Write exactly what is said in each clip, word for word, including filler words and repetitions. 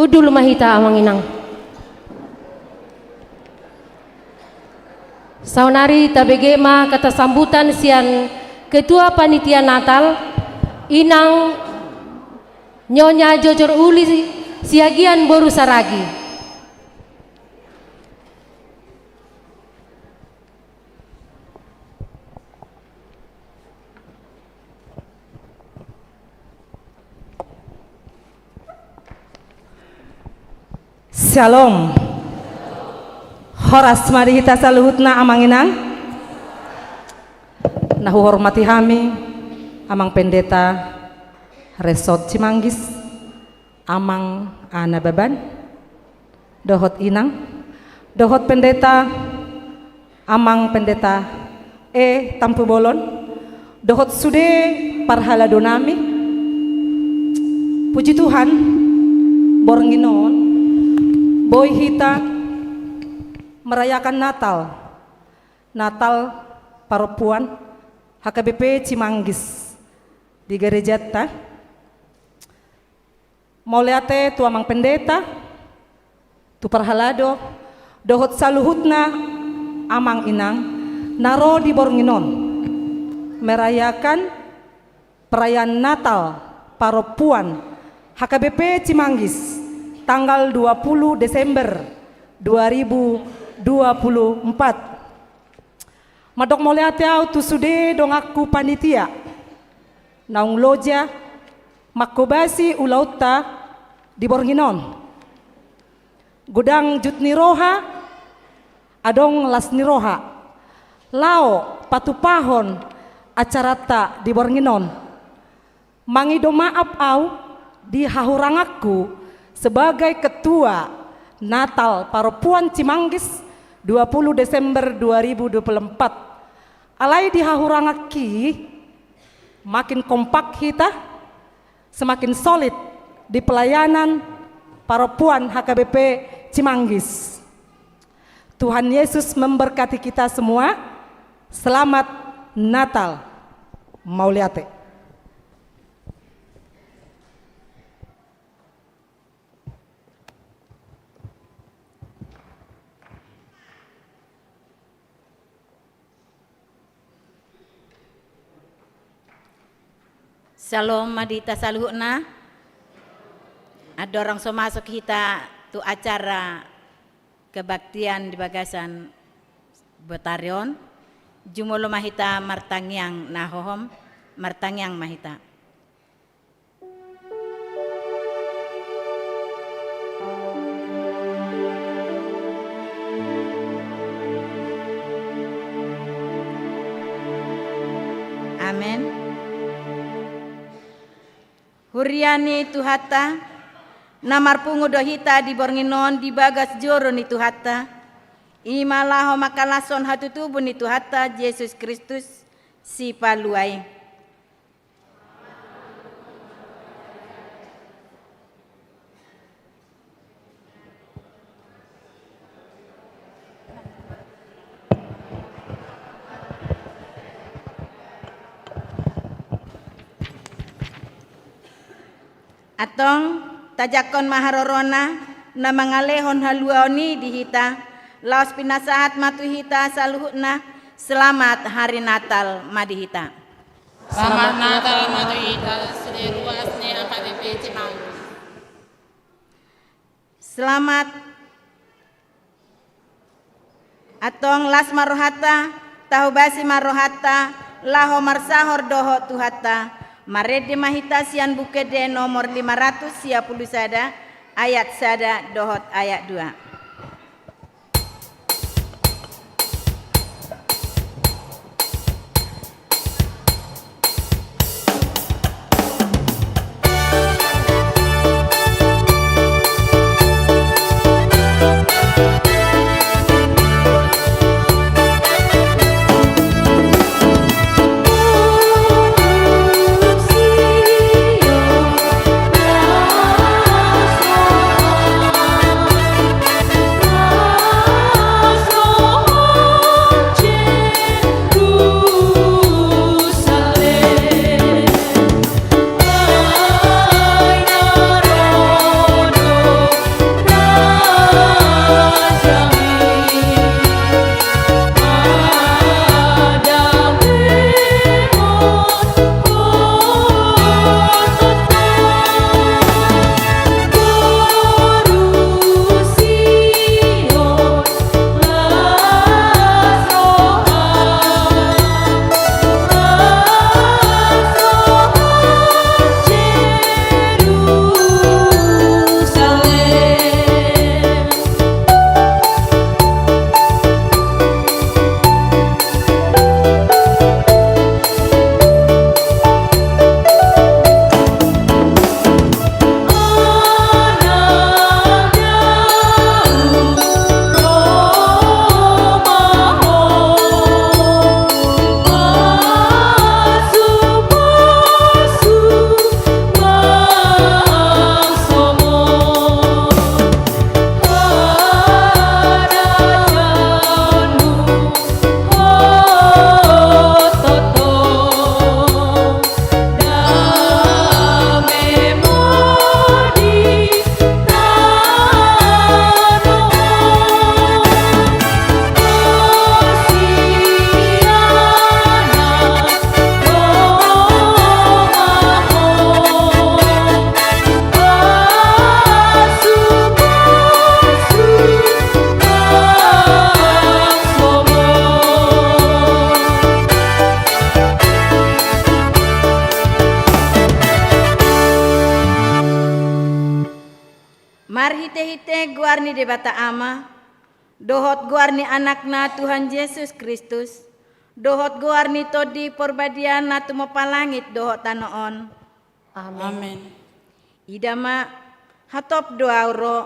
Dulu ma hita, Amang Inang. Saonari tabege ma kata sambutan sian Ketua Panitia Natal, Inang Nyonya Jojor Uli Siagian boru Saragi. Syalom. Horas ma di hita saluhutna, Amang Inang. Na huhormati hami, Amang Pendeta Resort Cimanggis, Amang Ana Baban, dohot Inang, dohot Pendeta, Amang Pendeta E Tampubolon, dohot sude parhalado nami. Puji Tuhan, borngin on boi hita merayakan Natal, Natal parompuan H K B P Cimanggis di gerejanta. Mauliate tu Amang Pendeta, tu parhalado, dohot saluhutna Amang Inang na ro di borngin on merayakan perayaan Natal parompuan H K B P Cimanggis, tanggal dua puluh Desember dua ribu dua puluh empat. Mandok mauliate au tu sude donganku panitia naung loja manghobasi ulaonta di borngin on. Godang jut ni roha, adong las ni roha laho patupahon acaranta di borngin on. Mangido maaf au di hahuranganku sebagai Ketua Natal Parompuan Cimanggis dua puluh Desember dua ribu dua puluh empat. Alai di hahuranganki makin kompak hita, semakin solid di pelayanan parompuan H K B P Cimanggis. Tuhan Yesus memberkati kita semua. Selamat Natal. Mauliate. Syalom ma di hita saluhutna. Andorang so masuk hita tu acara kebaktian di bagasan botari on, jumolo ma hita martangiang na hohom, martangiang ma hita. Amen. Huria ni Tuhanta, na marpungu do hita di borngin on di bagas joro ni Tuhanta, i ma laho mangkalashon hatutubu ni Tuhanta Jesus Kristus, Sipalua i. Antong, tajangkon ma harorona, na mangalehon haluaon i di hita, laos pinasahat ma tu hita saluhutna, selamat hari Natal ma di hita. Selamat Natal ma tu hita, sude ruas ni H K B P Cimanggis. Selamat. Antong las ma rohanta, tahobasi ma rohanta, laho marsahor dohot Tuhanta. Marende ma hita sian Buku Ende nomor lima ratus sia pulu sada, ayat sada dohot ayat dua. Marhite-hite goar ni Debata Ama, dohot goar ni Anakna Tuhan Jesus Kristus, dohot goar ni Tondi Porbadia na tumompa langit dohot tano on. Amen. Amen. Ida ma, hatop do ahu ro,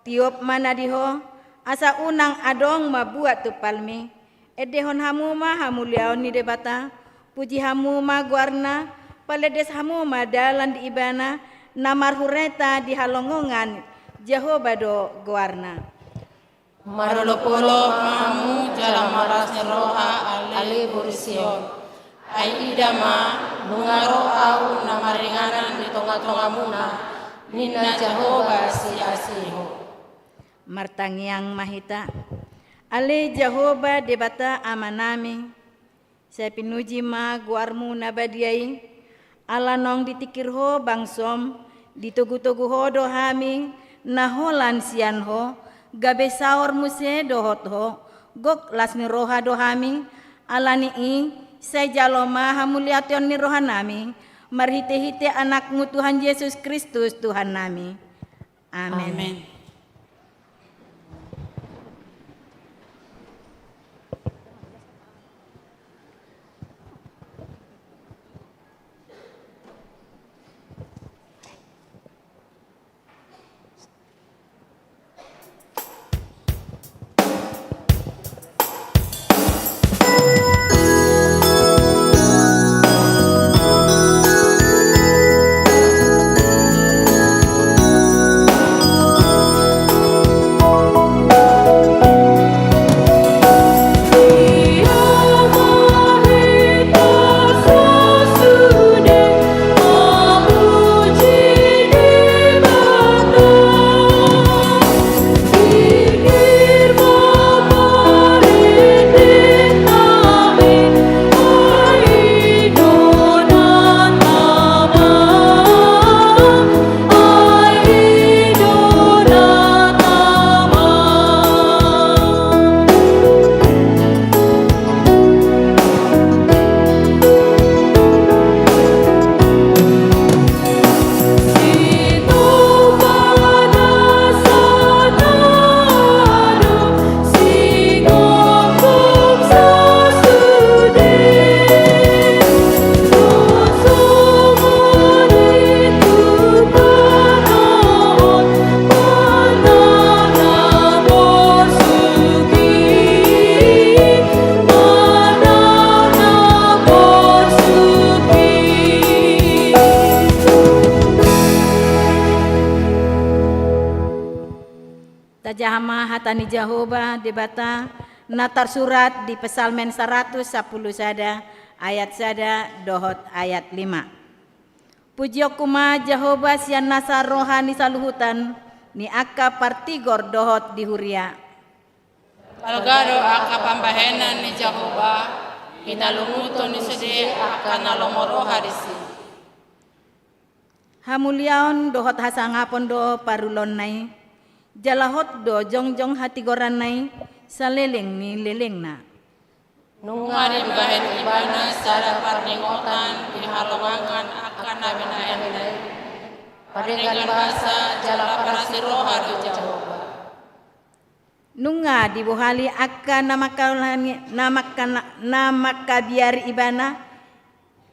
tiop ma na di ho, asa unang adong ma buat tumpalmi. Endehon hamu ma hamuliaon ni Debata, puji hamu ma goarna, palendes hamu ma dalan di Ibana, na marhureta di halongongan, Jahowa do goarna. Marolopolop ma hamu jala marlas ni roha, ale boru Sion. Ai ida ma, nunga ro ahu na maringanan di tonga-tongamuna, ninna Jahowa Siasihon. Martangiang ma hita. Ale Jahowa Debata Amanami, sai pinuji ma goarmu na badia i, ala naung ditingkir ho bangsom, ditogu-togu ho do hami, na holan sian ho, gabe saor muse dohot ho, gok las ni roha do hami, ala ni i, sai jalo ma hamuliateon ni rohanami, marhite-hite Anakmu Tuhan Jesus Kristus Tuhannami. Amen. Amen. Tajaha ma hata ni Jahowa Debata, na tarsurat di Psalmen saratus sampulu sada, ayat sada dohot ayat lima. Pujionku ma Jahowa sian nasa roha ni saluhutan ni angka partigor dohot di huria. Balga do angka pambahenan ni Jahowa, pinalunguton ni sude angka na lomo roha disi. Hamuliaon dohot hasangapon do parulaonna i, jala hot do jongjong hatigoranna i saleleng ni lelengna. Nunga dibahen ibana sada parningotan di halongangan angka na binahenna i. Pardenggan basa jala parasi roha do Jahowa. Nunga dibohali angka na mangka-, na mangka-, na mangkabiari ibana,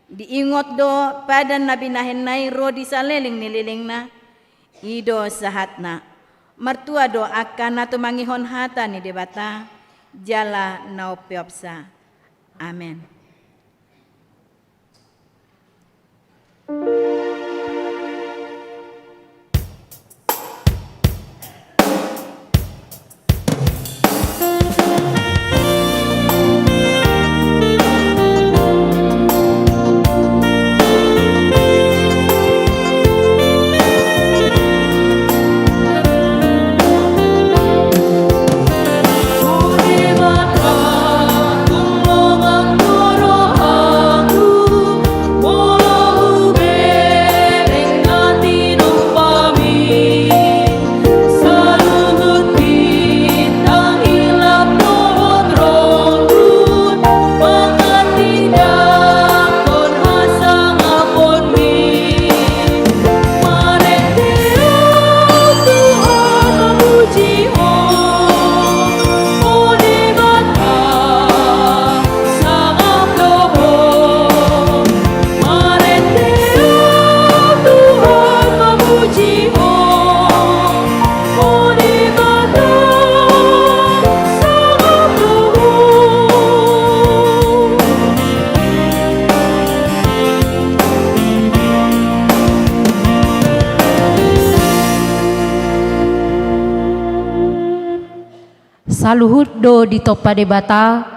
diingot do padan na binahenna i ro di saleleng ni lelengna, i do sahatna. Martua do angka na tumangihon hata ni Debata, jala na umpeopsa. Amen. Saluhut do ditompa Debata,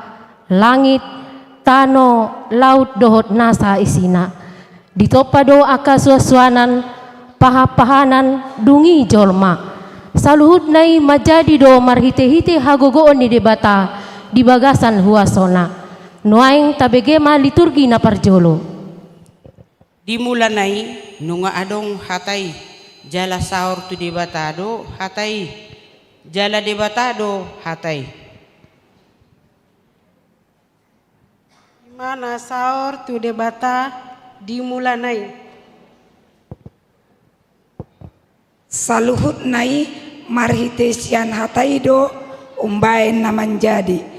langit, tano, laut dohot nasa isina. Ditompa do angka suansuanan, pahanpahanan, dung i jolma. Saluhutna i manjadi do marhitehite hagogoon ni Debata di bagasan huasona. Nuaeng tabege ma liturgi na parjolo. Di mulana i nunga adong Hata i, jala saor tu Debata do Hata i, jala Debata do Hata i. I ma na saor tu Debata di mulana i. Saluhutna i marhite sian Hata i do umbaen na manjadi.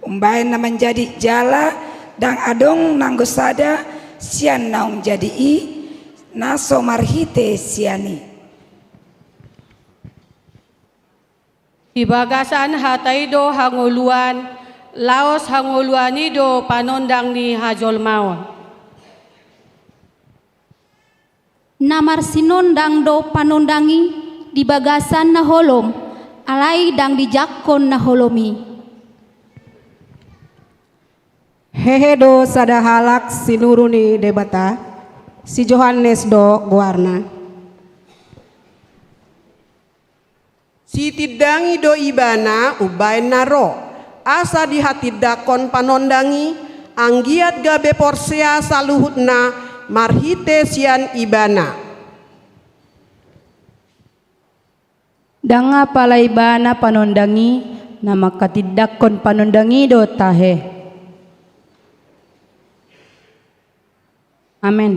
Umbaen na manjadi jala ndang adong nanggo sada sian naung jadi i, na so marhite sian i. Di bagasan Hata i do hangoluan, laos hangoluan i do panondang ni hajolmaon. Na marsinondang do panondang i di bagasan na holom, alai ndang dijangkon na holom i. Hehe do sada halak sinuru ni Debata, si Johannes do goarna. Sitindangi do ibana umbaen na ro, asa dihatindangkon panondang i, anggiat gabe porsea saluhutna marhite sian ibana. Ndang apala ibana panondang i, na manghatindangkon panondang i do tahe. Amen.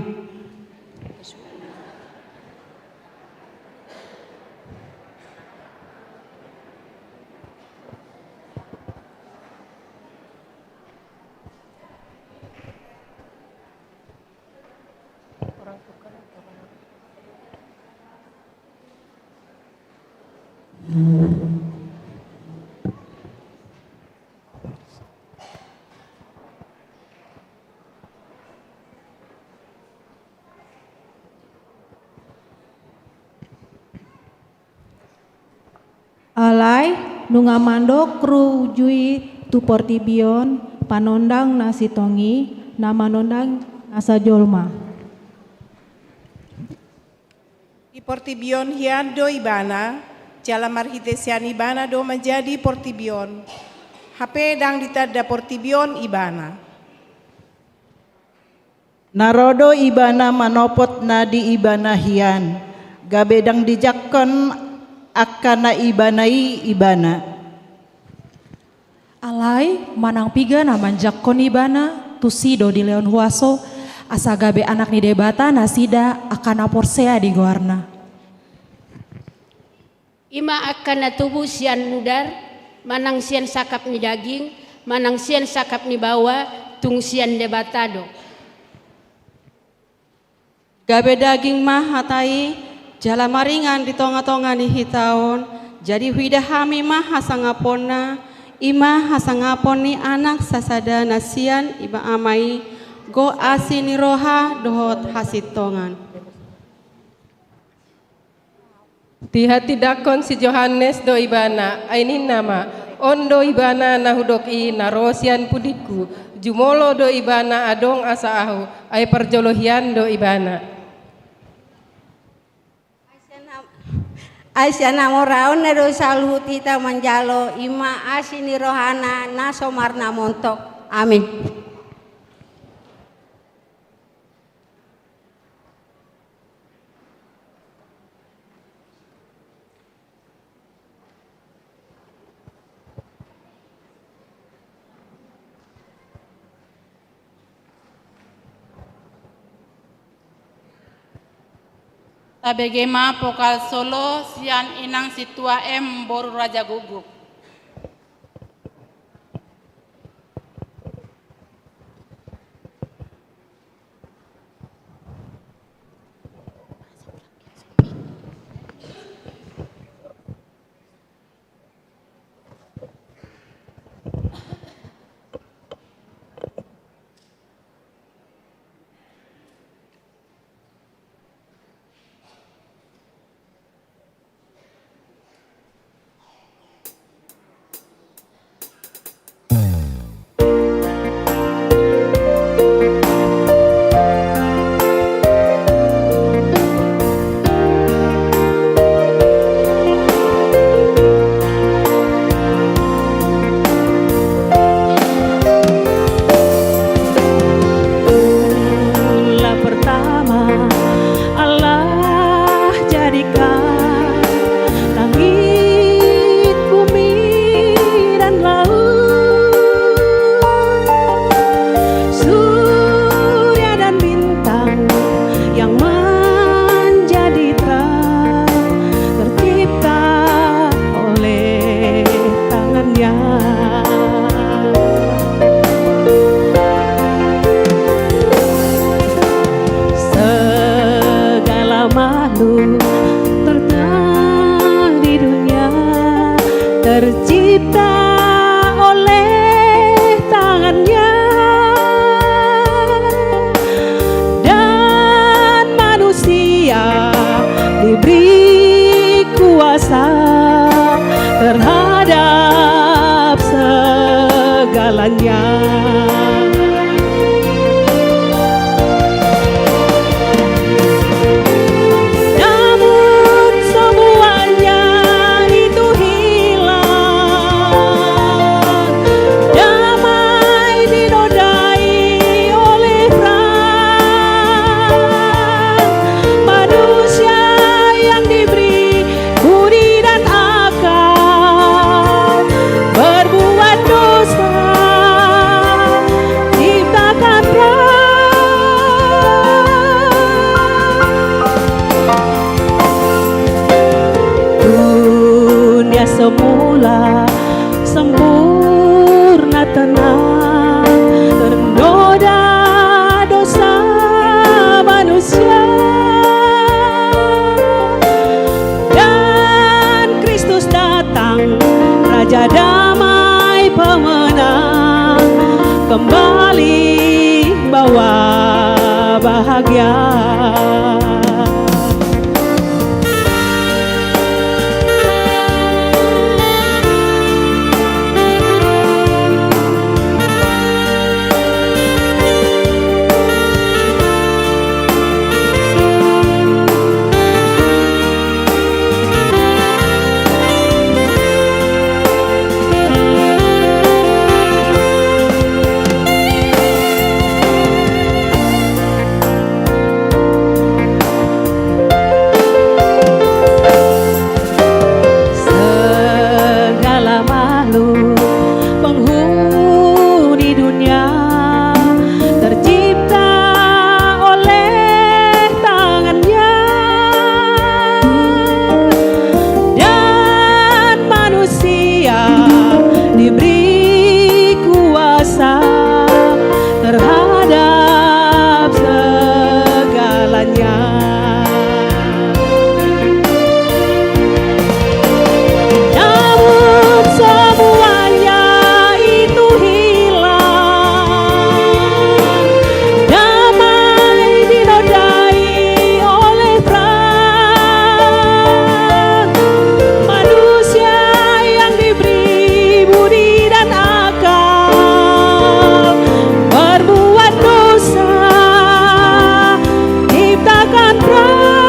Alai nunga mandok ruju i tu portibi on, panondang na sintong i, na manondang nasa jolma. Di portibi on hian do ibana, jala marhite sian ibana do manjadi portibi on. Hape ndang ditanda portibi on ibana. Na ro do ibana manopot na di ibana hian, gabe ndang dijangkon angka na ibana i ibana. Alai manang piga na manjangkon ibana, tusi do dilehon huaso, asa gabe anak ni Debata nasida angka na porsea di goarna. I ma angka na tubu sian mudar, manang sian sangkap ni daging, manang sian sangkap ni baoa, tung sian Debata do. Gabe daging ma hata i, jala maringan di tongatonga ni hita on, jadi huida hami ma hasangaponna, i ma hasangapon ni Anak sasada na sian ibana Ama i, gok asi ni roha dohot hasintongan. Dihatindangkon si Johannes do ibana, ai ninna ma: On do ibana na hudok i na ro sian pudingku, jumolo do ibana adong asa ahu, ai parjolo hian do ibana. Ai sian hamoraonna do saluhut hita manjalo, i ma asi ni rohana na so marnamontok. Amin. Tabege ma pokal solo sian inang Sintua M boru Raja Guguk. Terletak di dunia tercipta oleh tangannya, dan manusia diberi kuasa terhadap segalanya. Namun semuanya itu hilang. Damai dinodai oleh perang. Manusia yang diberi budi dan akal berbuat dosa, ciptakan perang. Dunia semula sempurna tenang, ternoda dosa manusia. Dan Kristus datang, Raja Damai Pemenang, kembali bawa bahagia. Segala makhluk penghuni dunia tercipta oleh tangannya, dan manusia diberi kuasa terhadap segalanya. Namun semuanya itu hilang. Damai dinodai oleh perang. Manusia yang diberi budi dan akal berbuat dosa, ciptakan perang.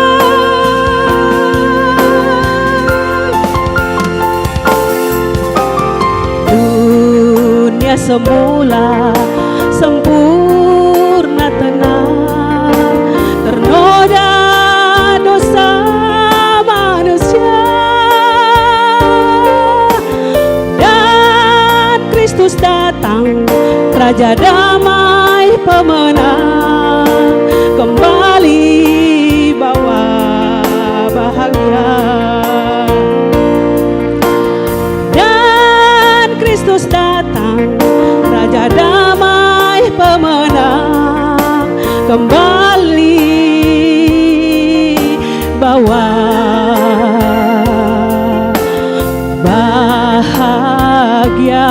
Dunia semula sempurna tenang, ternoda dosa manusia. Dan Kristus datang, Raja Damai Pemenang, kembali bawa bahagia. Dan Kristus datang, Raja Damai Pemenang, kembali bawa bahagia.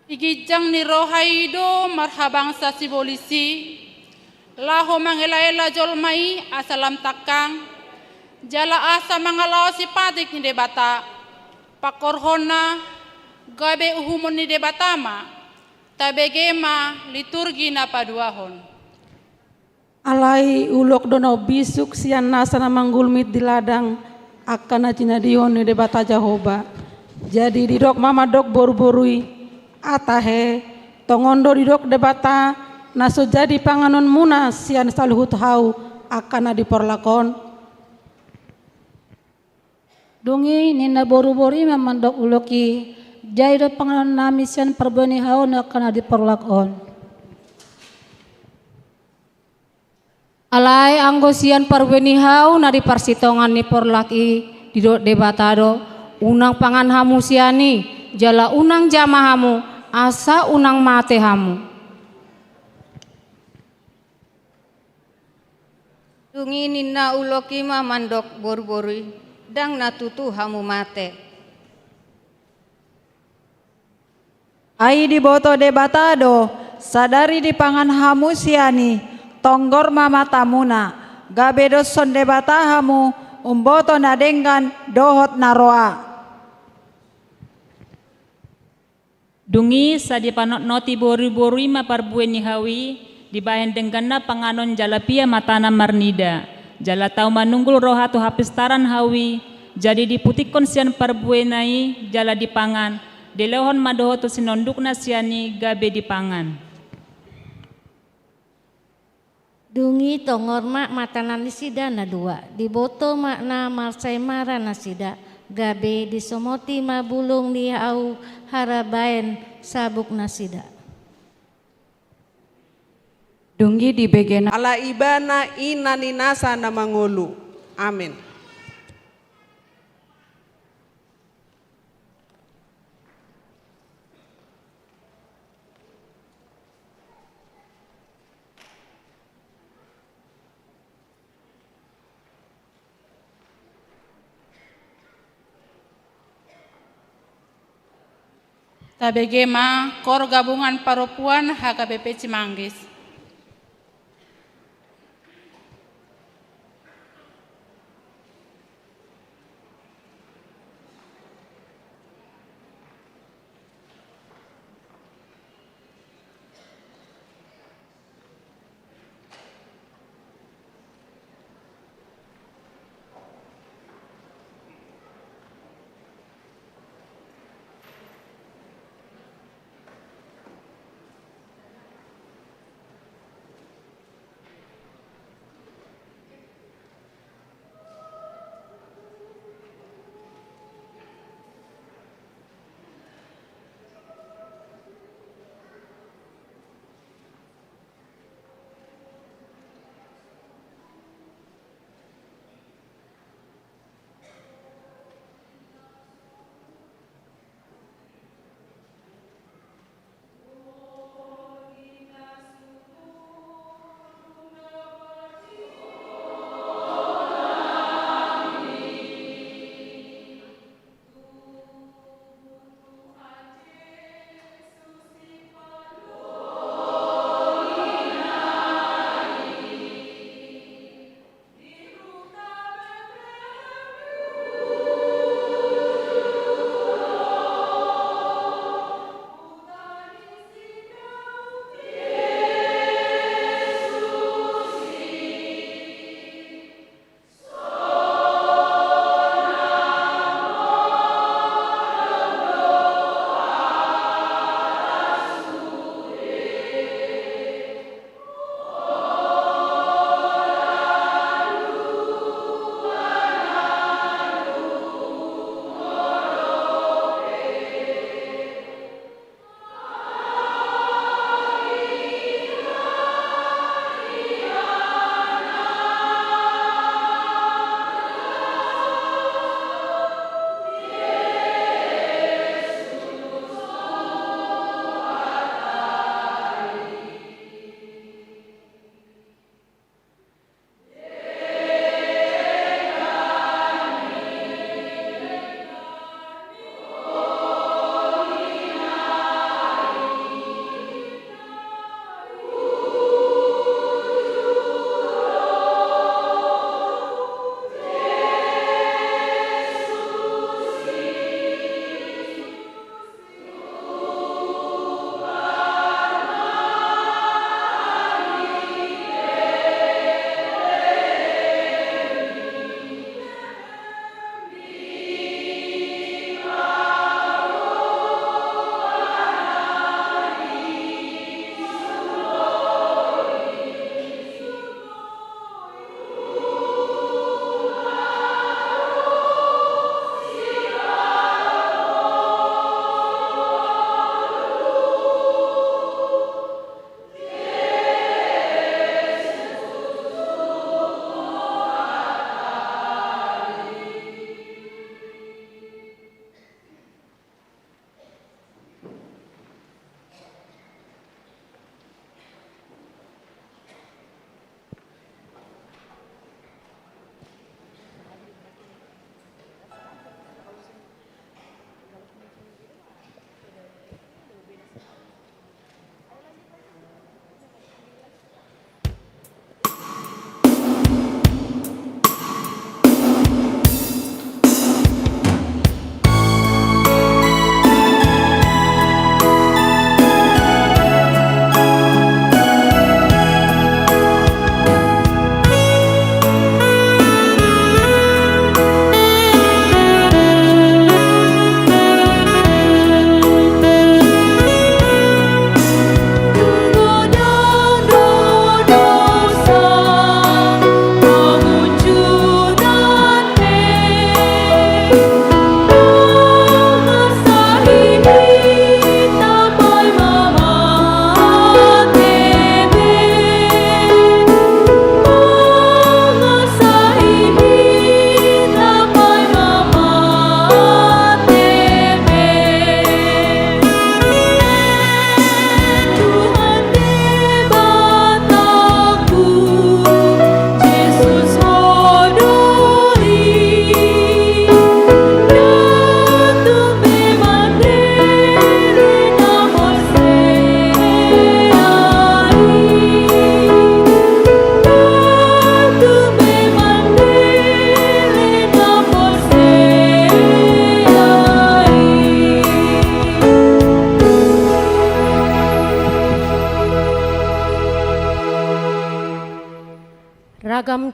Di ginjang ni roha i do marhabangsa sibolis i, laho mangelaela jolma i asa lam tangkang, jala asa mangalaosi patik ni Debata. Pangkorhonna, gabe uhumon ni Debata ma, tabege ma liturgi na paduahon. Alai ulok do na umbisuk sian nasa na manggulmit di ladang, angka na jinadihon ni Debata Jahowa. Jadi didok ma mandok boruboru i, atahe, tongon do didok Debata, na so jadi panganonmuna sian saluhut hau angka na di porlak on. Dung i ninna boruboru i ma mandok ulok i, jadi do panganonnami sian parbue ni hau angka na di porlak on. Alai anggo sian parbue ni hau na di parsitongaan ni porlak i, didok Debata do, unang pangan hamu sian i, jala unang jama hamu, asa unang mate hamu. Dung i ninna ulok i ma mandok boruboru i, ndang na tutu hamu mate. Ai diboto Debata do, sadari dipangan hamu sian i, tonggor ma matamuna, gabe doshon Debata hamu, umboto na denggan dohot na roa. Dung i sai dipanotnoti boruboru i ma parbue ni hau i, dibahen dengganna panganon jala pia matana marnida, jala tau manunggul roha tu hapistaran hau i, jadi diputikkon sian parbuena i, jala dipangan, dilehon ma dohot tu sinondukna sian i gabe dipangan. Dung i tonggor ma matana nasida na dua, diboto ma na marsaimara nasida, gabe disomoti ma bulung ni hau harabaen sabuk nasida. Dung i dibege na. Ala Ibana ina ni nasa na mangolu. Amen. Tabege ma kor gabungan parompuan H K B P Cimanggis.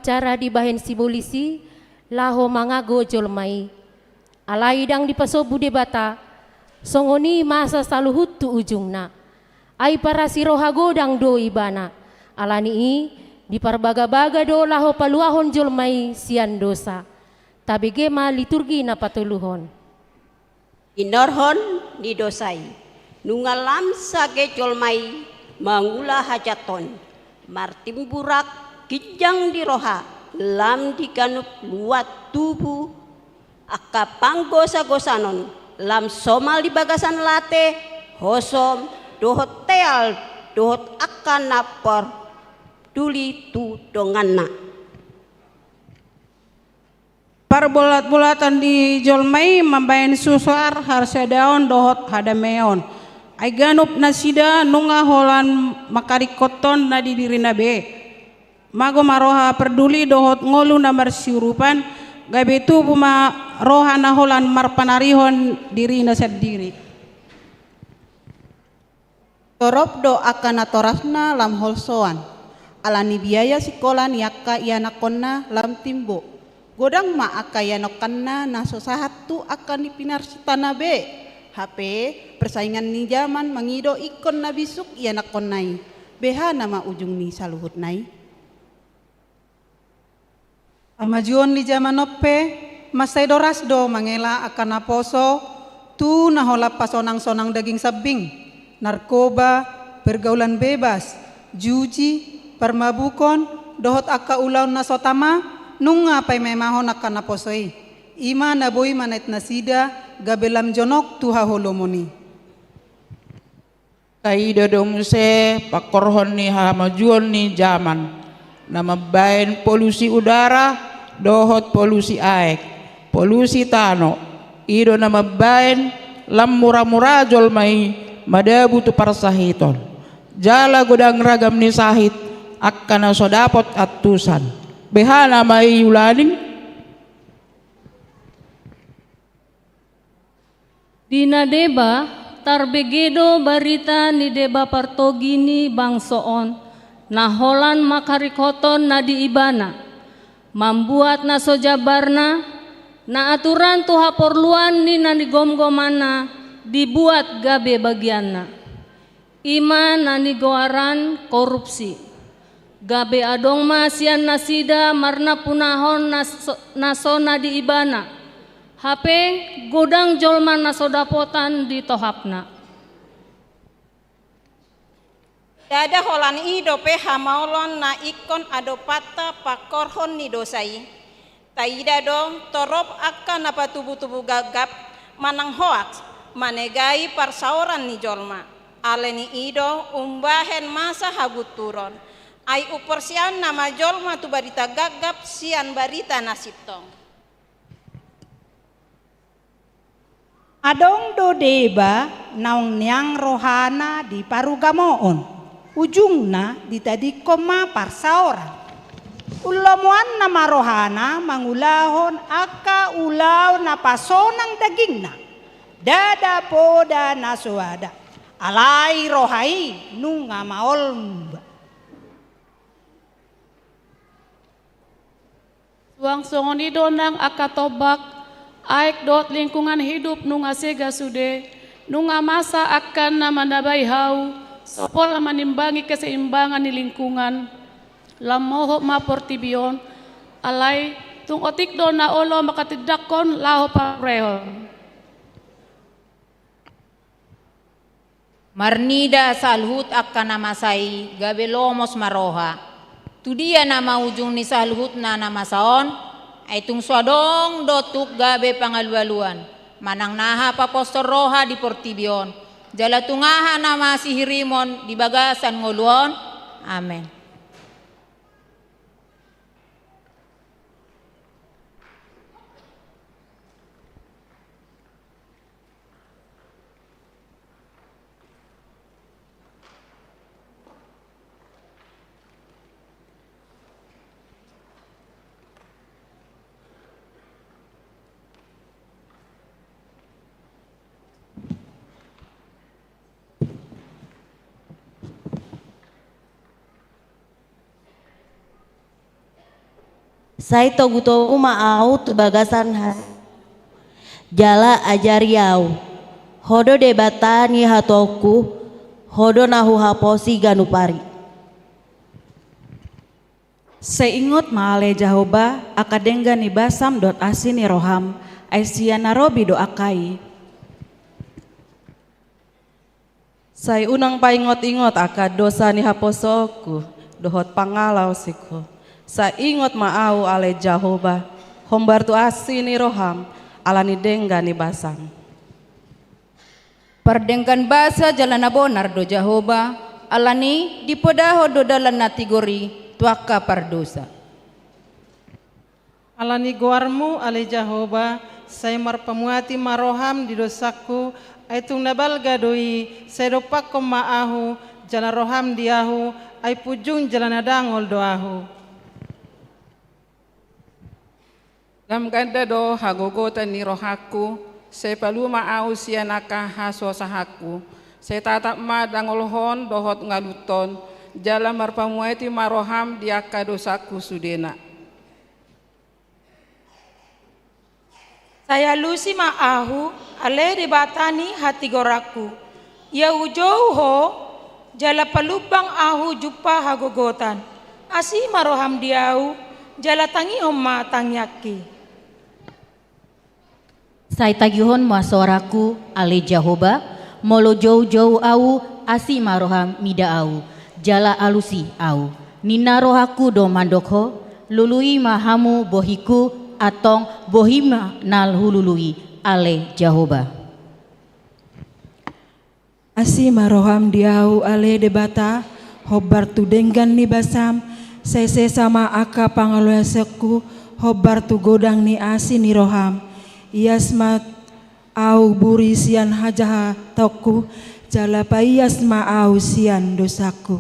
Cara dibahen sibolis i laho mangago jolma i. Alai ndang dipasombu Debata, songon i masa saluhut tu ujungna. Ai parasi roha godang do ibana. Alani i, diparbagabaga do laho paluahon jolma i sian dosa. Tabege ma liturgi na patoluhon. Hinorhon ni dosa i, nunga lam sage jolma i mangula hajat on, martimburak ginjang di roha, lam di ganup luat tubu, angka panggosagosanon, lam somal di bagasan late, hosom, dohot teal, dohot angka na parduli tu donganna. Parbolatbolatan ni jolma i mambahen susa, harsadaon dohot hadameon. Ai ganup nasida nunga holan mangkaringkothon na di dirina be. Mago ma roha parduli dohot ngolu na marsiurupan, gabe tubu ma roha na holan marpanarihon dirina sandiri. Torop do angka natorasna lam holsoan, ala ni biaya sikola ni angka ianakhonna lam timbo. Godang ma angka ianakhonna na so sahat tu angka ni pinarsinta na be. Hape, persaingan ni jaman mangido ingkon na bisuk ianakhonna i. Beha nama ujung ni saluhutna i? Hamajuon ni jaman on pe, mansai doras do mangela angka naposo tu na holan pasonangsonang daging sambing, narkoba, pergaulan bebas, juji, parmabukon, dohot angka ulaon na so tama, nunga paimaimahon angka naposo i. I ma na boi manait nasida gabe lam jonok tu haholomon i. Taida do muse pangkorhon ni hamajuon ni jaman, na mambahen polusi udara dohot polusi aek, polusi tano, i do na mambahen lam muramura jolma i madabu tu parsahiton. Jala godang ragam ni sahit angka na so dapot antusan. Beha nama i ulaning? Di na deba, tarbege do barita ni deba partogi ni bangso on, na holan mangkaringkothon na di ibana, mambuat na so jambarna, na aturan tu haporluan ni na nigomgomanna, dibuat gabe bagianna. I ma na nigoaran korupsi. Gabe adong ma sian nasida marnampunahon na so, na so na di ibana. Hape godang jolma na so dapotan di tohapna. Ndada holan i dope hamaolon na ingkon adopanta pangkorhon ni dosa i. Taida do torop angka na patubutubu gagap manang hoaks manegai parsaoran ni jolma. Alani i do umbahen masa hagunturon. Ai umporseaonna ma jolma tu barita gagap sian barita na sintong. Adong do deba naung neang rohana di parugamoon, ujungna ditadingkon ma parsaoran. Ullomoanna ma rohana mangulahon angka ulaon na pasonang dagingna, ndada poda na so ada, alai roha i nunga maol mumba. Suang songon i do nang angka tombak, aek dohot lingkungan hidup nunga sega sude, nunga masa angka na manabai hau, so pola manimbangi keseimbangan ni lingkungan, lam mohop ma portibi on, alai tung otik do na olo manghatindanghon laho paruehon. Marnida saluhut angka na masa i gabe lomos ma roha. Tudia nama ujung ni saluhutna na masa on? Ai tung so adong do tuk gabe pangalualuan, manang na aha paposhon roha di portibi on, jala tung aha nama sihirimon di bagasan ngolu on? Amen. Sai togu-togu ma ahu tu bagasan has-, jala ajari ahu. Ho do Debata ni hatuaonku, Ho do na huhaposi ganup ari. Sai ingot ma ale Jahowa, angka denggan ni basam dohot asi ni roham, ai sian na robi do angka i. Sai unang paingot-ingot angka dosa ni haposoonku, dohot pangalaosingku. Sai ingot ma ahu ale Jahowa, hombar tu asi ni roham, ala ni denggan ni basam. Pardenggan basa jala na bonar do Jahowa, ala ni dipodahon do dalan na tigor i tu angka pardosa. Ala ni goarmu ale Jahowa, sai marpamuati ma roham di dosangku, ai tung na balga do i, sai dompakkon ma ahu, jala roham di ahu, ai punjung jala na dangol do ahu. Lam ganda do hagogotan ni rohangku, sai palua ma ahu sian angka hasusahanku, sai tatap ma dangolhon dohot ngaluthon, jala marpamuati ma roham di angka dosangku sudena. Sai alusi ma ahu, ale Debata ni hatigoranku. Ia hujou Ho, jala palumbang ahu jumpa hagogotan. Asi ma roham di ahu, jala tangihon ma tangiangki. Sai tangihon ma soarangku, ale Jahowa, molo joujou ahu, asi ma roham mida ahu, jala alusi ahu. Ninna rohangku do mandok Ho, lului ma hamu bohingku, antong bohim ma na hulului, ale Jahowa. Asi ma roham di ahu, ale Debata, hombar tu denggan ni basam, sai sesa ma angka pangalaosionku, hombar tu godang ni asi ni roham. Ias ma ahu buri sian hajahatonku, jala paias ma ahu sian dosangku.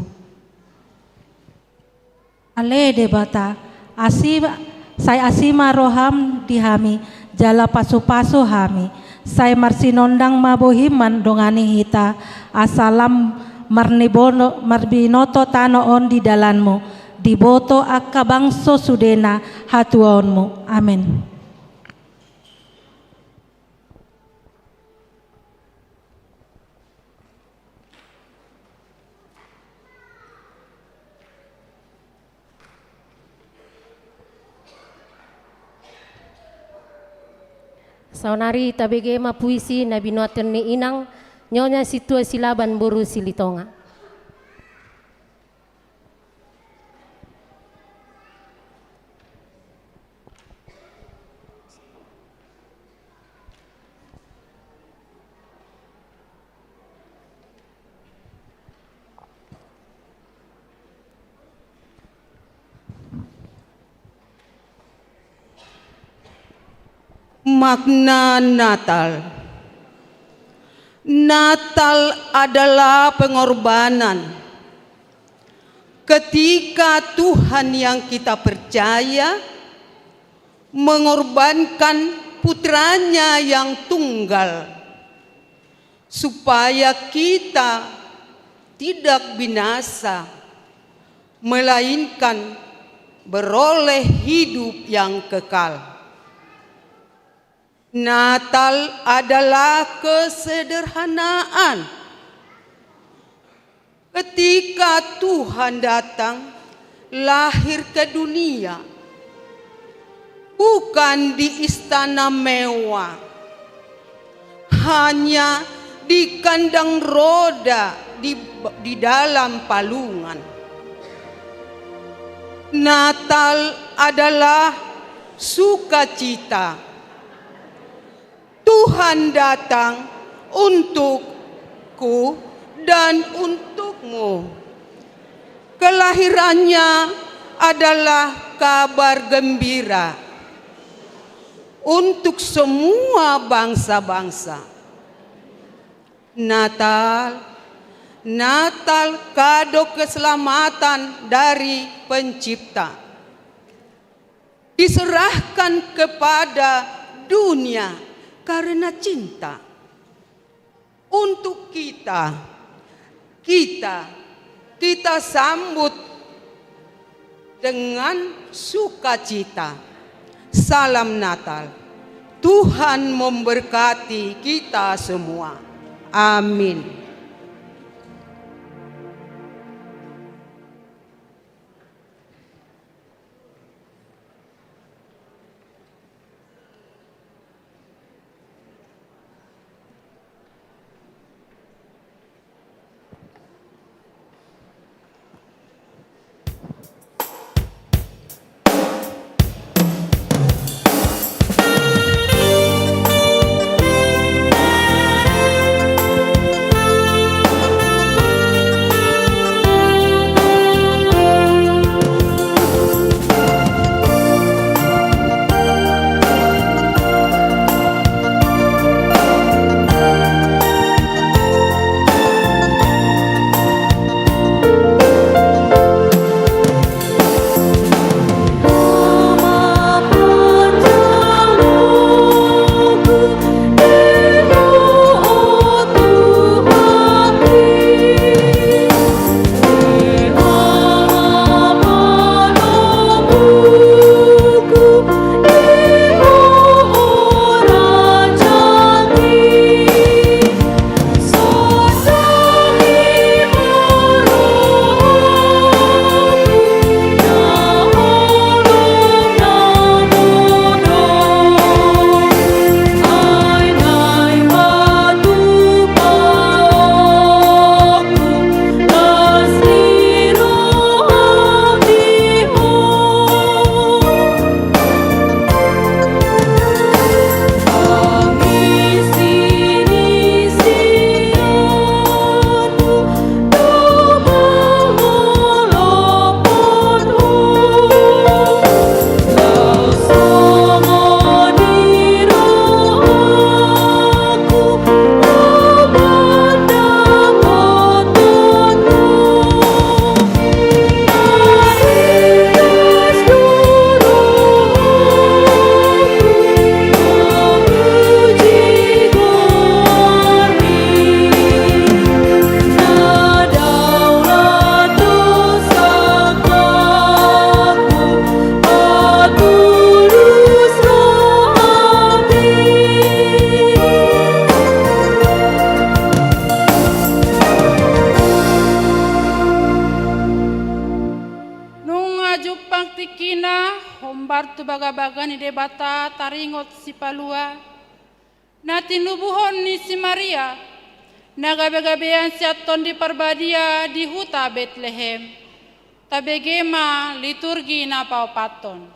Ale Debata, asi, sai asi ma roham di hami, jala pasu-pasu hami, sai marsinondang ma bohim mandongani hita, asa lam marnibono-, marbinoto tano on di dalanmu, diboto angka bangso sudena hatuaonmu. Amen. Saonari tabege ma puisi na binoan ni inang Nyonya Sintua Silaban boru Silitonga. Makna Natal. Natal adalah pengorbanan. Ketika Tuhan yang kita percaya mengorbankan putranya yang tunggal, supaya kita tidak binasa, melainkan beroleh hidup yang kekal. Natal adalah kesederhanaan. Ketika Tuhan datang, lahir ke dunia, bukan di istana mewah, hanya di kandang roda di, di dalam palungan. Natal adalah sukacita. Tuhan datang untukku dan untukmu. Kelahirannya adalah kabar gembira untuk semua bangsa-bangsa. Natal, Natal kado keselamatan dari Pencipta. Diserahkan kepada dunia karena cinta. Untuk kita, kita, kita sambut dengan sukacita. Salam Natal. Tuhan memberkati kita semua. Amin. Nunga jumpang tingkina, hombar tu bagabaga ni Debata taringot sipalua, na tinubuhon ni si Maria, na gabegabean sian Tondi Parbadia di huta Betlehem. Tabege ma liturgi na paopathon.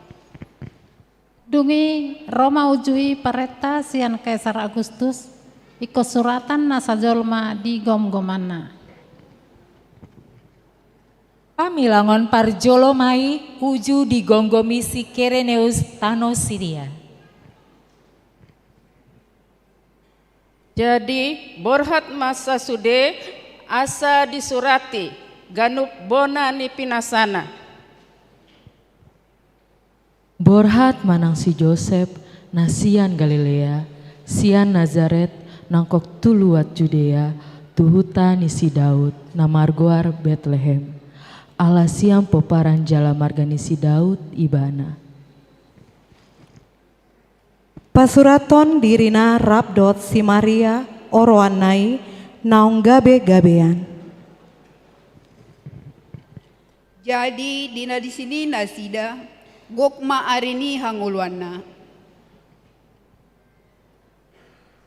Dung i ro ma uju i parenta sian Kaisar Agustus, ingkon suratan na sajolma di gomgomanna. Pamilangon parjolo ma i uju di gomgomi si Kireneus tano Siria. Jadi borhat ma sasude asa disurati ganup bona ni pinasana. Borhat ma nang si Josep, na sian Galilea, sian Nasaret, nangkok tu luat Judea, tu huta ni si Daud, na margoar Betlehem. Ala sian pomparan jala marga ni si Daud ibana. Pasurathon dirina rap dohot si Maria, oroanna i, naung gabegabean. Jadi di na disi ni nasida, gok ma ari ni hangoluanna.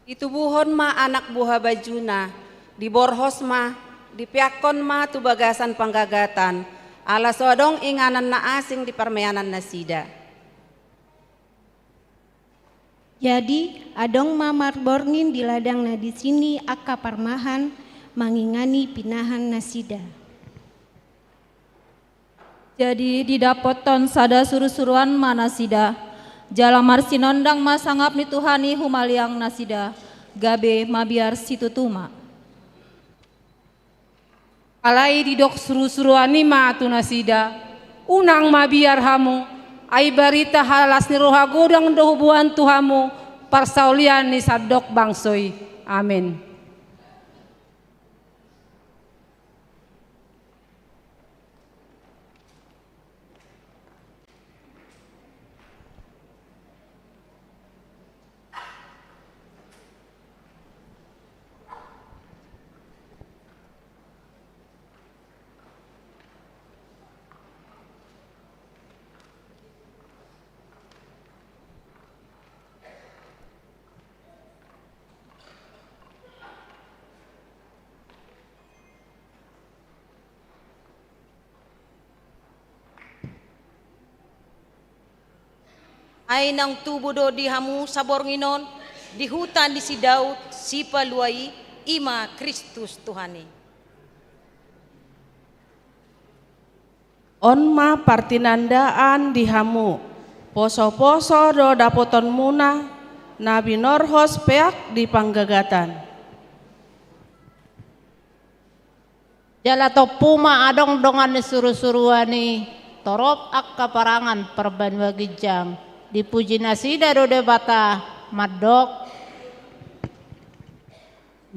Ditubuhon ma anak buha bajuna, diborhos ma, dipeakkon ma tu bagasan panggagatan, ala so adong inganan na asing di parmeanan nasida. Jadi adong ma marborngin di ladang na disi ni angka parmahan mangingani pinahan nasida. Jadi didapothon sada surusuruan ma nasida, jala marsinondang ma sangap ni Tuhan i humaliang nasida, gabe mabiar situtu ma. Alai didok surusuruan i ma tu nasida, unang mabiar hamu, ai barita las ni roha godang do huboan tu hamu parsaulian ni sandok bangso i. Amen. Ai naung tubu do di hamu saborngin on di huta ni si Daud Sipalua i, i ma Kristus Tuhan i. On ma partinandaan di hamu: Poso-poso do dapotonmuna, na binorhos peak di panggagatan. Jala tompu ma adong dongan ni suru-suruan i torop angka parangan parbanua ginjang. Dipuji nasida do Debata, mandok: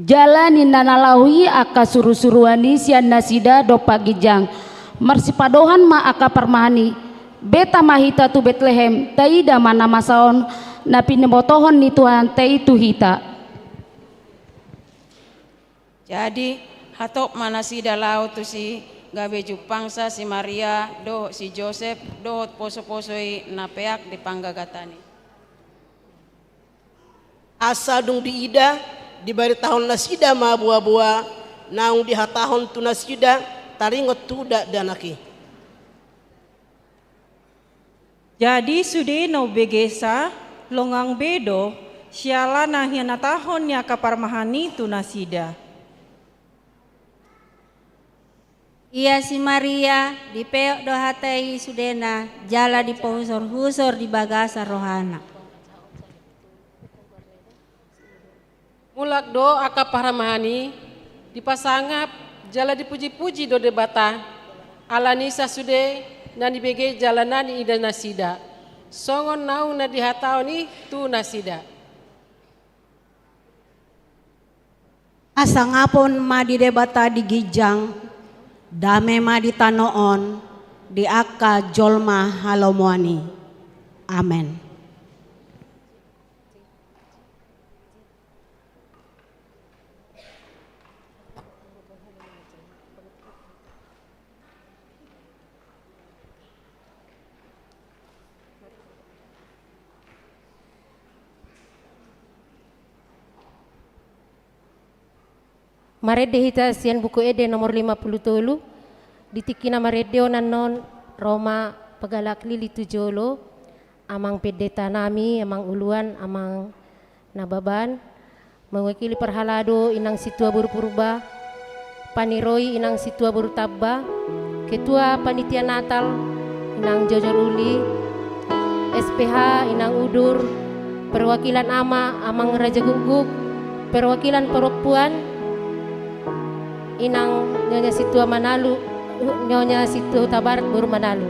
Jala ninna na laho i angka suru-suruan i sian nasida dompak ginjang: Marsipadohan ma angka parmahan i. Beta ma hita tu Betlehem, taida ma na masa on, na pinibotohon ni Tuhanta i tu hita. Jadi, hatop ma nasida laho tusi, gabe jumpangsa si Maria dohot si Josep dohot poso-poso i na peak di panggagatan i. Asa dung diida, dibaritahon nasida ma boa-boa naung dihatahon tu nasida, taringot tu dakdanak i. Jadi sude na umbegesa, longang be do, siala na hinatahon ni angka parmahan i tu nasida. Ia si Maria, dipeok do hata i sudena, jala dipahusor-husor di bagasan rohana. Mulak do angka parmahan i, dipasangap, jala dipuji-puji do Debata, ala ni sasude na nibege jala na niida nasida, songon naung na dihatahon i tu nasida. Hasangapon ma di Debata di ginjang, dame ma di tano on, di angka jolma halomoan i. Amen. Marende hita sian Buku Ende nomor lima pulu tolu. Di tingki na marende on annon, ro ma pagalak lili tu jolo, amang pendeta nami, amang uluan, amang Nababan, mewakili parhalado inang Sintua boru Purba, paniroi inang Sintua boru Tamba, ketua panitia Natal inang Jojo Ruli, S P H inang Udur, perwakilan ama amang Raja Guguk, perwakilan perempuan inang Nyonya Sintua Manalu, Nyonya Sintua Hutabarat boru Manalu.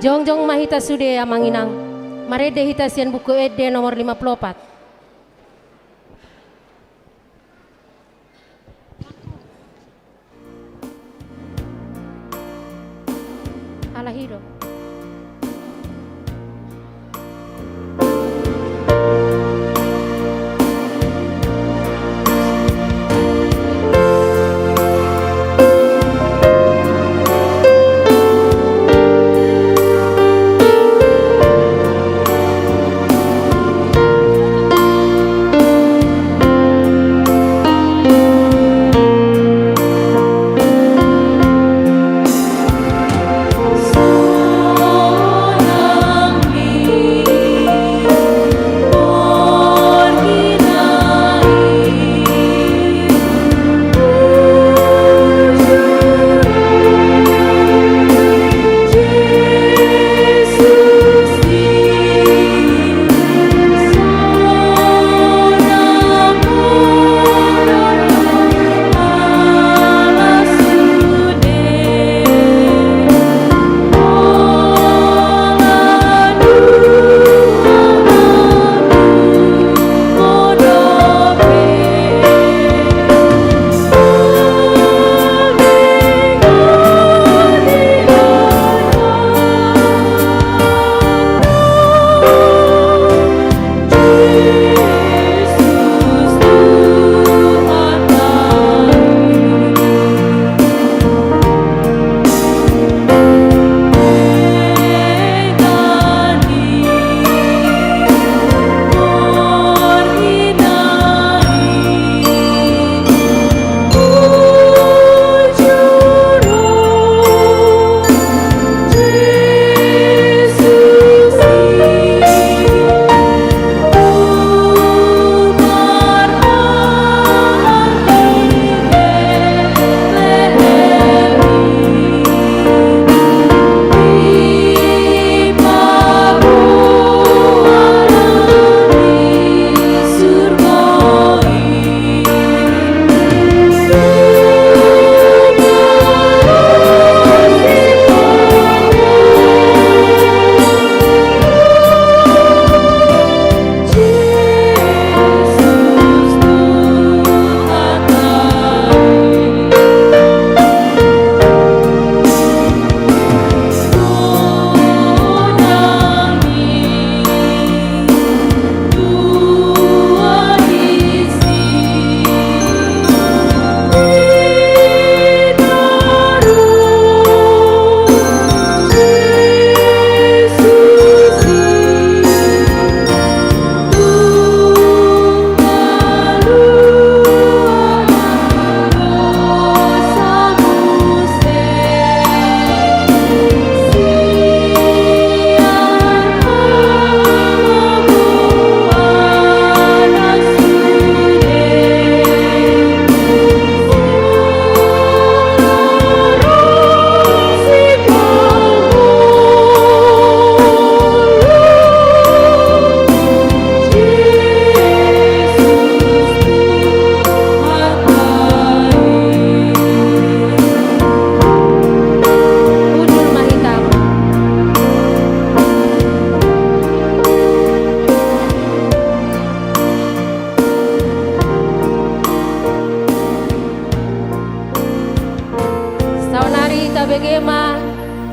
Jongjong ma hita sude amang inang. Marende hita sian Buku Ende nomor lima pulu opat. Ala hido. Saonari tabege ma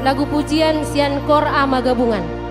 lagu pujian sian Kor Ama Gabungan.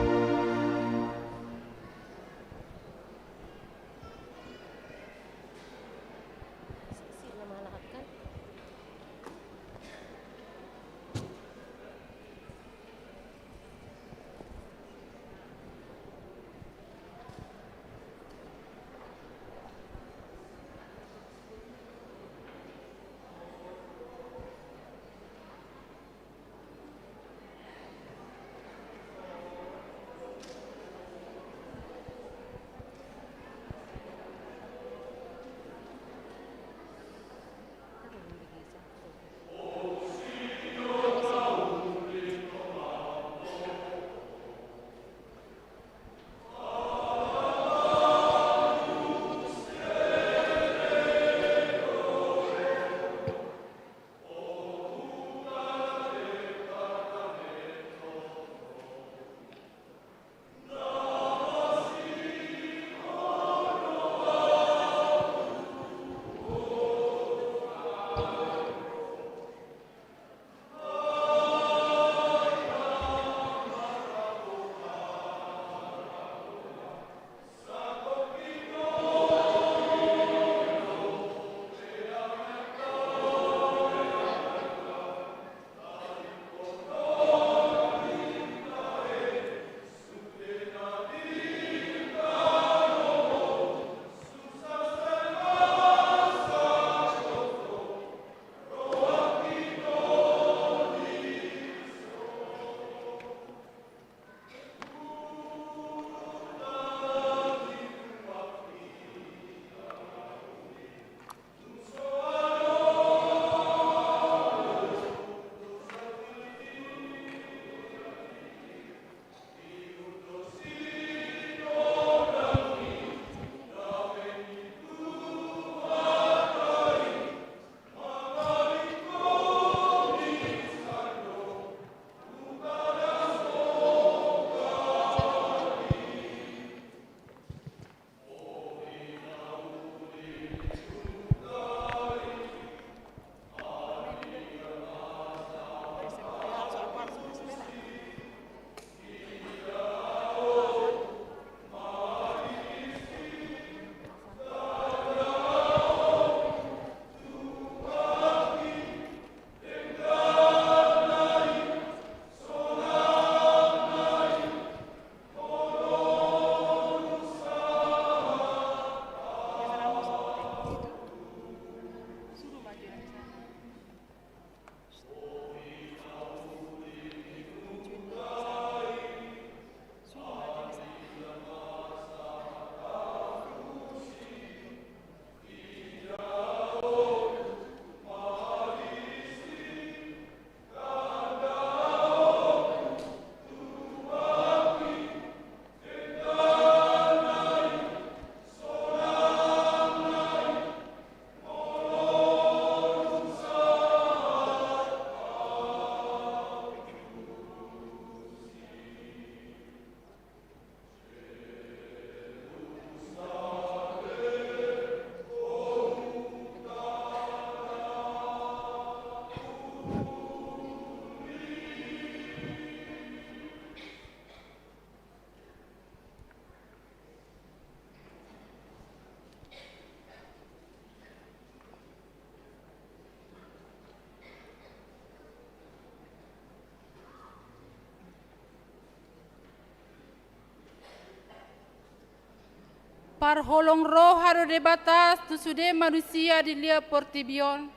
Parholong roha do Debata tu sude manusia di liat portibi on.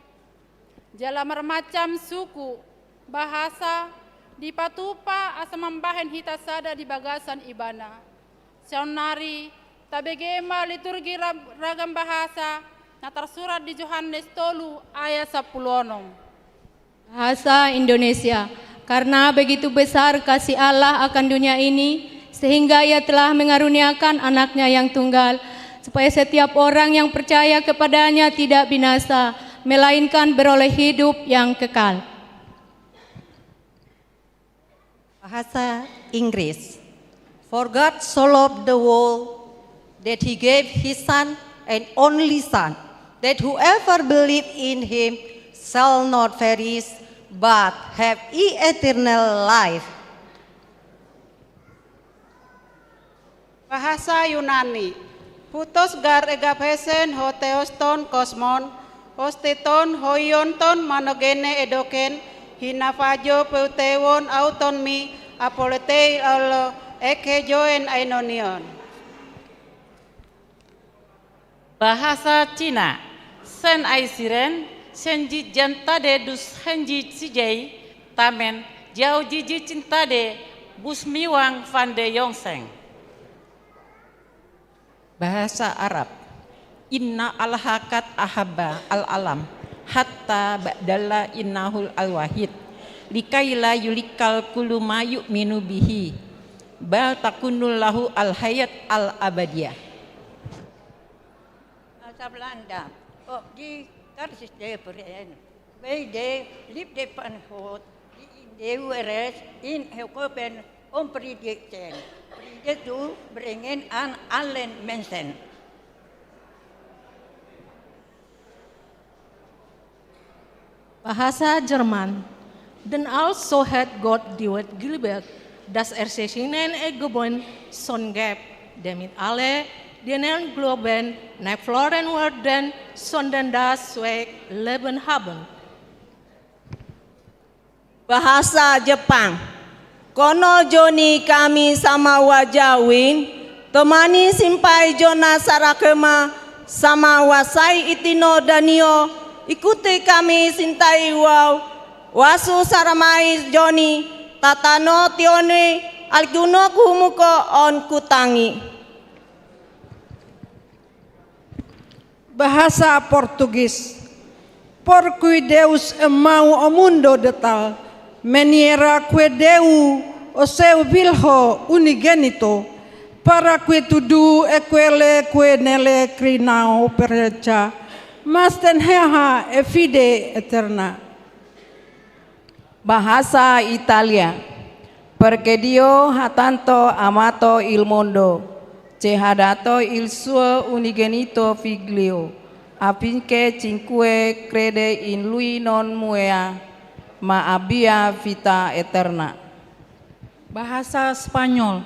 Jala marmacam suku, bahasa, dipatupa asa mambahen hita sada di bagasan Ibana. Saonnari, tabege ma liturgi ra-, ragam bahasa, na tarsurat di Johannes tolu ayat sampulu onom. Bahasa Indonesia. Karena begitu besar kasih Allah akan dunia ini, sehingga Ia telah mengaruniakan Anaknya yang tunggal, supaya setiap orang yang percaya kepada-Nya tidak binasa, melainkan beroleh hidup yang kekal. Bahasa Inggris. For God so loved the world that He gave His Son and only Son, that whoever believe in Him shall not perish but have eternal life. Bahasa Yunani. Hutos gar egapesen ho theoston kosmon, osteton hoionton manogene edoken, hinafajo peuteuon autonmi, apoletei olo, ekhe joen aenonion. Bahasa Cina. Sen ai siren, sen jijan tade dus hen ji sijai, tamen, jau jiji cintade, bus miwang fande yongseng. Bahasa Arab. Inna Allaha qad ahabba al alam hatta ba'dalla innahul al wahid, likaila yulikal kullu ma yu'minu bihi, bal takunul lahu al hayat al abadiyah. Bahasa Belanda. Op die karsis de peren. Wij de liefde van God, die in de wereld in gekomen om vrede zijn, vrede te brengen aan alle mensen. Bahasa Jerman. Denn also hat Gott die Welt geliebt, dass er seinen Eingeborenen Sohn gab, damit alle, die an ihn glauben, nicht verloren werden, sondern das ewige Leben haben. Bahasa Jepang. Kono joni kami sama waja win, tomani simpai jona sarakema sama wasai itino danio, ikuti kami sintai wau, wasu saramai joni, tatano tioni, alkuno kuhumuko on kutangi. Bahasa Portugis. Porque Deus amou o mundo de tal maneira que deu o seu Filho unigénito, para que todo aquele que nele crê não pereça, mas tenha a vida eterna. Bahasa Italia. Perché Dio ha tanto amato il mondo, che ha dato il suo unigenito Figlio, affinché chiunque crede in Lui non muoia, ma abbia vita eterna. Bahasa Spanyol.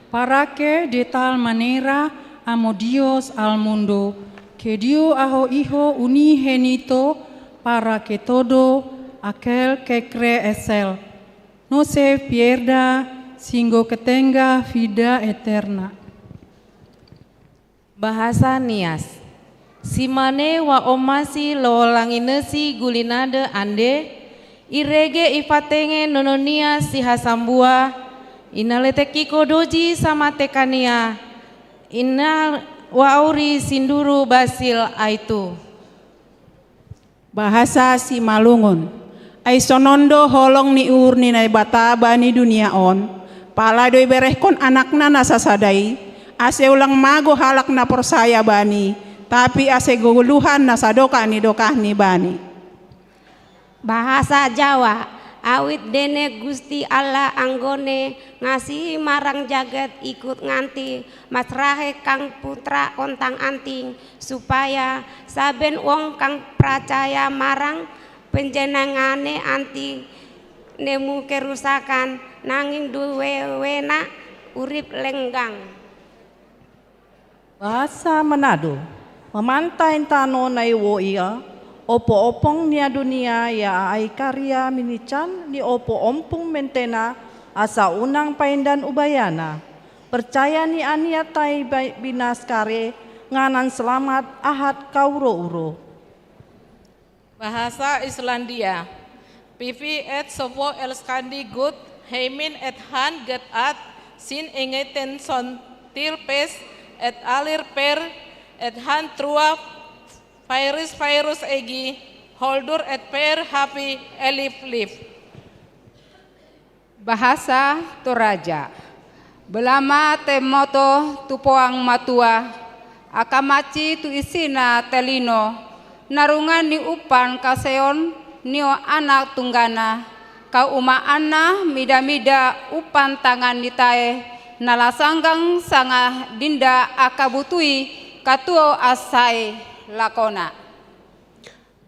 Para que de tal manera amó Dios al mundo, que dio a su Hijo unigénito, para que todo aquel que cree en él no se pierda, sino que tenga vida eterna. Bahasa Nias. Simane wa ommasi lolanginesi gulinade ande, irege ifatenge nononia sihasambua, ina letekiko doji samatekania, ina wa auri sinduru basil aitu. Bahasa Simalungun. Ai sonon do holong ni uhur ni Naibata bani dunia on, pala do iberehkon anakna na sasada i, ase ulang mago halak na porsaya bani, tapi ase gogoluhan na sadokah ni dokahni bani. Bahasa Jawa. Awit dene Gusti Allah anggone ngasihi marang jagat ikut nganti masrahe kang putra ontang anting, supaya saben wong kang pracaya marang penjenengane anti nemu kerusakan, nanging duwena urip lenggang. Bahasa Manado. Mamantai tano na iwo ia, opo-opong nia dunia ia ai karia minican ni opo ompung mentena, asa unang paindan ubayana. Percaya ni aniat tai binas kare, nganan selamat ahat kauro-uro. Bahasa Islandia. Pipi et sopo elskandi gud, heimin et han get at, sin ingeten son til pes, et alir per, et han trua, virus virus egi, holdur et per hapi elif lif. Bahasa Toraja. Bela ma temmoto tu poang matua, angka manci tu isina telino, na rungan ni umpan kaseon ni o anak tunggana, kaumaanna mida-mida umpan tangan ni tae, na lasanggang sanga dinda angka butui katuo ansai lakona.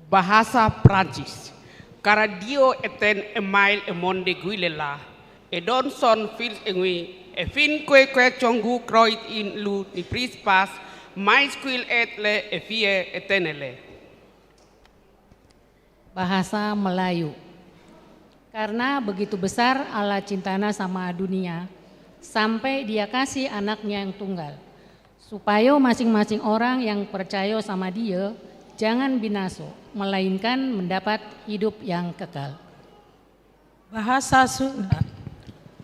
Bahasa Prancis. Karadio eten email emon de guilela, edon son fils engui, efin kue kue conggu kroit in lu ni prispas, mais kuil et le efie etenele. Bahasa Melayu. Karena begitu besar Allah cintana sama dunia, sampai Dia kasih anaknya yang tunggal, supayo masing-masing orang yang percayo sama Dia jangan binaso, melainkan mendapat hidup yang kekal. Bahasa Sunda.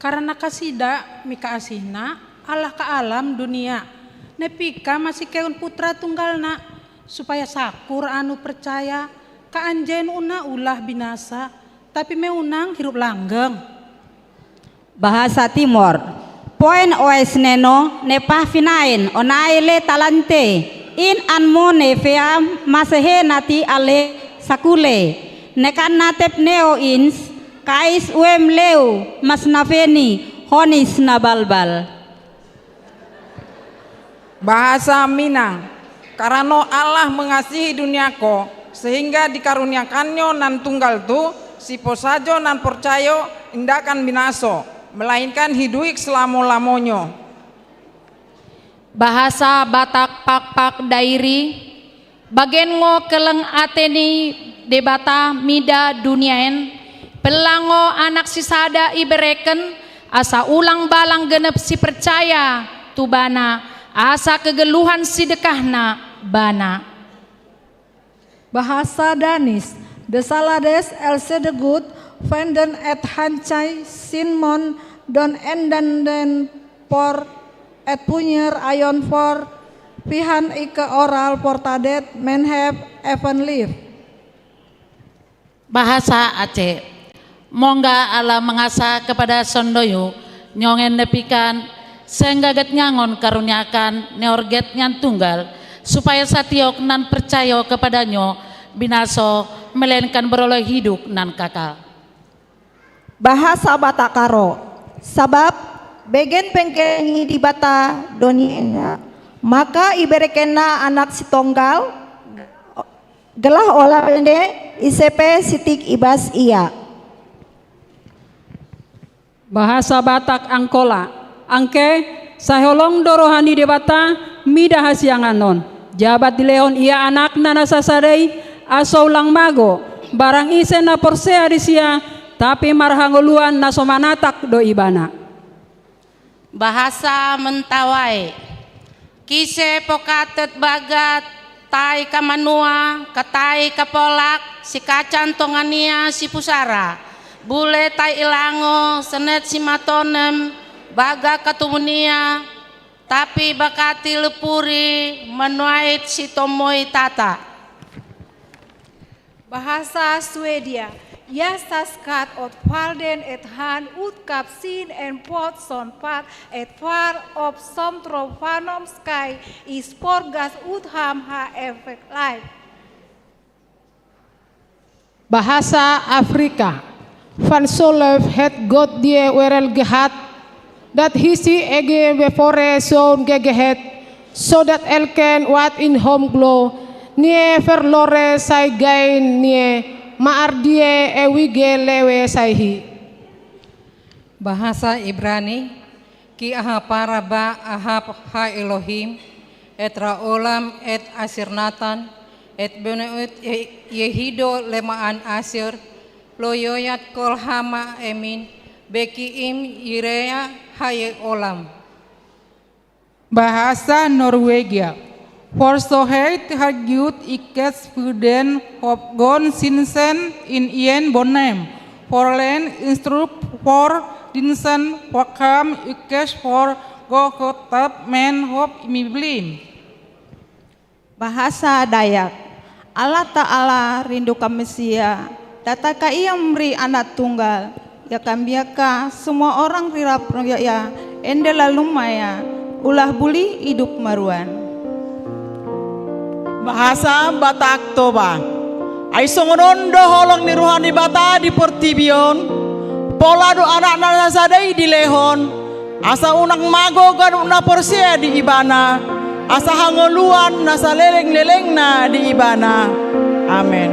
Karena kasida mika asina, Allah ka alam dunia, nepika masikeon putra tunggalna, supaya sakur anu percaya ka anjen unna ulah binasa, tapi meunang hirup langgeng. Bahasa Timor. Poen oes neno ne pahfinaen onae le talante, in anmo ne fea masehe nati ale sakule, nekan natep neo ins, kais uem leu mas nafeni honis na balbal. Bahasa Minang. Karano Allah mengasihi dunia ko, sehingga dikaruniakanNyo nan tunggal tu, sipo sajo nan porcayo indakan binaso, melainkan hiduik selamo-lamonyo. Bahasa Batak Pakpak Dairi. Bagen ngo keleng ate ni Debata mida dunia en, pellango anak sisada ibereken, asa ulang balang genep sipercaya tu Bana, asa kegeluhan sidekahna Bana. Bahasa Danis. De salades else de gud, fenden et hancai sinmon don endanden por et punyer ayon for, pihan ike oral portadet menhep even live. Bahasa Aceh. Mongga Allah mengasa kepada sondoyu nyongen nepikan, senggaget nyangon karuniakan neorget nyan tunggal, supaya satiok nan percayo kepada-Nyo binaso, melainkan beroleh hidup nan kakal. Bahasa Batak Karo. Sabab begen pengke ni Debata do niena, maka iberekenna anak sitonggal, gelah ola pende ise pe sitik ibas ia. Bahasa Batak Angkola. Angke, sai holong do roha ni Debata mida hasiangan on, jabat dilehon Ia Anakna na sasada i, asa ulang mago barang ise na porsea di Sia, tapi marhangoluan na so manatak do Ibana. Bahasa Mentawai. Kise pokatet bagat tai Kamanua, katai Kapolak, sikacan tongan ia sipusara, bule tai Ilango, senet simatonem, baga katubun ia, tapi bakati lepuri manuait sitomoi tata. Bahasa Swedia. Ia saskat åt farden et han utkap sin en pot son pat et far op som tro fanom skai is porgas ut ham ha efek life. Bahasa Afrika. Fansolef het got die werel gehat, dat hisi ege before soun gegehet, so dat elken wat in hom glo, nie verlore sai gain nie, maar die ewige lewe sai hi. Bahasa Ibrani. Ki ahapara ba Ahab ha Elohim, et ra olam et asir natan, et beneut Ye-, Yehido lemaan asir, lo yoyat kol hama emin, beki im yirea ha ye olam. Bahasa Norwegia. For så høyt har Gud ikke spydd en hop gård sin søn inn i en bondehjem, for en instruks for din søn, for ham ikke skal gå højt op, men hop i blinde. Bahasa Dayak. Allah Ta'ala rindu kami sia, datang ka ia memberi anak tunggal, ia kami ia ka semua orang rirap ia, ende lalu maya, ulah buli hidup maruan. Bahasa Batak Toba. Ai songon on do holong ni roha ni Debata di portibi on, pola do anakna na sada i dilehon, asa unang mago ganup na porsea di ibana, asa hangoluan na saleleng-lelengna di ibana. Amen.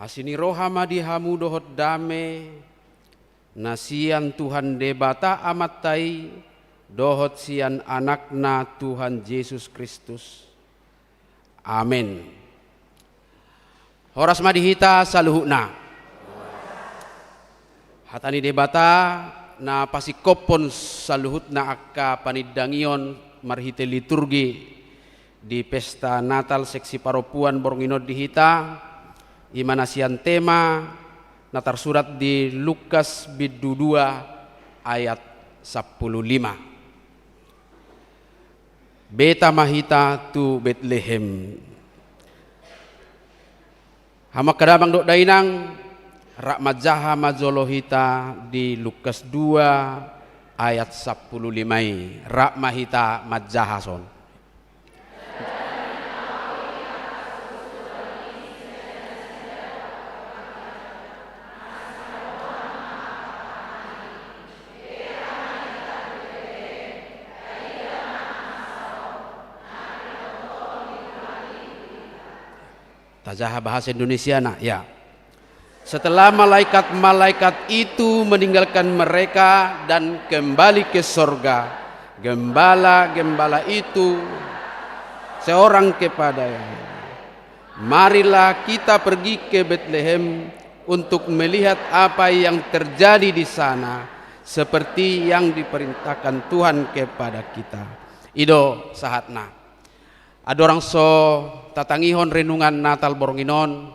Asi ni roha ma di hamu dohot dame, na sian Tuhan Debata Amanta i, dohot sian Anakna Tuhan Jesus Kristus. Amen. Horas ma di hita saluhutna. Hata ni Debata na pasingkophon saluhutna angka panindangion marhite liturgi di pesta Natal seksi parompuan borngin on di hita, i ma na sian tema na tarsurat di Lukas bindu dua ayat sampulu lima. Beta ma hita tu Betlehem. Hamu angka damang dohot dainang, rap manjaha ma jolo hita di Lukas dua ayat sampulu lima i. Rap ma hita manjaha son. Tajaha bahasa Indonesiana, ya. Setelah malaikat-malaikat itu meninggalkan mereka dan kembali ke sorga, gembala-gembala itu seorang kepada yang, "Marilah kita pergi ke Betlehem untuk melihat apa yang terjadi di sana, seperti yang diperintahkan Tuhan kepada kita." I do sahatna. Andorang so tatangihon renungan Natal borngin on,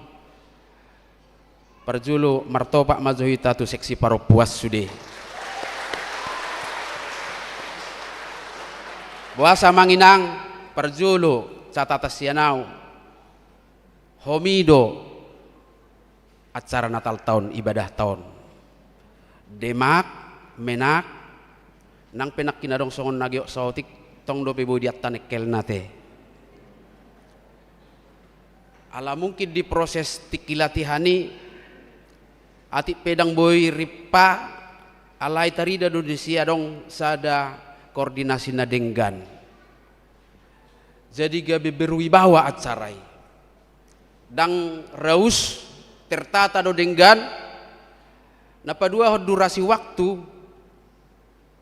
parjolo martopak ma jo hita tu seksi parompuan sude. Boasa amang inang, parjolo catatan sian au. Homi do acara Natalta on, ibadahta on. Demak, menak, nang pe nangkin adong songon na gok saotik, tong dope boi diantan engkelna te. Ala mungkin di proses tingki latihan i, atik pe ndang boi rimpa, alai tarida do disi adong sada koordinasi na denggan. Jadi gabe berwibawa acara i. Ndang raus, tertata do denggan. Na paduahon durasi waktu,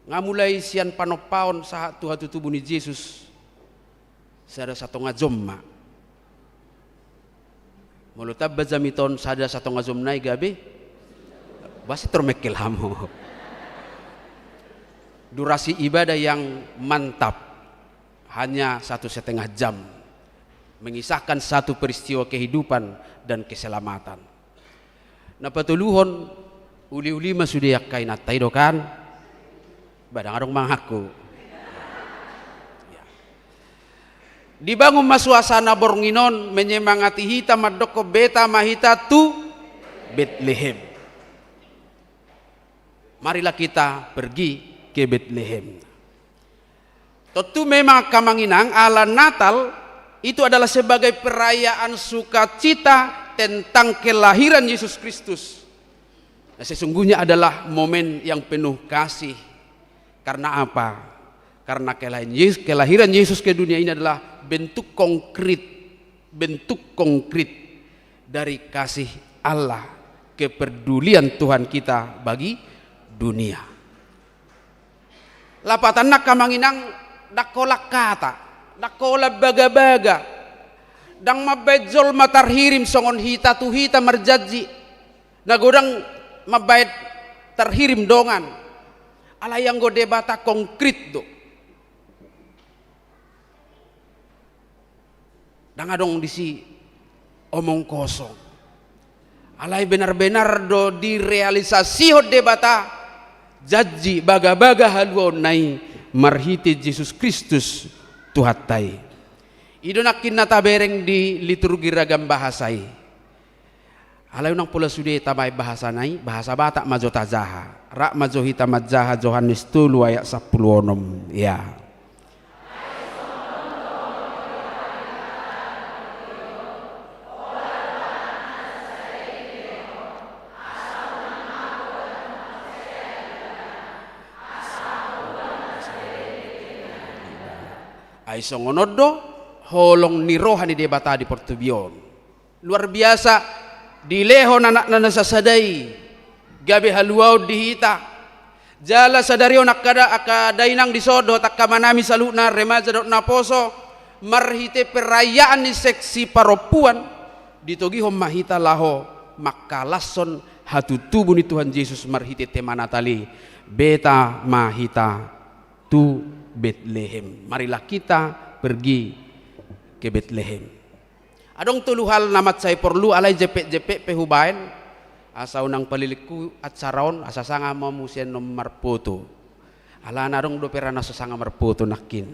nga mulai sian panompaon sahat tu hatutubu ni Jesus, sada satonga jom ma. Molo tamba jamita on sada satonga jom nai gabe, boasa tor mengkel hamu. Durasi ibadah yang mantap. Hanya satu setengah jam, mengisahkan satu peristiwa kehidupan dan keselamatan. Na patoluhon, uli-uli ma sude angka inanta i do kan? Ba ndang adong mangaku. Ya. Dibangun ma suasana borngin on, menyemangati hita, mandokkon beta ma hita tu Betlehem. Marilah kita pergi ke Betlehem. Tontu memang angka amang inang, ala Natal itu adalah sebagai perayaan sukacita tentang kelahiran Yesus Kristus. Nah, sesungguhnya adalah momen yang penuh kasih. Karena apa? Karena kelahiran Yes-, kelahiran Yesus ke dunia ini adalah bentuk konkret, bentuk konkret dari kasih Allah, kepedulian Tuhan kita bagi dunia. Lapatanna angka amang inang, ndang holan hata, ndang holan bagabaga, ndang mambahen jolma tarhirim songon hita tu hita marjanji, na godang mambahen tarhirim dongan. Alai anggo Debata konkret do. Ndang adong disi omong kosong. Alai benar-benar do direalisasihon Debata janji bagabaga haluaonna i marhite Jesus Kristus Tuhanta i. I do nangkin na tabereng di liturgi ragam bahasa i. Alai unang pola sude tabahen bahasana i, bahasa Batak ma jo tajaha. Rap ma jo hita manjaha Johannes tolu ayat sampulu onom. Ya. Ai songon on do holong ni roha ni Debata di portibi on. Luar biasa. Dilehon anakna na sasada i gabe haluaon di hita. Jala sadari on angka da-, angka dainang dison dohot angka amanami saluhutna, remaja dohot naposo, marhite perayaan ni seksi parompuan, ditogihon ma hita laho mangkalashon hatutubu ni Tuhan Jesus marhite tema Natal i. Beta ma hita tu Betlehem. Marilah kita pergi ke Betlehem. Adong tolu hal na mansai porlu, alai jempek-jempek pe hubaen, asa unang palilingku acara on, asa sanga ma muse annon marpoto. Alana adong dope ra na so sanga marpoto nangkin.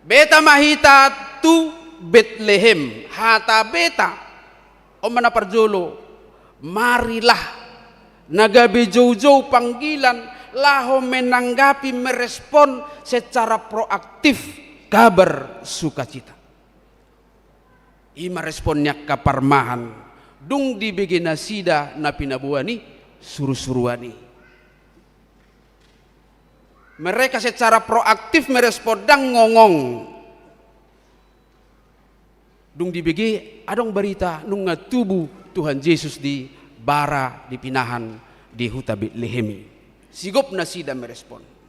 Beta ma hita tu Betlehem. Hata beta, on ma na parjolo, marilah, na gabe joujou panggilan laho menanggapi, merespon secara proaktif kabar sukacita. I ma respon ni angka parmahan, dung dibege nasida na pinaboa ni surusuruan i. Mereka secara proaktif merespon, ndang ngongong. Dung dibege, adong barita nunga tubu Tuhan Jesus di bara, di pinahan, di huta Betlehem i. Sigop nasida merespon.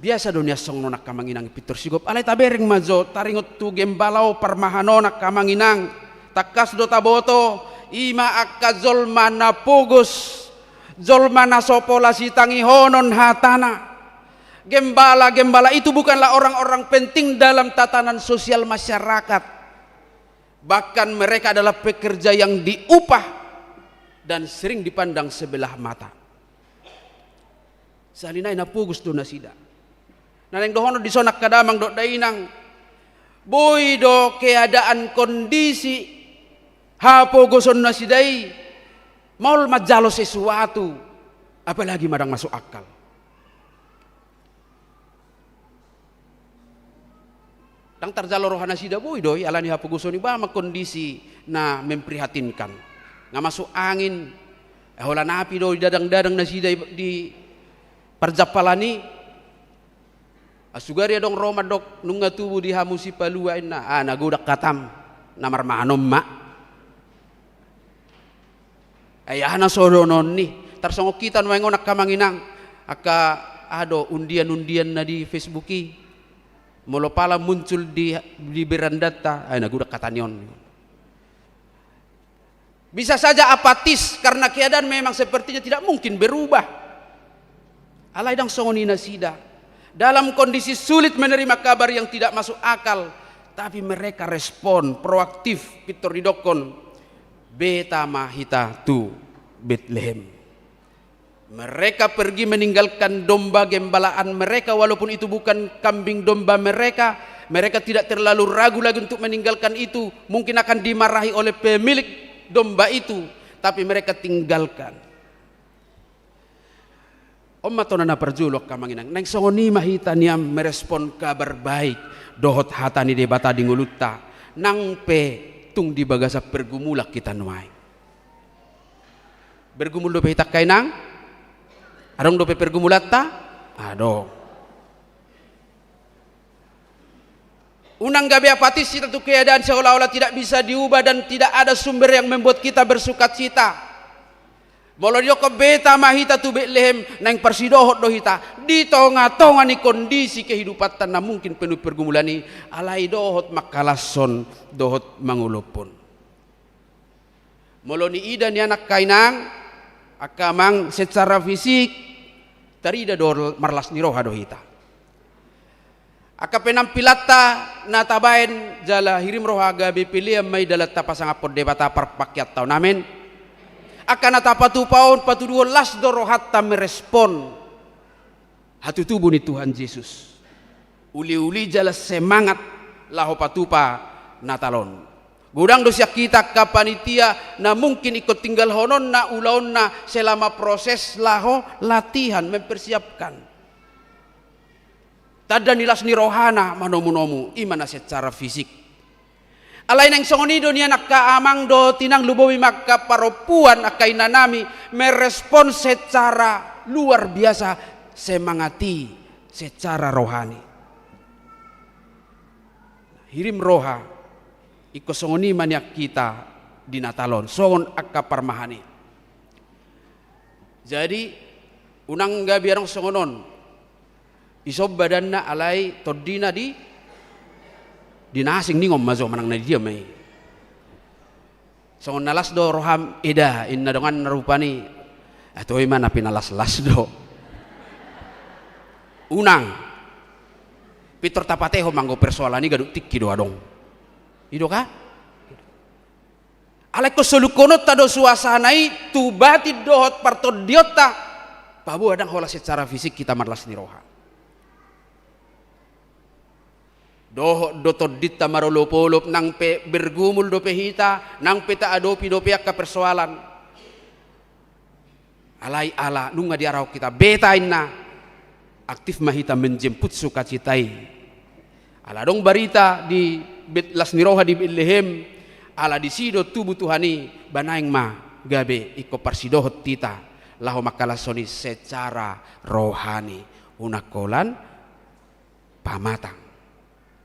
Biasa do nian songon on angka amang inang, pintor sigop. Alai tabereng ma jo, taringot tu gembala on, parmahan on angka amang inang. Tangkas do taboto, i ma angka jolma na pogos, jolma na so pola sitangihonon hatana. Gembala-gembala itu bukanlah orang-orang penting dalam tatanan sosial masyarakat. Bahkan mereka adalah pekerja yang diupah dan sering dipandang sebelah mata. Sahali nai na pogos do nasida. Na naeng dohonon dison angka damang dohot dainang, boi do keadaan kondisi hapogoson nasida i maol manjalo sesuatu, apalagi ma ndang masuk akal. Ndang tarjalo roha nasida, boi do i, alani hapogoson i, ba ma kondisi na memprihatinkan. Nga masuk angin, eh, holan api do didadang-dadang nasida i di parjampalan i. Asugari adong ro mandok, nunga tubu di hamu Sipalua, inna. Ah, na godang hatam, na marmahan on ma. Ai aha na so dohonon ni? Tarsongon hita nuaeng on angka amang inang, angka aha do, undian-undian na di Facebook i. Molo pala muncul di, di berandanta, ai na godang hata ni on. Bisa saja apatis karena keadaan memang sepertinya tidak mungkin berubah. Alai ndang songon i nasida. Dalam kondisi sulit menerima kabar yang tidak masuk akal, tapi mereka respon proaktif, pintor didokkon, beta ma hita tu Betlehem. Mereka pergi meninggalkan domba gembalaan mereka, walaupun itu bukan kambing domba mereka. Mereka tidak terlalu ragu lagi untuk meninggalkan itu. Mungkin akan dimarahi oleh pemilik domba itu, tapi mereka tinggalkan. On ma tona na parjolo angka amang inang, naeng songon i ma hita nian merespon kabar baik dohot hata ni Debata di ngolunta, nang pe tung di bagasan pergumulan hita nuaeng. Bergumul dope hita angka inang? Adong dope pergumulanta? Adong. Unang gabe apatis hita tu keadaan seolah-olah tidak bisa diubah dan tidak ada sumber yang membuat kita bersukacita. Molo didokkon beta ma hita tu Betlehem, naeng parsidohot do hita di tonga-tonga ni kondisi kehidupanta na mungkin penuh pergumulan i, alai dohot mangkalashon dohot mangolophon. Molo niida nian angka inang, angka amang, secara fisik, tarida do marlas ni roha do hita. Angka penampilanta na tabaen jala hirim roha gabe pelean ma i dalan tapasangaphon Debata parpangkeanta on. Amen. Angka na tapatupa on patuduhon las do rohanta merespon hatutubu ni Tuhan Jesus. Uli-uli jala semangat laho patupa Natal on. Godang do sian hita angka panitia na mungkin ingkon tinggalhononna ulaonna selama proses laho latihan, mempersiapkan. Tanda ni las ni rohana manomu-nomu, i ma na secara fisik. Alai naeng songon i do nian angka amang dohot inang, lumobi ma angka parompuan, angka inanami, merespon secara luar biasa semangat i secara rohani. Hirim roha, ingkon songon i ma nian hita di Natal on, songon angka parmahan i. Jadi, unang gabe adong songon on. Ison badanna alai tondina di, di na asing, ningon ma jo manang na di dia ma i. Songon na las do roham, eda, inna donganna rupani. Atau ima na pinalas-las do. Unang. Pintor tapatehon ma anggo persoalan i ganup tingki do adong. I do kan? Alai ingkon soluhononta do suasana i tu batin dohot partondionta. Paboa ndang holan secara fisik hita marlas ni roha. Dohot do tondinta marolop-olop, nang pe bergumul dope hita, nang pe taadopi dope angka persoalan. Alai ala nunga diarahon hita, beta inna, aktif ma hita menjemput sukacita i. Ala adong barita di Bet-, las ni roha di Betlehem, ala disi do tubu Tuhan i, ba naeng ma gabe ingkon parsidohot hita laho mangkalashon i secara rohani, unang holan pamatang.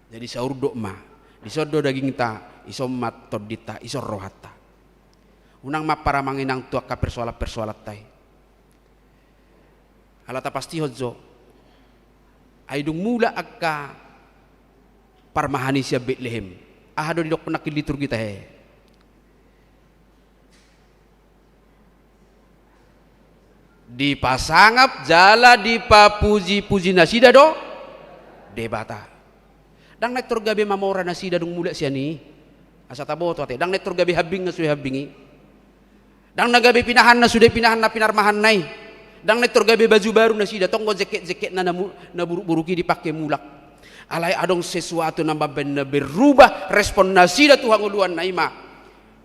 Jadi saurdot ma, dison do dagingta, ison ma tondinta, ison rohanta. Unang ma paramang inang tu angka persoalan-persoalanta i. Ala tapastihon jo, ai dung mulak angka parmahan i sian Betlehem, aha do didok nangkin liturgita he? Dipasangap jala dipapuji-puji nasida do Debata. Ndang na pintor gabe mamora nasida dung mulak sian i. Asa taboto ate, ndang na pintor gabe hambing na sude hambing i. Ndang na gabe pinahan na sude pinahan na pinarmahanna i. Ndang na pintor gabe baju baru nasida, tong do jeket-jeketna na mu-, na buruk-buruk i dipake mulak. Alai adong sesuatu na mambaen na berubah respon nasida tu hangoluanna i ma.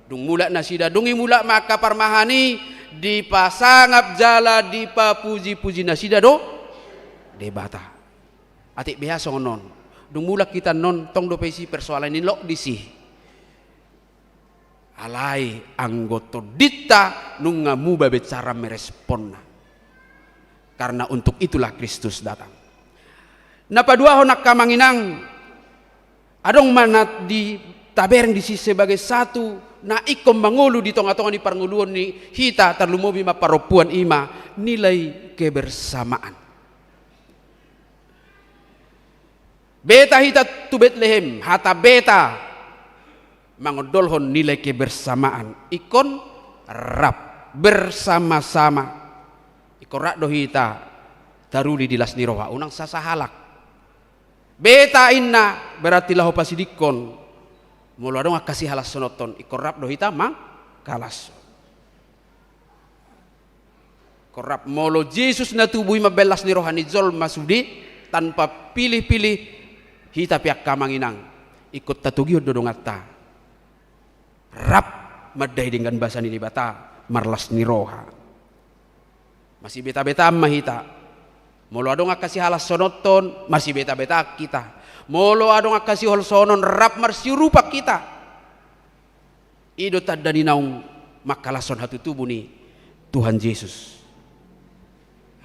Dung mulak nasida, dung i mulak ma angka parmahan i, dipasangap jala dipapuji-puji nasida do Debata. Atik beha songon on. Dung mulak hita annon, tong dope disi persoalan i, lok disi. Alai anggo tondinta nunga muba be cara meresponna. Karena untuk itulah Kristus datang. Na paduahon angka amang inang, adong ma na di tabereng disi sebagai satu na ingkon mangolu di tonga-tonga ni parngoluon ni hita, tarlumobi ma parompuan, i ma nilai kebersamaan. Beta hita tu Betlehem, hata beta mangondolhon nilai kebersamaan, ingkon rap, bersama-sama. Ingkon rap do hita taruli di las ni roha, unang sasahalak. Beta inna berarti laho pasidingkon. Molo adong angka sihalashononhon, ingkon rap do hita mangkalashon. Ingkon rap, molo Jesus na tubu i mambaen las ni roha ni jolma sude, tanpa pilih-pilih, hita pe angka amang inang, ingkon tatogihon do donganta. Rap mandai denggan basa ni Debata, marlas ni roha. Masibeta-betaan ma hita. Molo adong angka sihalashononhon, masibeta-betaan hita. Molo adong angka siholsonon, rap marsiurupan hita. I do tanda ni naung mangkalashon hatutubu ni Tuhan Jesus.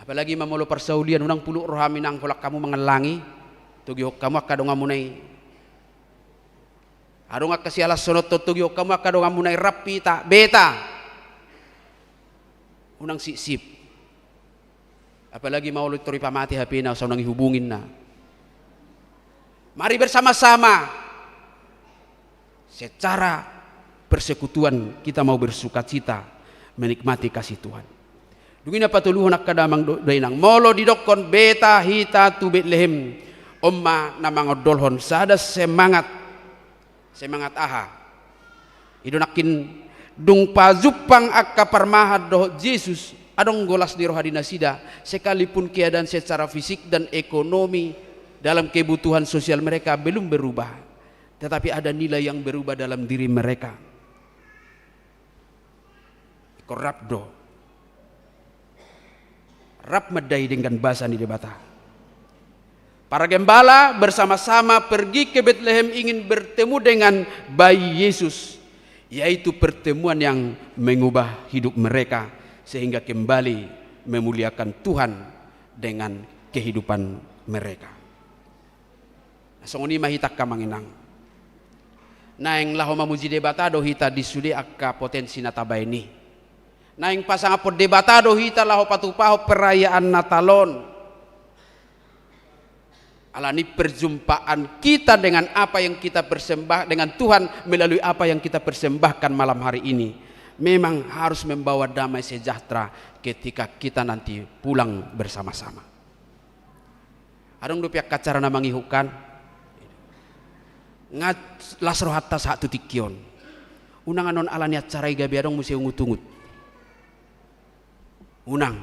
Apalagi ma molo parsaulian, unang puluk roham inang holan hamu mangallangi, togihon hamu angka donganmuna i. Adong angka sihalashononhon, togihon hamu angka donganmuna i, rap hita, beta. Unang sipsip. Apalagi ma olo tor i pamate H P-na, asa unang ihubungi inna. Mari bersama-sama secara persekutuan kita mau bersukacita menikmati kasih Tuhan. Dung i na patoluhon angka damang do-, dainang, molo didokkon beta hita tu Betlehem, on ma na mangondolhon sada semangat. Semangat aha? I do nangkin dung pajumpang angka parmahan dohot Jesus, adong do las ni roha di nasida, sekalipun keadaan secara fisik dan ekonomi dalam kebutuhan sosial mereka belum berubah, tetapi ada nilai yang berubah dalam diri mereka. Ingkon rap do. Rap mandai denggan basa ni Debata. Para gembala bersama-sama pergi ke Betlehem ingin bertemu dengan bayi Yesus, yaitu pertemuan yang mengubah hidup mereka sehingga kembali memuliakan Tuhan dengan kehidupan mereka. Songon i ma hita angka amang inang. Naeng laho mamuji Debata do hita di sude angka potensi na tabaen i. Naeng pasangaphon Debata do hita laho patupahon perayaan Natal on. Alani perjumpaan kita dengan apa yang kita persembah-, dengan Tuhan melalui apa yang kita persembahkan malam hari ini memang harus membawa damai sejahtera ketika kita nanti pulang bersama-sama. Adong dope angka acara na mangihutkan. Nga las rohanta sahat tu tingki on. Unang annon alani acara i gabe adong muse ungut-ungut. Unang.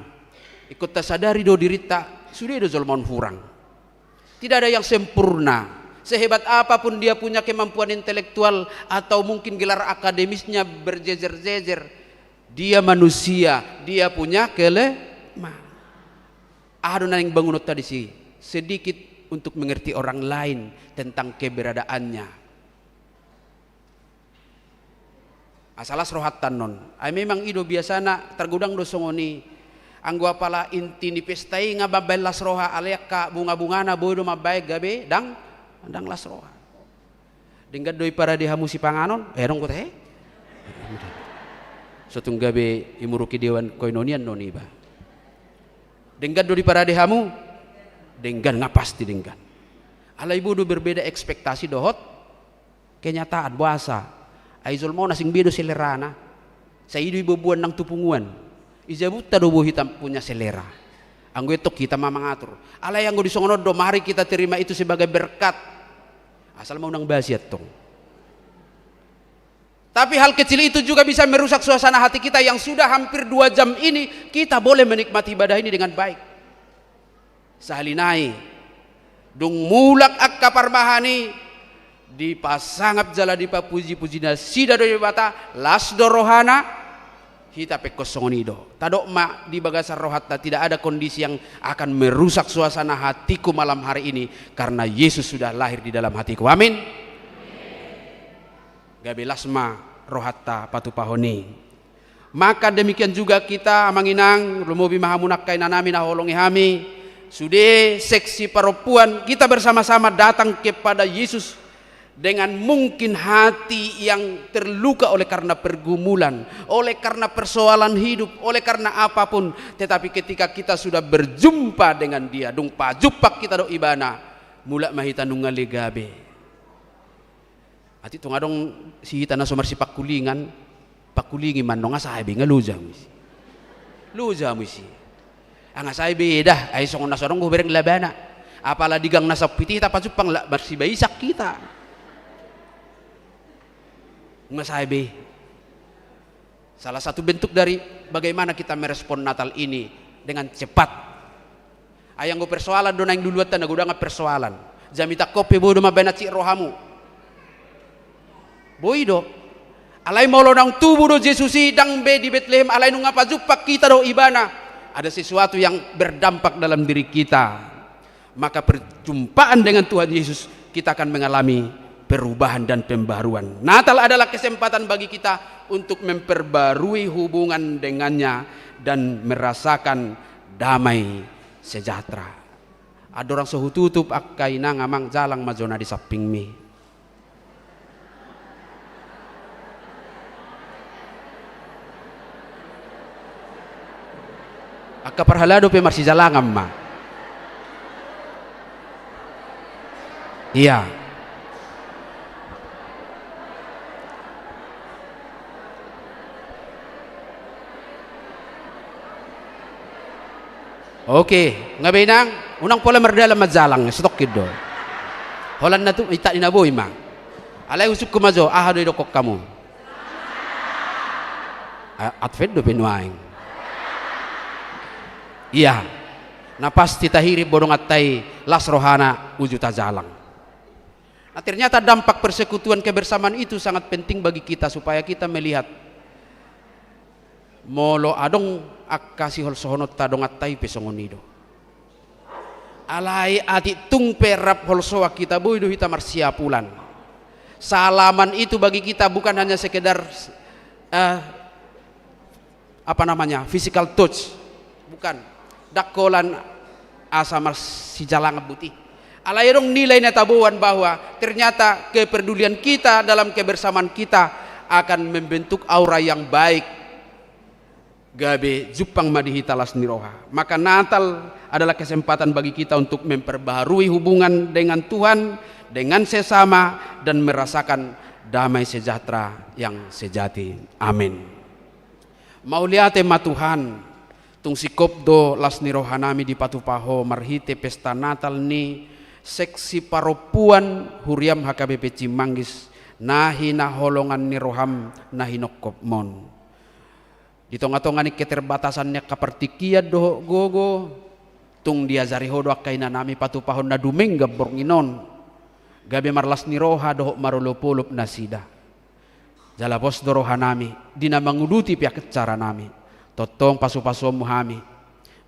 Ingkon tasadari do dirinta, sude do jolma on hurang. Tidak ada yang sempurna. Sehebat apapun dia punya kemampuan intelektual atau mungkin gelar akademisnya berjejer-jejer, dia manusia, dia punya kelemahan. Aha do naeng bangunonta disi? Sedikit untuk mengerti orang lain tentang keberadaannya. Asa las rohanta annon. Ai memang i do biasana, targodang do songon i. Anggo apala inti ni pesta i nga mambaen las roha, alai angka bunga-bungana boi do mambaen gabe ndang, ndang las roha. Denggan do diparade hamu sipanganon, eh, adong huta he. So tung gabe imuruki dewan koinonia annon iba. Denggan do diparade hamu, denggan, nga pasti denggan. Alai boi do berbeda ekspektasi dohot kenyataan, boasa? Ai jolma on asing be do selerana. Sai i do iboan-boan nang tu punguan. I jabunta do boi hita punya selera. Anggo i tong hita ma mangatur. Alai anggo di songon on do, mari kita terima itu sebagai berkat. Asal ma unang basi antong. Tapi hal kecil itu juga bisa merusak suasana hati kita yang sudah hampir dua jam ini kita boleh menikmati ibadah ini dengan baik. Sahali nai, dung mulak angka parmahan i, dipasangap jala dipapuji-puji nasida do Debata, las do rohana, hita pe ingkon songon i do. Tadok ma di bagasan rohanta, tidak ada kondisi yang akan merusak suasana hatiku malam hari ini, karena Yesus sudah lahir di dalam hatiku. Amin. Gabe las ma rohanta patupahon i. Maka demikian juga kita, amang inang, lumobi ma hamu nangkaninami na huoloi hami, sude seksi parompuan, kita bersama-sama datang kepada Yesus dengan mungkin hati yang terluka oleh karena pergumulan, oleh karena persoalan hidup, oleh karena apapun. Tetapi ketika kita sudah berjumpa dengan Dia, dung pajumpang kita dohot Ibana, mulak ma hita nunga lega be. Atik tung adong si hita na so marsipangkulingan, pangkulingi ma annon, nga sae be, nga loja hamu isi. Loja hamu isi. Ah, nga sae be dah, ai songon na so adong hubereng labana. Apala di gang na sampit i hita pajumpang, la marsibaisak hita. Nga sae be. Salah satu bentuk dari bagaimana kita merespon Natal ini dengan cepat. Ai anggo persoalan do naeng luluanta, na godang persoalan. Jamitangkon pe boi do mambaen atik rohamu. Boi do. Alai molo naung tubu do Jesus i, ndang be di Betlehem, alai nunga pajumpang hita dohot Ibana, ada sesuatu yang berdampak dalam diri kita. Maka perjumpaan dengan Tuhan Yesus, kita akan mengalami perubahan dan pembaruan. Natal adalah kesempatan bagi kita untuk memperbarui hubungan dengannya dan merasakan damai sejahtera. Andorang so hututup, angka inang, amang, jalang ma jona di sampingmi. Angka parhalado pe marsijalangan ma. Ia. Oke, nga be inang, unang pola mardalan manjalang, satongkin do. Holan na tu, itak ni na boi ma. Alai husungkun ma jo, aha do didokkon hamu? A-, Advent dope nuaeng. Ia, na pasti tahirim bodonganta i las rohana uju tajalang. Nah, ternyata dampak persekutuan kebersamaan itu sangat penting bagi kita, supaya kita melihat molo adong angka siholsohononta, donganta i pe songon i do. Alai atik tung pe rap holsoan hita, boi do hita marsiapulan. Salaman itu bagi kita bukan hanya sekedar, eh, apa namanya, physical touch. Bukan. Ndang holan asa marsijalangan buti. Alai adong nilai na taboan bahwa ternyata kepedulian kita dalam kebersamaan kita akan membentuk aura yang baik. Gabe jumpang ma di hita las ni roha. Maka Natal adalah kesempatan bagi kita untuk memperbaharui hubungan dengan Tuhan, dengan sesama, dan merasakan damai sejahtera yang sejati. Amin. Mauliate ma Tuhan, tung singkop do las ni rohanami dipatupa Ho marhite pesta Natal ni seksi parompuan huriam H K B P Cimanggis, na hinaholongan ni roham na hinongkopmon. Di tongatonga ni keterbatasan ni angka partingkian dohot gogo, tung diajari Ho do angka inanami patupahon na dumenggan borngin on, gabe marlas ni roha dohot marolopolop nasida. Jala pos do rohanami di na manguduti pe acarami. Tongtong pasupasuonmu hami,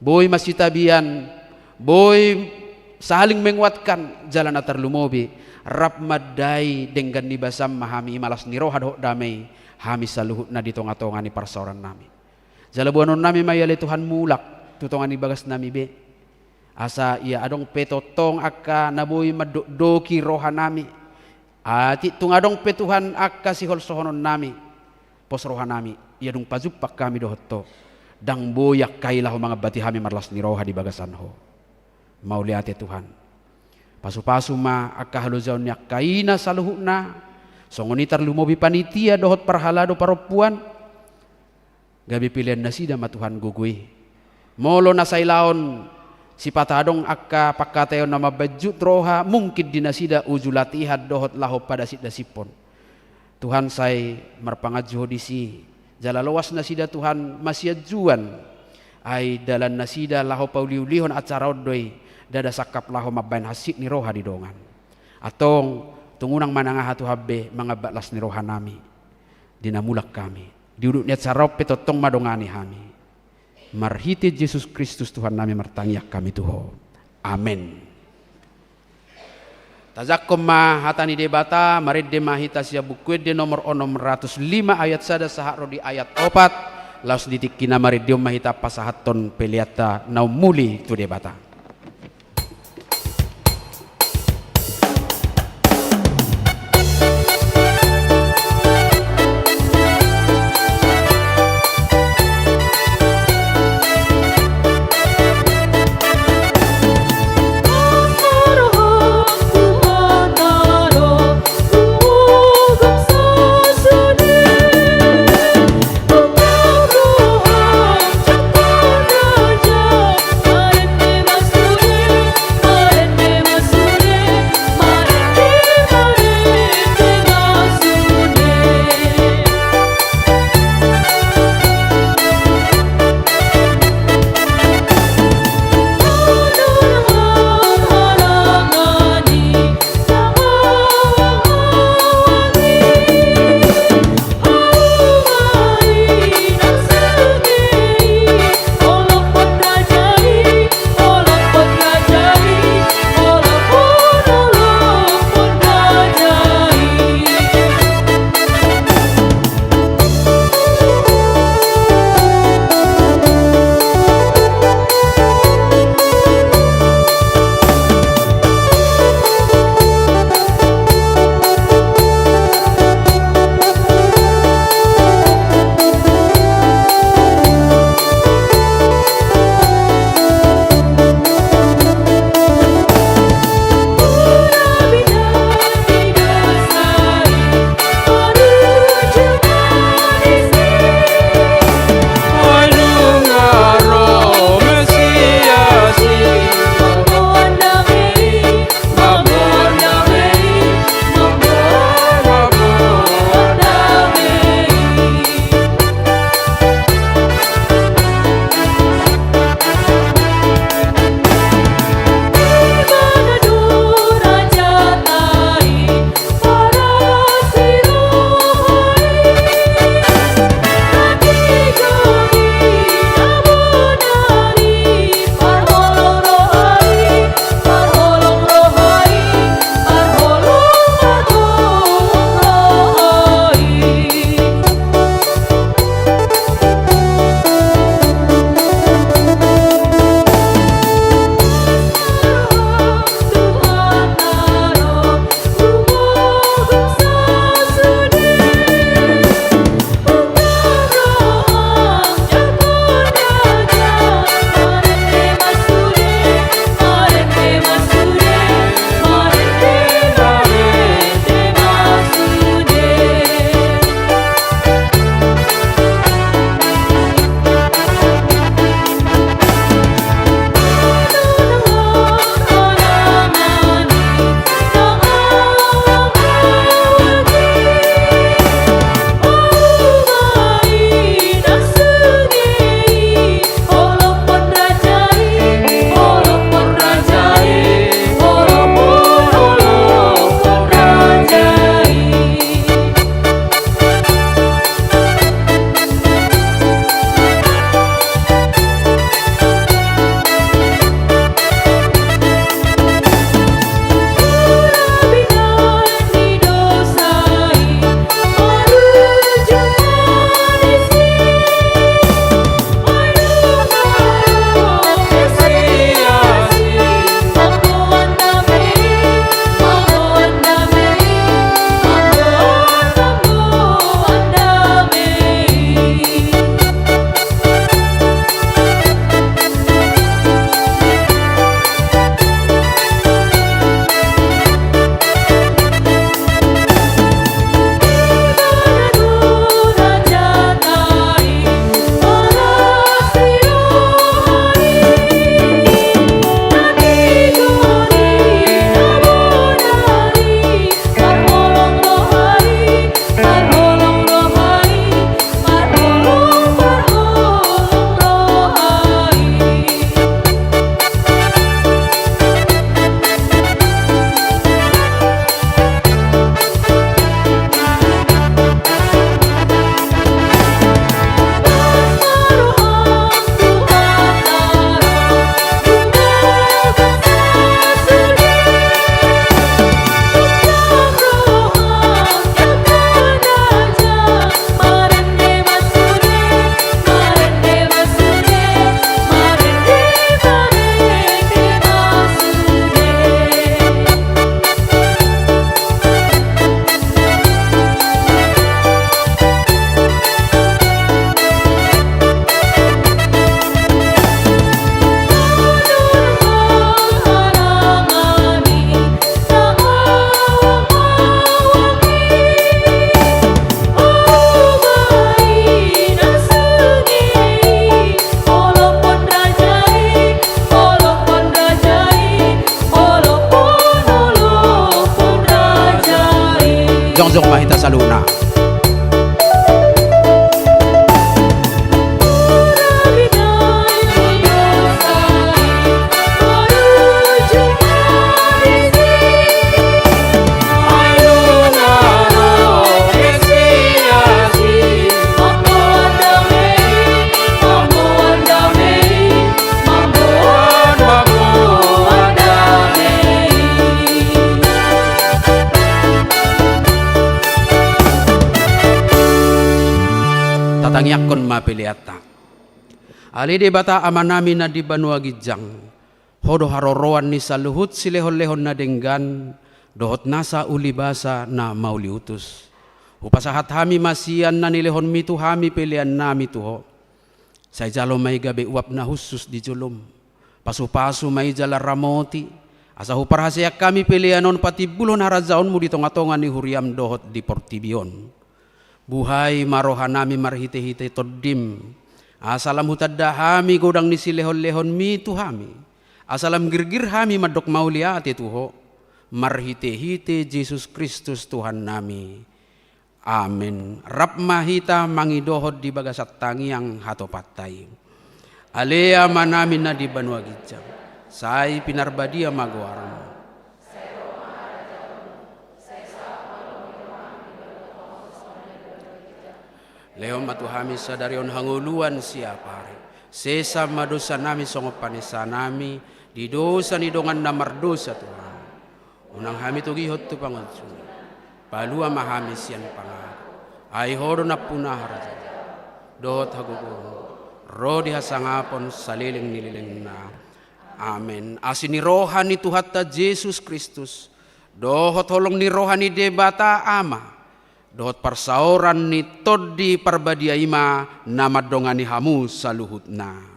boi masitabian, boi saling menguatkan, jala na tarlumobi rap mandai denggan ni basam ma hami, i ma las ni roha dohot dame i, hami saluhutna di tongatonga ni parsaorannami. Jala boanonnami ma i ale Tuhan mulak tu tonga ni bagasnami be, asa ia adong pe tongtong angka na boi mandokdoki rohanami, atik tung adong pe Tuhan angka siholsohononnami, pos rohanami, ia dung pajumpang hami dohot Ho, ndang boi angka i laho mangambati hami marlas ni roha di bagasan Ho. Mauliate Tuhan. Pasupasu ma angka halojaon ni angka ina saluhutna, songon i tarlumobi panitia dohot parhalado parompuan, gabe pelean nasida ma Tuhan gogo i. Molo na sailaon sipata adong angka pangkataion na mambaen jut roha mungkin di nasida uju latihan dohot laho padasindasiphon, Tuhan sai marpanganju Ho disi, jala loas nasida Tuhan masianjuan. Ai dalan nasida laho pauliulihon acara on do i, ndada sangkap laho mambaen hansit ni roha di dongan. Antong, tung unang manang aha Tuhan be mangambat las ni rohanami di na mulak hami. Di udut ni acara on pe tongtong ma dongani hami. Marhite Jesus Kristus Tuhannami martangiang hami tu Ho. Amen. Tajangkon ma hata ni Debata, marende ma hita sian Buku Ende nomor onom ratus lima ayat sada sahat ro di ayat opat, laos di tingki na marende on ma hita pasahathon peleanta na ummuli tu Debata. Jongjong ma hita saluhutna. Tatangiangkon ma peleanta. Ale Debata Amanami na di banua ginjang, Ho do haroroan ni saluhut silehonlehon na denggan dohot nasa ulibasa na mauliutus. Hupasahat hami ma sian na nilehonmi tu hami peleannami tu Ho. Sai jalo ma i gabe uap na hushus di jolom. Pasupasu ma i jala ramoti, asa huparhaseang hami pelean on patimbulhon harajaonmu di tongatonga ni huriam dohot di portibi on. Buhai ma rohanami marhitehite Tondim, asa lam hutanda hami godang ni silehonlehonmi tu hami, asa lam girgir hami mandok mauliate tu Ho, marhitehite Jesus Kristus Tuhannami. Amen. Rap ma hita mangidohon di bagasan tangiang hatopanta i. Ale Amanami na di banua ginjang, sai pinarbadia ma goarmu. Lehon ma tu hami sadari on hangoluan siapari. Sesa ma dosanami songon panesanami di dosa ni dongan na mardosa tu hami. Unang hami togihon tu pangunjunan. Palua ma hami sian pangago. Ai Ho do nampuna harajaon dohot hagogoon, ro di hasangapon saleleng ni lelengna. Amen. Asi ni roha ni Tuhanta Jesus Kristus, dohot holong ni roha ni Debata Ama, dohot parsaoran ni Tondi Parbadia i ma na mandongani hamu saluhutna.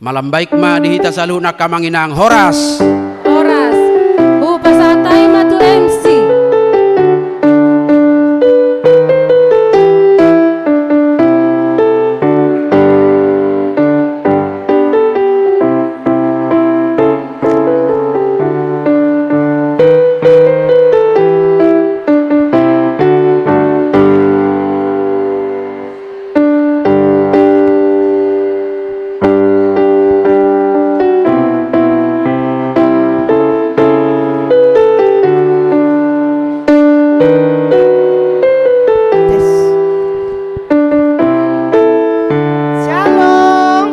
Malambaik ma di hita saluhutna, angka amang inang. Horas. Horas. Hupasahat hami ma tu M C. Shalom.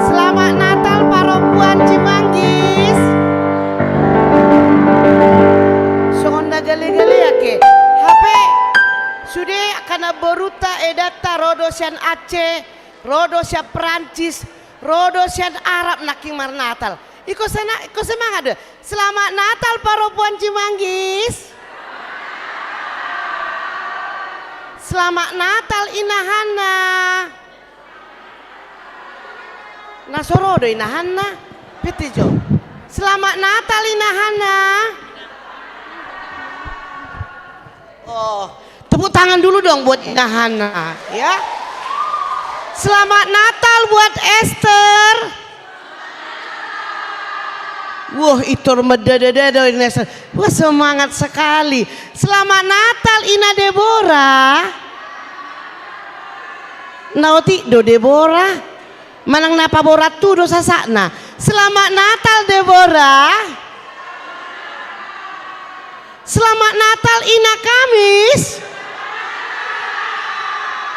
Selamat Natal, parompuan Cimanggis. Songon na gale-gale ake. Hape sude angka namborunta, edanta, ro do sian Aceh, ro do sian Prancis, ro do sian Arab nangkin marnatal. Ingkon sena-, ingkon semangat do. Selamat Natal, parompuan Cimanggis. Selamat Natal, Ina Hanna. Na so ro do Ina Hanna? Piti jo. Selamat Natal, Ina Hanna. Oh, tepuk tangan dulu dong buat Ina Hanna, ya. Selamat Natal buat Esther. Wah, itor medada-dada ini, Esther. Wah, semangat sekali. Selamat Natal, Ina Deborah. Na otik do Deborah. Manang na paborat tu do sasakna. Selamat Natal, Deborah. Selamat Natal, Ina Kamis.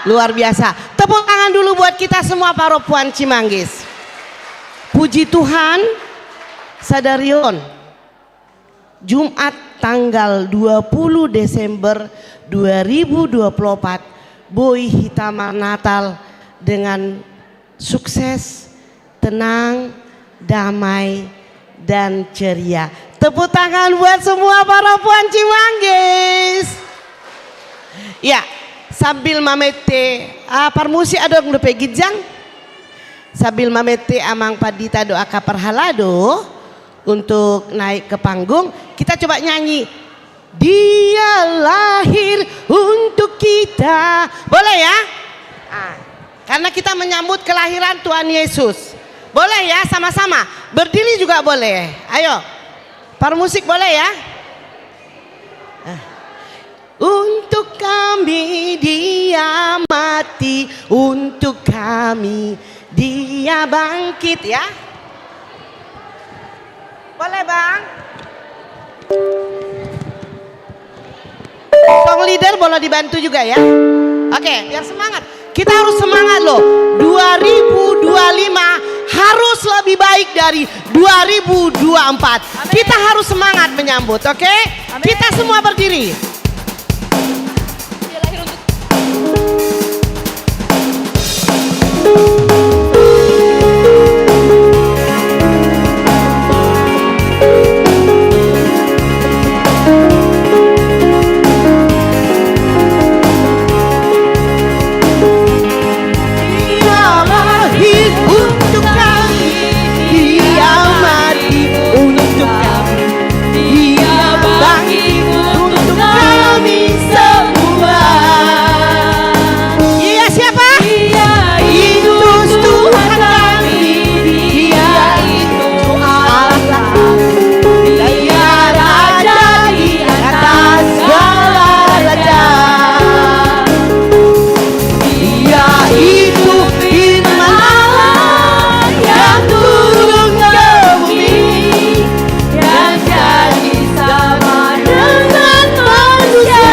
Luar biasa. Tepuk tangan dulu buat kita semua, parompuan Cimanggis. Puji Tuhan, sadari on, Jumat tanggal dua puluh Desember dua ribu dua puluh empat, boi hita marnatal dengan sukses, tenang, damai, dan ceria. Tepuk tangan buat semua parompuan Cimanggis. Ya, sambil mamete, ah, parmusik adong dope ginjang. Sambil mamete Amang Pandita doa ka parhalado untuk naik ke panggung, kita coba nyanyi Dia Lahir Untuk Kita. Boleh ya? Ah, karena kita menyambut kelahiran Tuhan Yesus. Boleh ya, sama-sama. Berdiri juga boleh. Ayo. Parmusik boleh ya? Ah. Untuk kami Dia mati, untuk kami Dia bangkit, ya. Boleh, Bang? Song leader, boleh dibantu juga, ya. Oke, biar semangat. Kita harus semangat, loh. Dua ribu dua lima harus lebih baik dari dua ribu dua empat. Amin. Kita harus semangat menyambut, oke? Amin. Kita semua berdiri. Dia lahir untuk Dia lahir untuk kami, Dia mati untuk kami, Dia bangkit untuk kami semua. Dia siapa? Dia itu Tuhan kami, Dia itu Allah kami, Dia Raja di atas segala raja. Dia itu firman Allah yang turun ke bumi, yang jadi sama dengan manusia.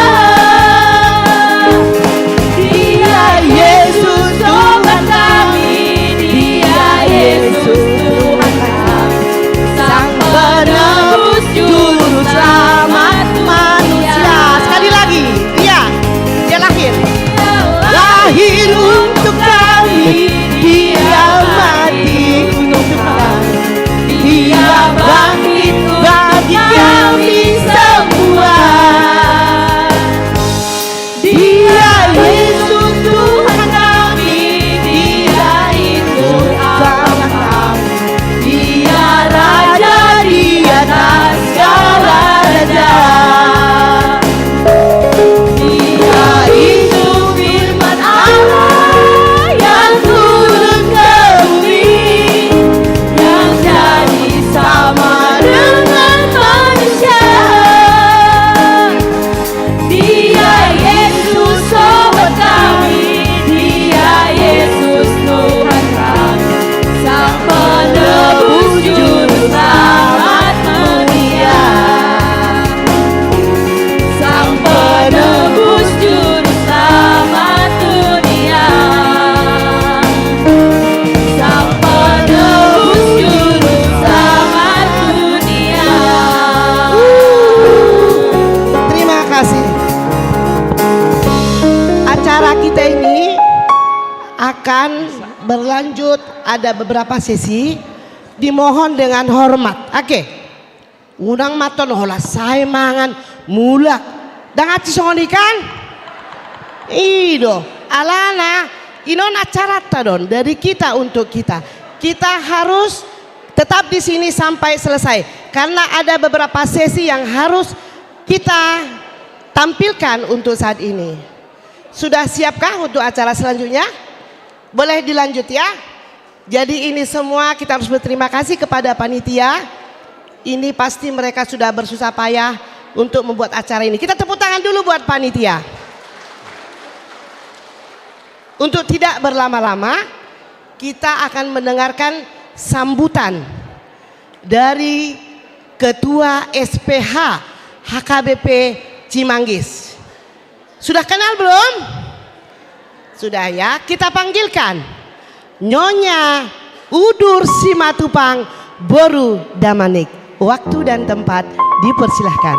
Dia Yesus Tuhan kami, Dia Yesus Tuhan kami, Sang Penebus Juru Selamat manusia. Sekali lagi, Dia, Dia lahir. Lahir untuk kami, Dia mati untuk kami, Dia bangkit bagi kami semua. Dia Yesus Tuhan kami, Dia itu Allah kami, Dia Raja di atas segala raja. Dia itu firman Allah yang turun ke bumi, yang jadi sama dengan manusia. Dia Yesus sobat kami, Dia Yesus Tuhan kami, Sang Penebus Juru Selamat dunia. Sang Penebus Juru Selamat dunia. Sang Penebus Juru Selamat dunia. Terima kasih. Acara kita ini akan berlanjut, ada beberapa sesi. Dimohon dengan hormat. Oke. Unang ma antong holan sae mangan, mulak. Ndang hansit songon i kan? I do. Alana, i non acaranta do on, dari kita untuk kita. Kita harus tetap di sini sampai selesai. Karena ada beberapa sesi yang harus kita tampilkan untuk saat ini. Sudah siapkah untuk acara selanjutnya? Boleh dilanjut, ya. Jadi, ini semua kita harus berterima kasih kepada panitia. Ini pasti mereka sudah bersusah payah untuk membuat acara ini. Kita tepuk tangan dulu buat panitia. Untuk tidak berlama-lama, kita akan mendengarkan sambutan dari Ketua S P H H K B P Cimanggis. Sudah kenal belum? Sudah, ya, kita panggilkan Nyonya Udur Simatupang boru Damanik. Waktu dan tempat dipersilahkan.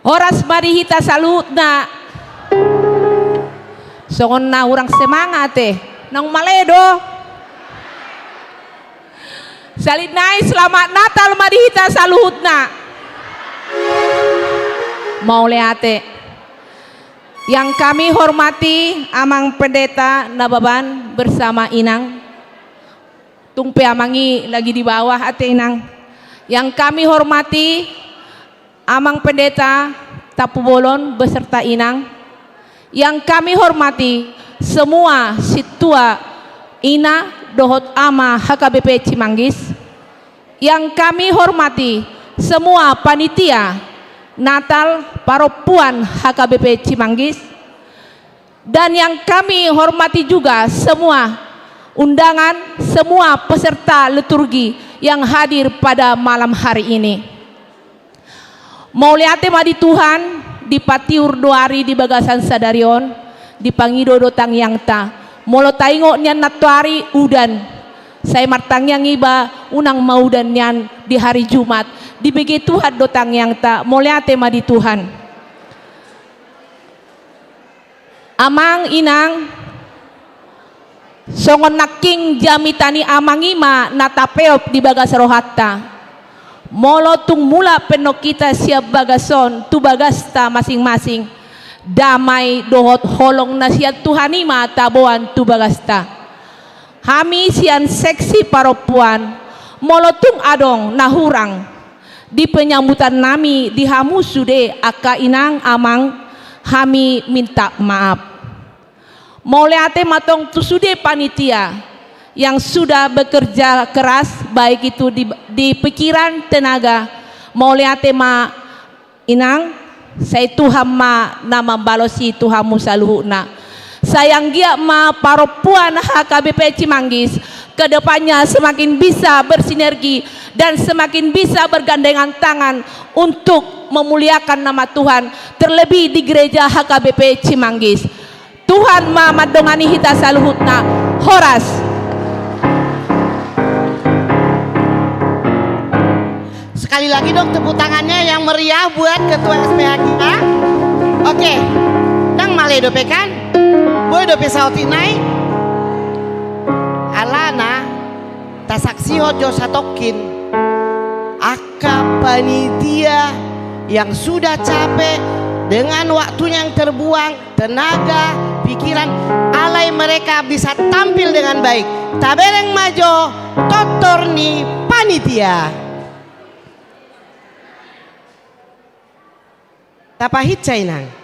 Horas ma di hita saluhutna. Songon na hurang semangat, eh. Naung male do. Sahali nai selamat Natal ma di hita saluhutna. Mauliate. Yang kami hormati Amang Pendeta Nababan bersama Inang. Tung pe Amang i lagi di bawah ate Inang. Yang kami hormati Amang Pendeta Tampubolon beserta Inang. Yang kami hormati semua sintua, ina dohot ama H K B P Cimanggis. Yang kami hormati semua panitia Natal parompuan H K B P Cimanggis. Dan yang kami hormati juga semua undangan, semua peserta liturgi yang hadir pada malam hari ini. Mauliate ma di Tuhan, dipatiur do ari di bagasan sadari on, dipangido do tangiangta. Molo taingot nian nantoari udan, sai martangiang iba unang maudan nian di hari Jumat. Dibege Tuhan do tangiangta, mauliate ma di Tuhan. Amang, Inang, songon nangkin jamita ni Amang i ma na tapeop di bagas rohanta. Molo tung mulak pe annon hita sian bagas on tu bagasta masing-masing, damai dohot holong na sian Tuhan i ma taboan tu bagasta. Hami sian seksi parompuan, molo tung adong na hurang di penyambutan nami di hamu sude angka Inang, Amang, hami minta maaf. Mauliate ma tong tu sude panitia yang sudah bekerja keras, baik itu di, di pikiran, tenaga. Mauliate ma Inang, sai Tuhan ma na mambalos i tu hamu saluhutna. Sai anggiat ma parompuan H K B P Cimanggis ke depannya semakin bisa bersinergi dan semakin bisa bergandengan tangan untuk memuliakan nama Tuhan, terlebih di gereja H K B P Cimanggis. Tuhan ma mandongani hita saluhutna. Horas. Sekali lagi dong tepuk tangannya yang meriah buat Ketua S P H kita. Oke. Ndang male dope kan? Boi dope saotik nai? Alana tasaksihon jo satongkin angka panitia yang sudah capek dengan waktunya yang terbuang, tenaga, pikiran, alai mereka bisa tampil dengan baik. Tabereng ma jo tortor ni panitia. Tapahinsa, Inang.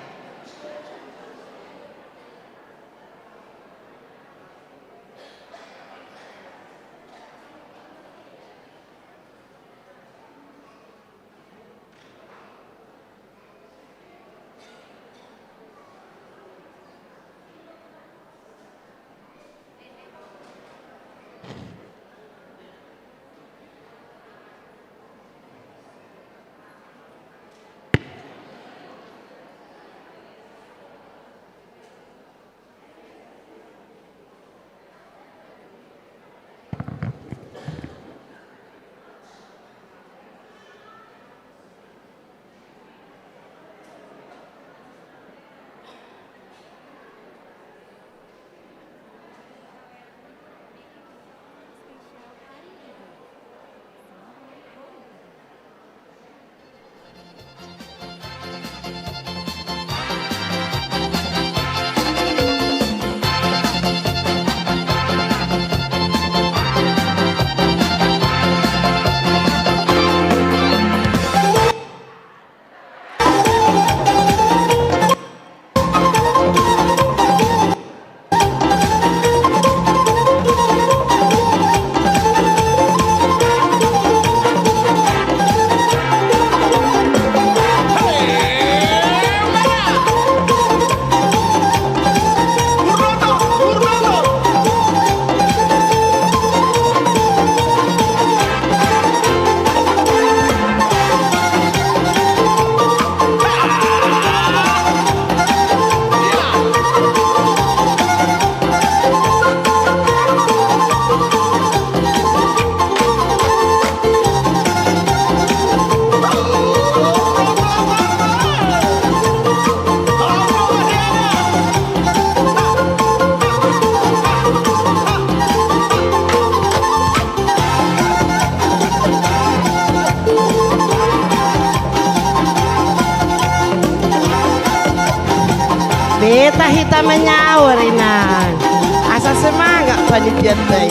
Eta hita menyaur inang. Asa semangat panitianta i.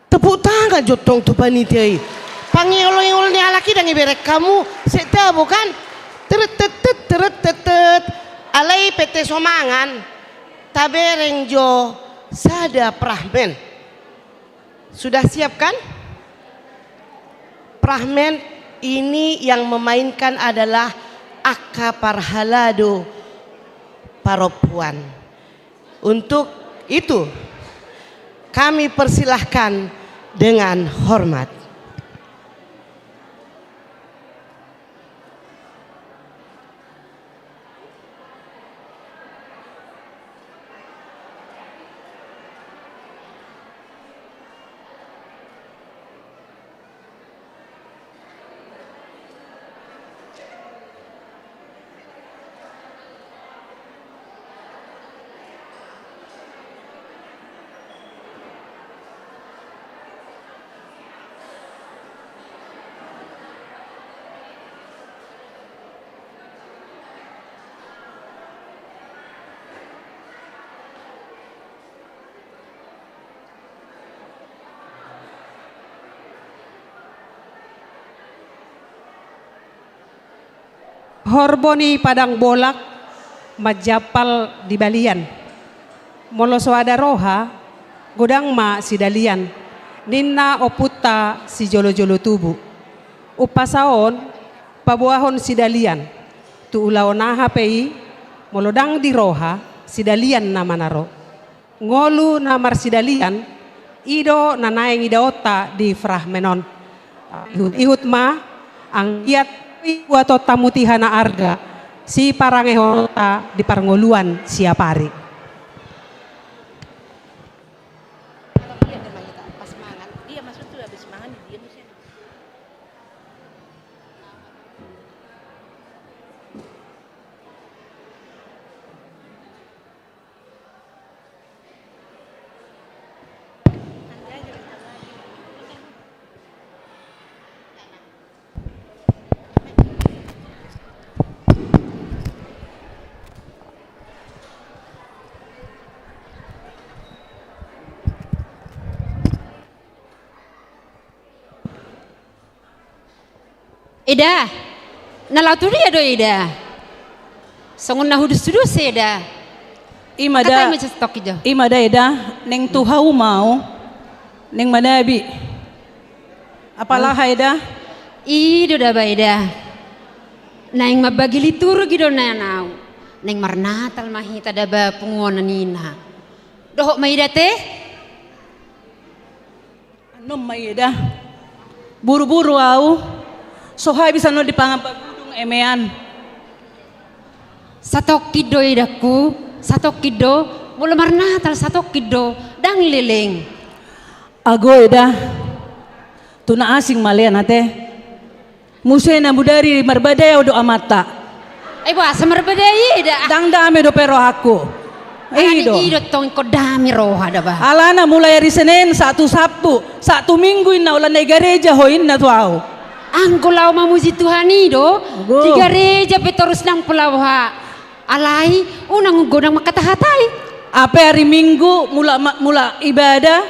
Tepuk tangan jo tong tu panitia i. Pangiolo-iolo ni halak i ndang ibereng hamu, sai tabo kan? Teretetet, teretetet. Alai pe te so mangan, tabereng jo sada pramen. Sudah siap kan? Pramen ini yang memainkan adalah angka parhalado parompuan. Untuk itu, kami persilahkan dengan hormat. Horbo ni padang bolak manjampal di balian. Molo so ada roha, godang ma sidalian, ninna ompunta sijolojolo tubu. Umpasa on, paboahon sidalian, tu ulaon aha pe i, molo ndang di roha, sidalian nama na ro. Ngolu na marsidalian, i do na naeng idaonta di fragmen on. Ihut-ihut ma, anggiat i buatonta mutiha na arga, siparangehononta di parngoluan siapari. Eda, na laho tu dia do eda? Songon na hudus-hudus eda. I ma da. Angkat ai ma satok i jo. I ma da eda, naeng tu hauma au, naeng manabi. Apala aha eda? I do daba eda. Naeng mambagi liturgi do nian au. Naeng marnatal ma hita daba punguan na nina. Dohot ma eda te? Annon ma i eda. Buru-buru au. So habis annon dipangan bagudung emean. Satongkin do edangku, satongkin do. Molo marnatal satongkin do. Ndang leleng. Ago eda. Tu na asing ma lean ate. Muse na mudari marbadai au dohot amanta. Ai boasa marbadai i eda? Ndang dame dope rohangku. I do. I do tong ingkon dame roha daba. Alana mulai ari Senin sahat tu Sabtu, sahat tu Minggu inna, holan na di gareja ho inna tu au. Anggo laho mamuji Tuhan i do. Ago. Di gareja pe torus nang pola boha. Alai unang godang mangkata-hatai. Ape ari Minggu mula ma-, mula ibadah.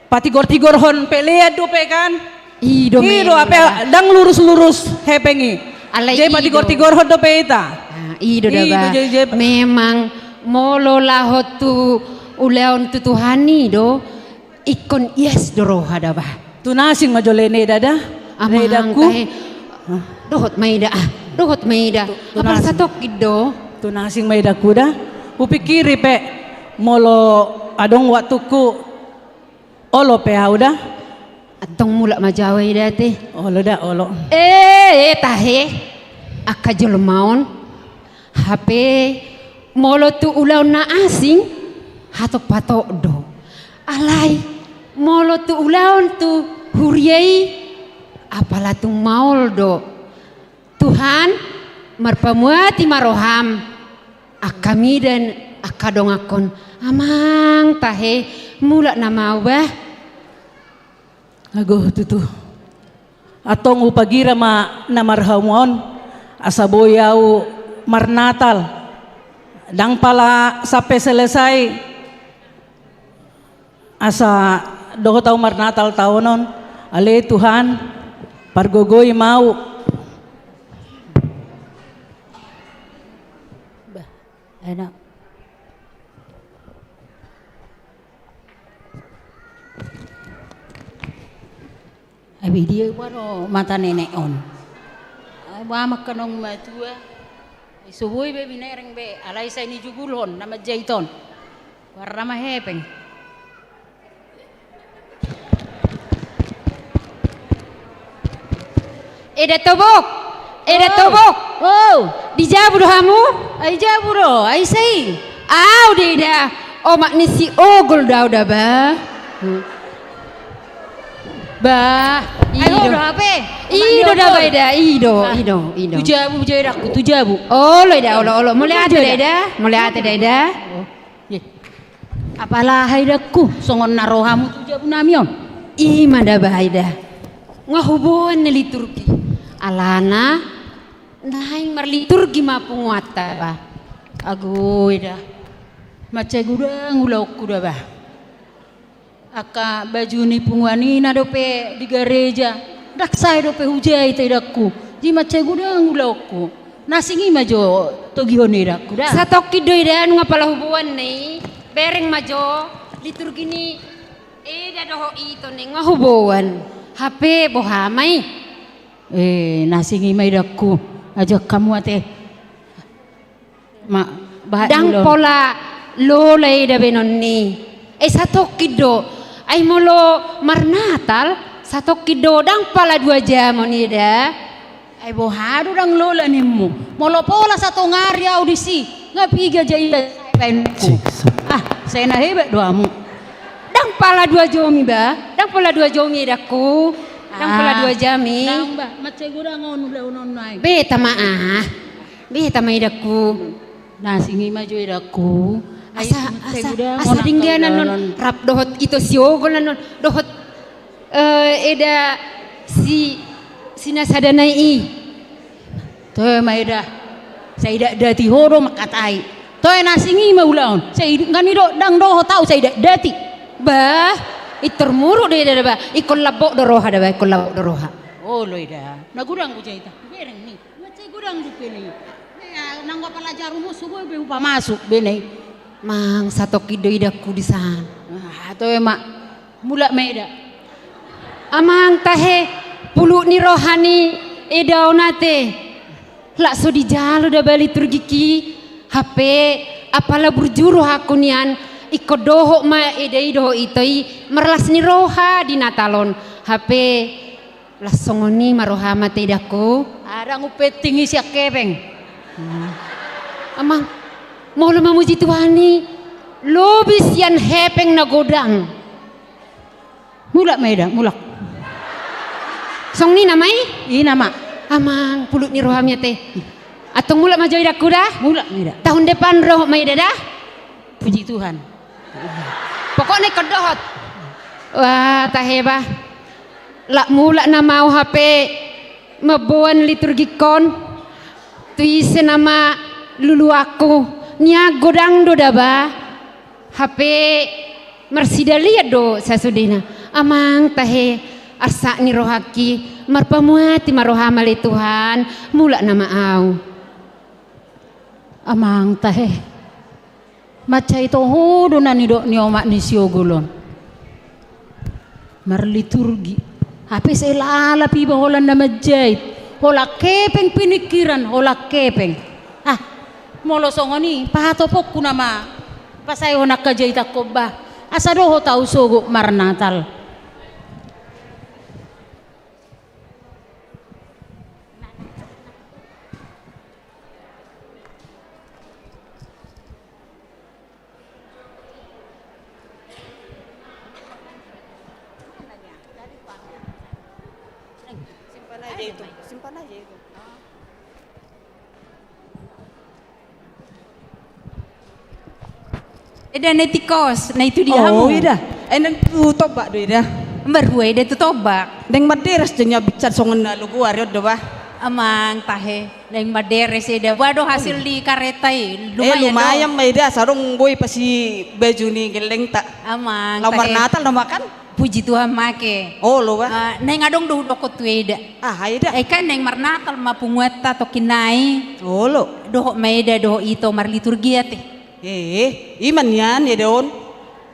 Patigor-tigorhon pe lean dope kan? I do. I do memang, ape ndang lurus-lurus hepeng i. Alai jadi i do. Patigor-tigorhon dope ita. Ah, i do daba. I do, jadi, jadi. Memang molo laho tu ulaon tu Tuhan i do, ingkon ias do roha daba. Tu na asing ma jolo eda da. Amang edangku. Tahe. Hah? Dohot ma eda, ah. Dohot ma eda. Tu, tu na asing. Apala satongkin do. Tu na asing ma edangku da. Hupikiri pe. Molo adong waktungku. Olo pe au da. Antong mulak ma jo au eda te. Olo da, olo. Eh, eh, tahe. Angka jolma on. Hape molo tu ulaon na asing, hatop-hatop do. Alai, molo tu ulaon tu huria i, apala tung maol do. Tuhan, marpamuati ma roham, angka mida, angka dongankon, amang tahe, mulak nama au bah. Ago tutu. Antong hupagira ma na marhauma on, asa boi au marnatal. Ndang pala sampe selesai. Asa dohot au marnatal taon on, ale Tuhan, pargogoi ma au. Bah, enak. Ai dia boha do mata nenek on. Ai boha ma angka naung matua. Ai so boi be binereng be, alai sai nijugulhon na manjait on. Goarna ma hepeng. Eda Tobok. Eda Tobok. Oh. Di jabu do hamu? Ai jabu do, ai sai. Au do eda. Omak ni si Ogol do au daba. Bah, i do. Ai ho do hape? I do daba eda, i do, i do, i do. Tu jabu jo edangku, tu jabu. Olo eda, olo, olo. Mauliate da eda. Mauliate da eda. Apala aha edangku, songon na ro hamu tu jabu nami on? I ma daba eda. Nga huboan na liturgi. Alana naeng marliturgi ma punguanta ba. Ago eda. Mansai godang ulaonku daba. Angka baju ni punguan i na dope di gareja. Ndang sae dope hujait edangku. Jadi mansai godang ulaonku. Na asing i ma jo togihon i, edangku, da. Satongkin do, eda, nunga pala huboan na i. Bereng ma jo liturgi ni eda dohot ito na i, nunga huboan. Hape boha ma i? Eh, na asing i ma, edangku. Ajak hamu ate. Ma, bahat. Ndang pola lola eda baenon i. Eh, satongkin do. Ai molo marnatal, satongkin do, ndang pala dua jam on, eda. Ai boha do ndang lola nimmu? Molo pola satonga ari au disi, nga piga ja ida baenonku. Ah, sai na hebat do hamu. Ndang pala dua jam i ba, ndang pala dua jam i, edangku. Ndang pala dua jam i. Ndang ba, mansai godang on ulaon on nai. Beta ma, ah. Beta ma, edangku. Na asing i ma jo, edangku. Asa, asa dengganan on rap dohot ito siogolan on, dohot, eh, eda si, si na sada nai i. Toe ma, eda. Sai dakdati ho do mangkatai. Toe, na asing i ma ulaon. Sai, nga ni do, ndang dohot au sai dakdati. Bah, intor muruk do, eda, da ba. Ingkon lambok do roha, da ba, ingkon lambok do roha. Olo, eda. Na godang hujaha. Bereng ni. Mansai godang dope na i. Nang apala jarum on so boi be hupamasuk be na i. Amang, satongkin do, edangku, di san. Ah, toe ma. Mulak ma, eda. Amang tahe, pulut ni roha ni eda on ate. Lak so dijalo da ba liturgiki. Hape apala burju rohangku nian, ingkon dohot ma eda i dohot ito i marlas ni roha di Natal on. Hape Las songon i ma roham ate, edangku. Ndang umpenting i sian hepeng. Hmm. Amang, molo mamuji Tuhan i lobi sian hepeng na godang. Mulak ma, eda, mulak. Songon i nama i? I nama. Amang, pulut ni rohami ate. Antong mulak ma jo, edangku, da? Mulak ma, eda. Tahun depan ro ma, eda, da? Puji Tuhan. Pokokna ingkon dohot. Wah, tahe bah. Lak mulak nama au hape mamboan liturgikon. Tu ise nama luluanku? Nian godang do da bah. Hape marsidalian do sasudena. Amang tahe, arsak ni rohangki, marpamuati ma roham ale Tuhan. Mulak nama au. Amang tahe. Mansai toho do na nidok ni omak ni si Ogol on. Marliturgi. Hape sai lalap iba holan na manjait. Holan hepeng piningkiran, holan hepeng. Ah, molo songon i, pahatoponku nama pasaehon angka jaitankon bah. Asa dohot au sogot marnatal. Simpan aja itu, simpan aja itu. Eda, na i tingkos, na i tu dia hamu? Oh, eda. Eh, naeng tu tombak do, eda. Marhua eda tu tombak? Naeng manderes do nian, binsar songon na logo ari on do bah. Amang tahe, naeng manderes eda. Boha do hasil ni kareta i? Eh, lumayan do. Lumayan ma eda, asa adong boi pasi baju ni gellengta. Amang tahe. Laho marnatal nama kan. Puji Tuhan ma ke. Olo bah. Ah, naeng adong do hudokkon tu eda. Ah, eda. Eh, kan naeng marnatal ma punguanta tongkin nai. Olo. Dohot ma eda dohot ito marliturgi ate. Eh, i ma nian eda on.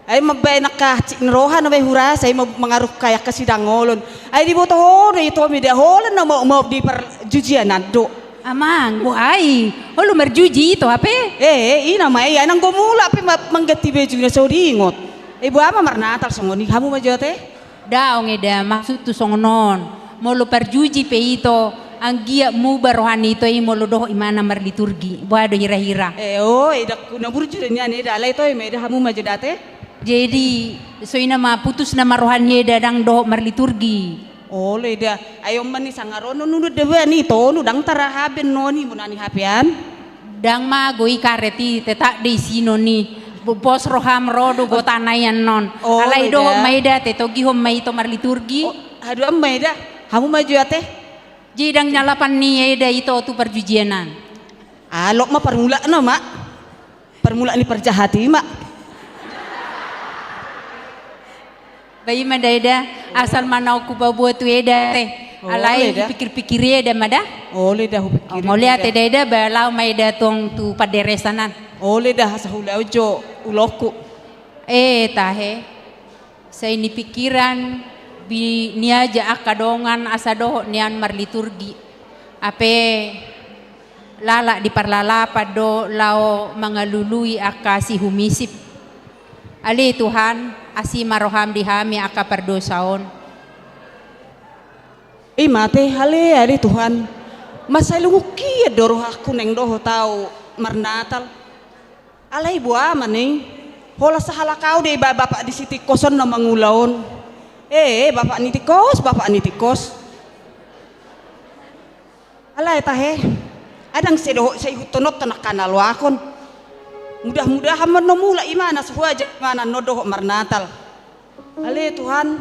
Ai mambaen angka hansit ni roha na baen hurasa, i ma mangarungkai angka sidangolon. Ai diboto ho do ito, eda, holan na maopmaop di parjujianan do. Amang, boha i? Olo marjuji ito hape? Eh, i nama i, ai nanggo mulak pe ma-, mangganti baju na so diingot. Eh, boha ma marnatal songon i, hamu ma jo ate? Daong eda, maksudhu songon on. Molo parjuji pe ito, anggiat muba roha ni ito i molo dohot imana marliturgi. Boha do hirahira? Eh, o, edangku, na burju do nian eda, alai toe ma eda, hamu ma jo da ate? Jadi, so i nama putus nama roha ni eda ndang dohot marliturgi. Olo eda, ai on ma ni sangaronon, unun da ba ni tonu, ndang tarahaben noni muna ni hapean. Ndang mago i karet i, tetap do isina ni. Bo-, pos roham ro do gotana i annon. Olo eda. Alai dohot ma eda, tetogihon ma ito marliturgi. O, haduan ma eda, hamu ma jo ate. Jadi ndang nyalapan ni eda ito tu parjujianan. Alok ma parmulakna ma. Parmulak ni parjahat i ma. Ba i ma da eda, asal ma naung hupaboa tu eda ate. Alai hupikir-pikiri eda ma da. Olo da, hupikiri. Mauliate da eda, ba laho ma eda tong tu panderesan an. Olo da, asa hulaon jo ulaonku. E tahe. Sai ni pikiran, bi-, niajak angka dongan asa dohot nian marliturgi. Hape lalap di parlalapan do laho mangalului angka sihumisip. Ale Tuhan, asi ma roham di hami angka pardosa on. I ma ate, ale, ale Tuhan. Masa lungun hian do rohangku naeng dohot au marnatal. Alai boha ma ni, holan sahalak au do iba bapak ni si Tingkos on na mangula on. E, bapak ni Tingkos, bapak ni Tingkos. Alai tahe, ndang sai dohot sai ihuthononta angka na loakon. Mudah-mudahan ma annon mulak imana, so huajak imana annon dohot marnatal. Ale Tuhan,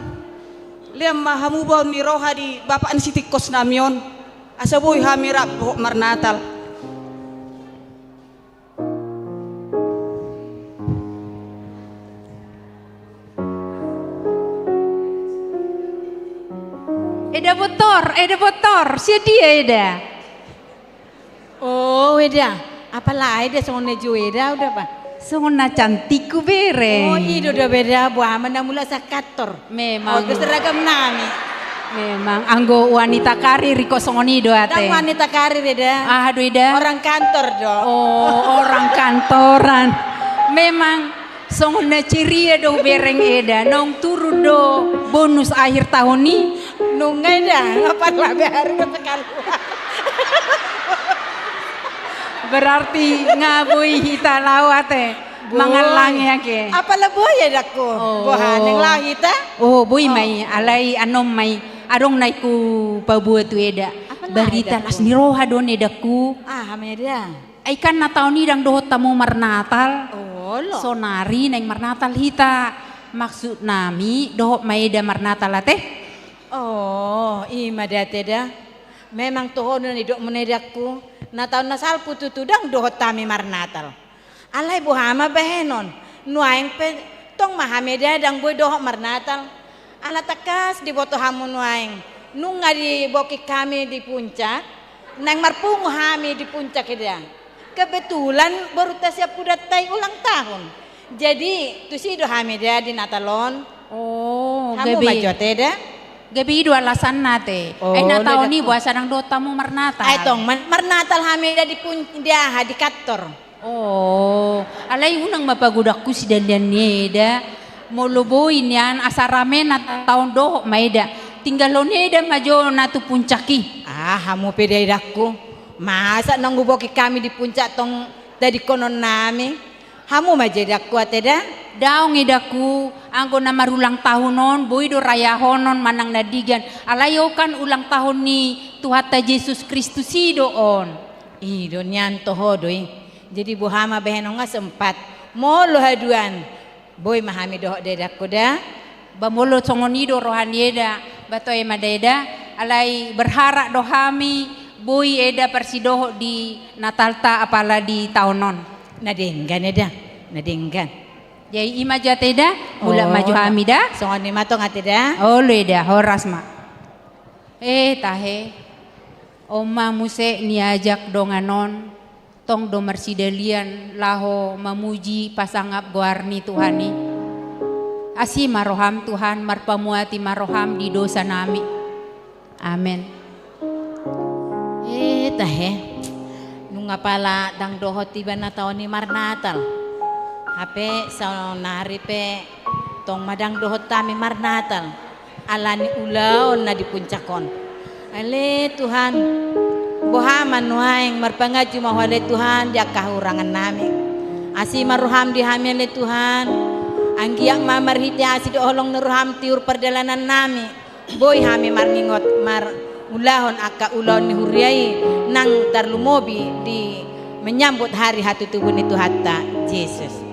lean ma hamubaon ni roha di bapak ni si Tingkos nami on, asa boi hami rap dohot marnatal. Eda Bontor, Eda Bontor, sian dia eda? O eda, apala eda songon na jo eda, uda ba? Songon na cantik hubereng. O i do da ba eda, boha ma na mulak sian kantor. Memang. Oto seragam nami. Memang, anggo wanita karir ingkon songon i do ate. Ndang wanita karir eda. Aha do eda? Orang kantor do. O, orang kantoran. Memang songon na ceria do hubereng eda, naung turun do bonus akhir tahun i. Nunga eda, apala baru do sekali. Berarti nga boi hita laho ate. Boi. Mangallangi ake. Apala boi edangku. O. Boha, naeng laho hita? O, boi ma i, alai annon ma i. Adong naeng hupaboa tu eda. Apala edangku? Barita las ni roha do on edangku. Aha ma eda? Ai kan na taon i ndang dohot hamu marnatal. Olo. Sonari naeng marnatal hita. Maksud nami dohot ma eda marnatal ate? O, i ma da ate da. Memang toho do na nidokmu na edangku. Na taon na salpu tutu ndang dohot hami marnatal. Alai boha ma bahenon, nuaeng pe tong ma hami eda ndang boi dohot marnatal. Ala tangkas diboto hamu nuaeng, nunga dibokki hami di puncak, naeng marpungu hami di puncak eda. Kebetulan borunta sian pudanta i ulang tahun. Jadi, tusi do hami eda di Natal on. O, hamu gabe ma jo ate da? Gabe i do alasanna ate. O, ai na taon i boasa ndang dohot hamu marnatal? Ai tong, mar-, marnatal hami eda di pun-, di aha, di kantor. O, alai unang ma pagodangku sidalian ni eda. Molo boi nian asa rame na taon dohot ma eda. Tinggalhon eda ma jo na tu puncak i. Ah, hamu pe da edangku. Masa naung hubokki hami di puncak tong tadingkonon nami. Hamu ma jo edangku ate da. Daong edangku, anggo na marulang tahun on, boi do rayahonon manang na denggan. Alai on kan ulang tahun ni Tuhanta Jesus Kristus i do on. I do nian toho do i. Jadi boha ma bahenon nga sempat. Molo haduan. Boi ma hami dohot da edangku da. Ba molo songon i do roha ni eda, ba toe ma da eda, alai berharap do hami, boi eda parsidohot di Natalta apala di taon on. Na denggan eda, na denggan. Jadi i ma jo ate da, mulak ma jo hami da. Songon i ma tong ate da. Olo eda, horas ma. E tahe, on ma muse niajak dongan on. Tong do marsidalian laho mamuji pasangap goar ni Tuhan i. Asi ma roham Tuhan, marpamuati ma roham di dosa nami. Amen. E tahe. Nunga pala ndang dohot iba na taon i marnatal. Hape saonari pe tong ma ndang dohot hami marnatal. Ala ni ulaon na di puncak on. Ale Tuhan, boha ma nuaeng, marpanganju ma Ho ale Tuhan di angka hahurangan nami. Asi ma roham di hami ale Tuhan. Anggiat ma marhite asi dohot holong ni roham tiur pardalanan nami. Boi hami marningot marulahon angka ulaon ni huria i nang tarlumobi di menyambut hari hatutubu ni Tuhanta Jesus.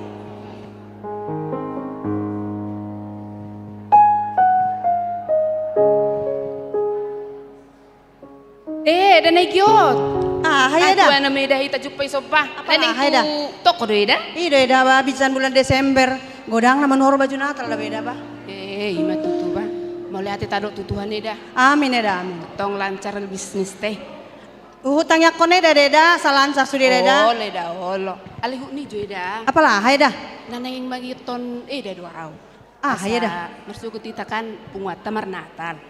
E, eda na igiot. Ah, hai eda. Ai, tu ana me eda hita jumpa i somba. Apa na hai eda? Toko do eda? I do eda ba, bisan bulan Desember. Godang na manoro baju Natal da ba eda ba. E, i ma tutu ba. Mauliate tadok tu Tuhan, Eda. Amin, Eda, amin. Tong lancar bisnis te. Huhut tangiangkon, Eda, Eda, asa lancar sude, Eda. Olo, Eda, olo. Alai huhut nijo, Eda. Apala, Eda? Na naeng mangihut Eda do au. Ah, asa, Eda. Marsogot hita kan punguanta marnatal.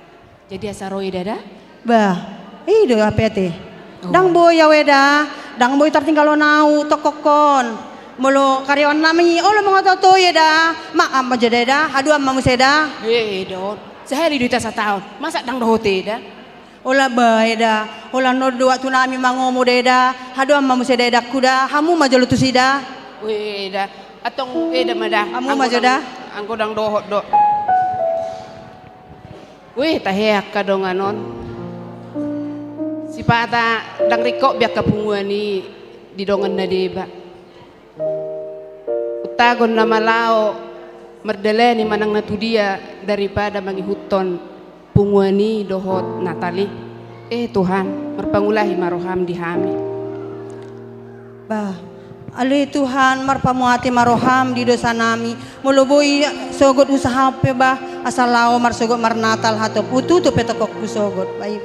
Jadi asa ro, Eda, da? Bah, i do hape ate. Oh. Ndang boi au, Eda, ndang boi tartinggalhon au tongkokkon. Molo karyawan nami olo mangoto-oto, Eda, ma, ma jo da, Eda, haduan ma muse da. Eh, Eda on. Sahali do hita sataon. Masa ndang dohot, Eda? Holan bah, Eda. Holan on do waktu nami mangomo da, Eda. Haduan ma muse da, Edangku da. Hamu ma jolo tusi da. Weh, Eda. Antong, Eda ma da. Hamu ma jo da. Anggo ndang, anggo ndang dohot do. Weh, tahe angka dongan on. Sipata ndang ringkot be angka punguan i di dongan na deba. Untagon nama laho mardalani manang na tudia daripada mangihuthon punguan i dohot Natal i. Eh Tuhan, marpangulahi ma roham di hami. Bah, ale Tuhan, marpamuati ma roham di dosa nami. Molo boi sogot husahahon pe bah, asa laho marsogot marnatal hatop, hututup pe tongkongku sogot. Baik.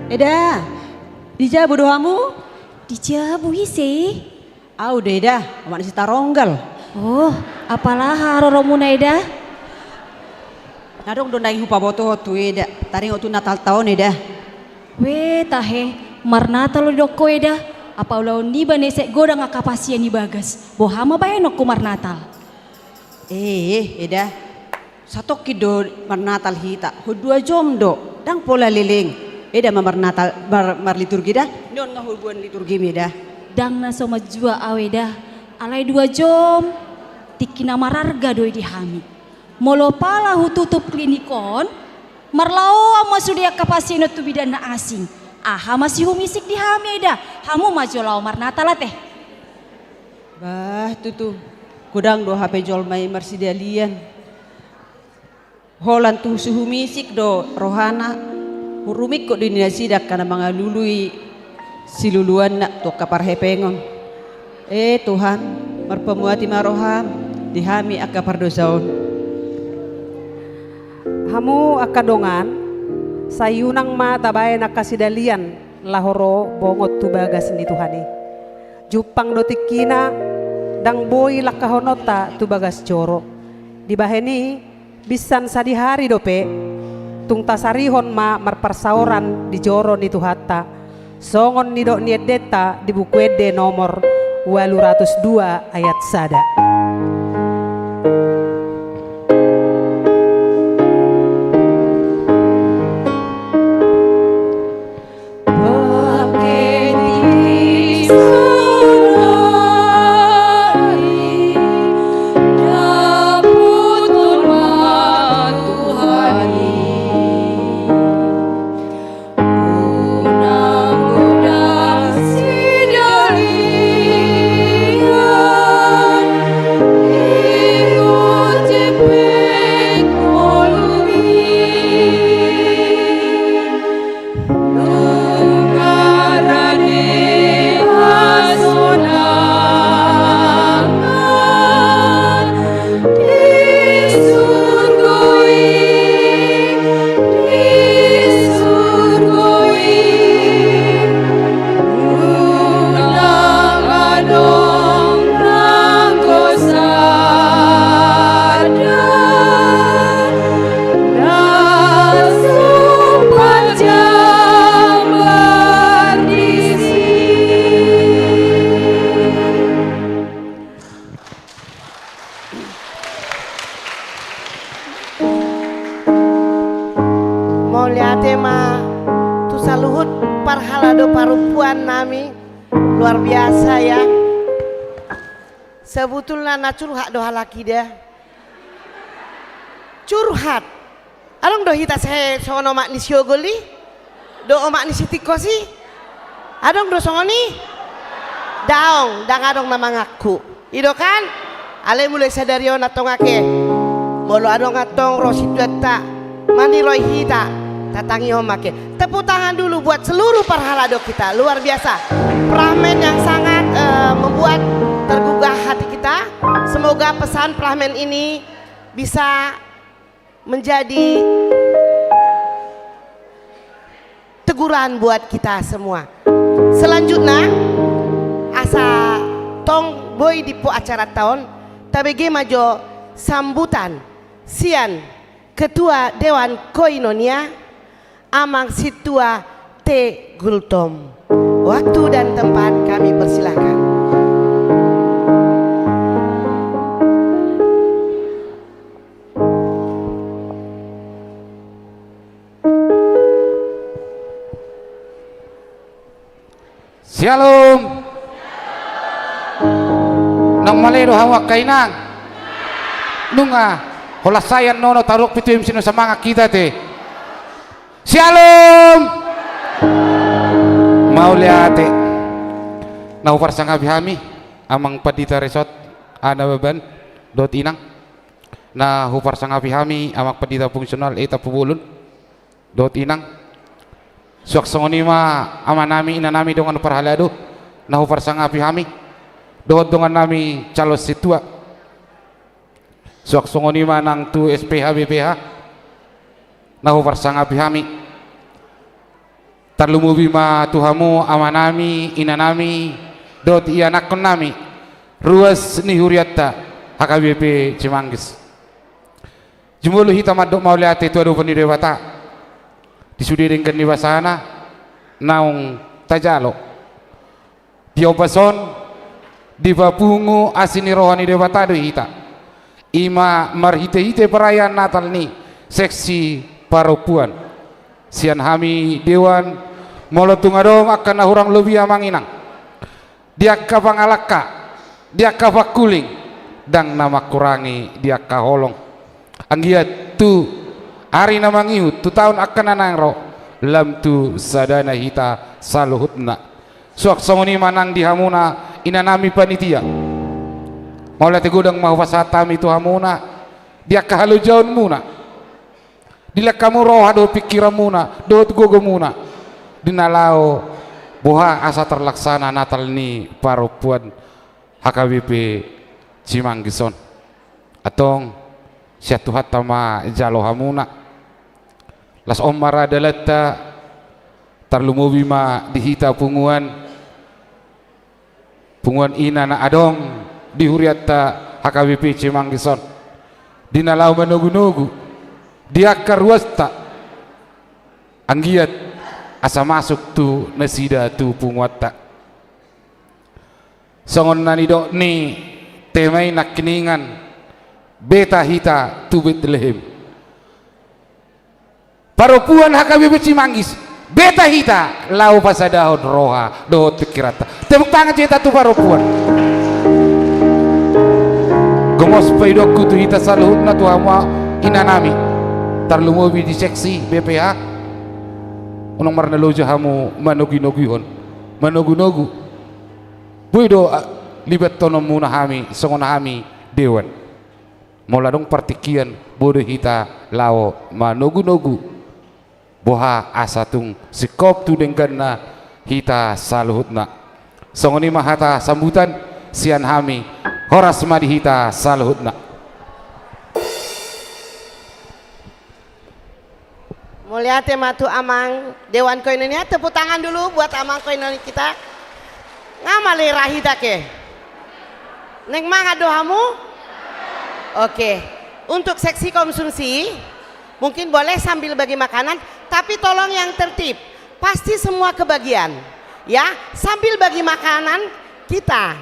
Eda, di jabu do hamu? Di jabu ise? Au do, Eda, omak ni si Taronggal. Oh, apala aha roromuna, Eda? Ndang adong do naeng hupabotohon tu Eda, taringot tu Natalta on, Eda. Weh, tahe, marnatal do didok ho, Eda. Apa ulaon niba na sai godang angka pasie ni bagas. Boha ma bahenonku marnatal? Eh, eh, Eda. Satongkin do marnatal hita, hot dua jom do, ndang pola leleng. Eda ma marnatal, mar-, marliturgi da, nion nga hot buan liturgim, Eda. Ndang na so manjua au, Eda, alai dua jom, tingki na mararga do i di hami. Molo pala hututup klinik on, marlaoan ma sude angka pasien on tu bidan na asing. Aha ma si humisik di hami, Eda, hamu ma jo laho marnatal ate. Bah, tutu, godang do hape jolma i marsidalian. Holan tu si humisik do rohana, rumingkot do di nasida angka na mangalului siluluanna tu angka parhepengon. Eh Tuhan, marpamuati ma roham di hami angka pardosa on. Hamu angka dongan, sai unang ma tabaen angka sidalian laho ro bongot tu bagas ni Tuhan i. Jumpang do tingkina, ndang boi langkahononta tu bagas joro. Dibahen i, binsan sadihari dope, tung tasarihon ma marparsaoran di joro ni Tuhanta, songon nidok ni endenta di Buku Ende nomor ualu ratus dua ayat sada. Mauliate ma tu saluhut parhalado parompuan nami. Luar biasa ya. Sebetulna na curhat do halak i da. Curhat. Adong do hita sai songon omak ni si Ogol i? Dohot omak ni si Tingkos i? Adong do songon i? Daong, ndang adong na mangaku. I do kan? Alai mulai sadari on antong ake, molo adong antong ro situanta maniroi hita, tatangihon ma ake. Tepuk tangan dulu buat seluruh parhalado kita. Luar biasa. Fragmen yang sangat, eh, eh, membuat tergugah hati kita. Semoga pesan Pramen ini bisa menjadi teguran buat kita semua. Selanjutnya, asa tong boi dipu acara taon, tabege ma jo sambutan sian Ketua Dewan Koinonia, Amang Sintua T. Gultom. Waktu dan tempat kami persilahkan. Syalom. Naung male do hamu angka inang? Nunga. Holan sai annon taruhon pe tu M C na semangat hita te. Syalom. Mauliate. Na huparsangapi hami Amang Pandita Resort, Ana Baban, dohot Inang. Na huparsangapi hami Amang Pandita Fungsional, Eta Pubolon, dohot Inang. Suang songon i ma amanami, inanami, dongan parhalado, na huparsangapi hami, dohot dongannami calon sintua. Suang songon i ma nang tu S P H B P H, na huparsangapi hami. Tarlumobi ma tu hamu amanami, inanami, dohot ianakkonnami, ruas ni hurianta H K B P Cimanggis. Jumolo hita mandok mauliate tu adopan ni Debata di sude denggan ni basana naung tajalo. Di ombas on, dipapungu asi ni roha ni Debata do hita. I ma marhitehite perayaan Natal ni seksi parompuan. Sian hami dewan, molo tung adong angka na hurang lobi, Amang Inang, di angka pangalangka, di angka pangkuling, ndang na mangkurangi di angka holong. Anggiat tu ari na mangihut, tu taon angka na naeng ro, lam tu sadana hita saluhutna. Suang songon i ma nang di hamuna inanami panitia. Mauliate godang ma hupasahat hami tu hamuna di angka halojaonmuna, di langkamuna, roha dohot pingkiranmuna dohot gogomuna, di na laho boha asa tarlaksana Natal ni parompuan H K B P Cimanggis on. Antong, sian Tuhanta ma jalo hamuna. Laos on ma ra dalanta, tarlumobi ma di hita punguan, punguan ina na adong di hurianta H K B P Cimanggis on, di na laho manogunogu di angka ruasta, anggiat asa masuk tu nasida tu punguanta. Songon na nidok ni tema i nangkiningan, beta hita tu Betlehem. Parompuan H K B P Cimanggis, beta hita laho pasadahon roha dohot pingkiranta. Tepuk tangan jo hita tu parompuan. Gomos paidokku tu hita saluhutna, tu hamu inanami, tarlumobi di seksi B P H. Unang marnaloja hamu manoginogihon, manogunogu. Boi do, a, libathononmuna hami songon hami dewan. Molo adong partingkian, boi do hita laho manogunogu boha asa tung singkop tu dengganna hita saluhutna. Songon i ma hata sambutan sian hami. Horas ma di hita saluhutna. Mauliate ma tu Amang Dewan Koinonia, tepuk tangan dulu buat Amang Koinonia kita. Nga male ra hita ke? Naeng mangan do hamu? Oke. Untuk seksi konsumsi, mungkin boleh sambil bagi makanan, tapi tolong yang tertib. Pasti semua kebagian. Ya, sambil bagi makanan kita.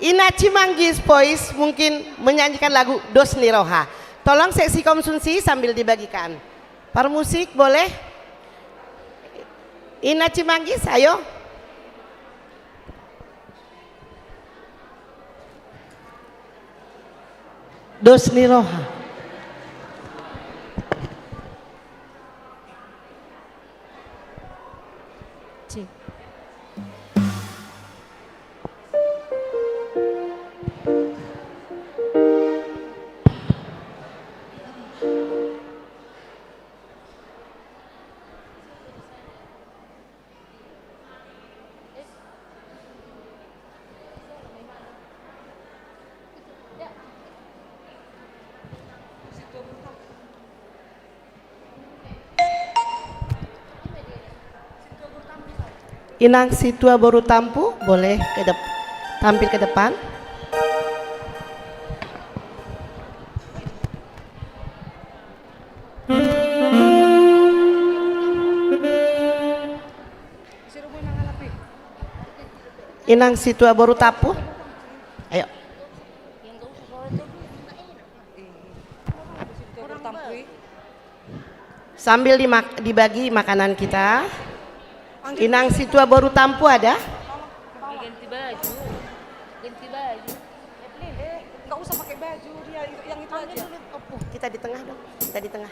Ina Cimanggis Boys mungkin menyanyikan lagu Dos ni Roha. Tolong seksi konsumsi sambil dibagikan. Parmusik boleh? Ina Cimanggis, ayo. Dos ni Roha. Inang Situa Boru Tampu, boleh ke dep-, tampil ke depan. Inang Situa Boru Tampu. Ayo. Sambil dimak-, dibagi makanan kita. Inang Situa Boru Tampu ada? Ganti baju. Ganti baju. Eh, nggak usah pakai baju dia, yang itu aja. Kita di tengah dong. Kita di tengah.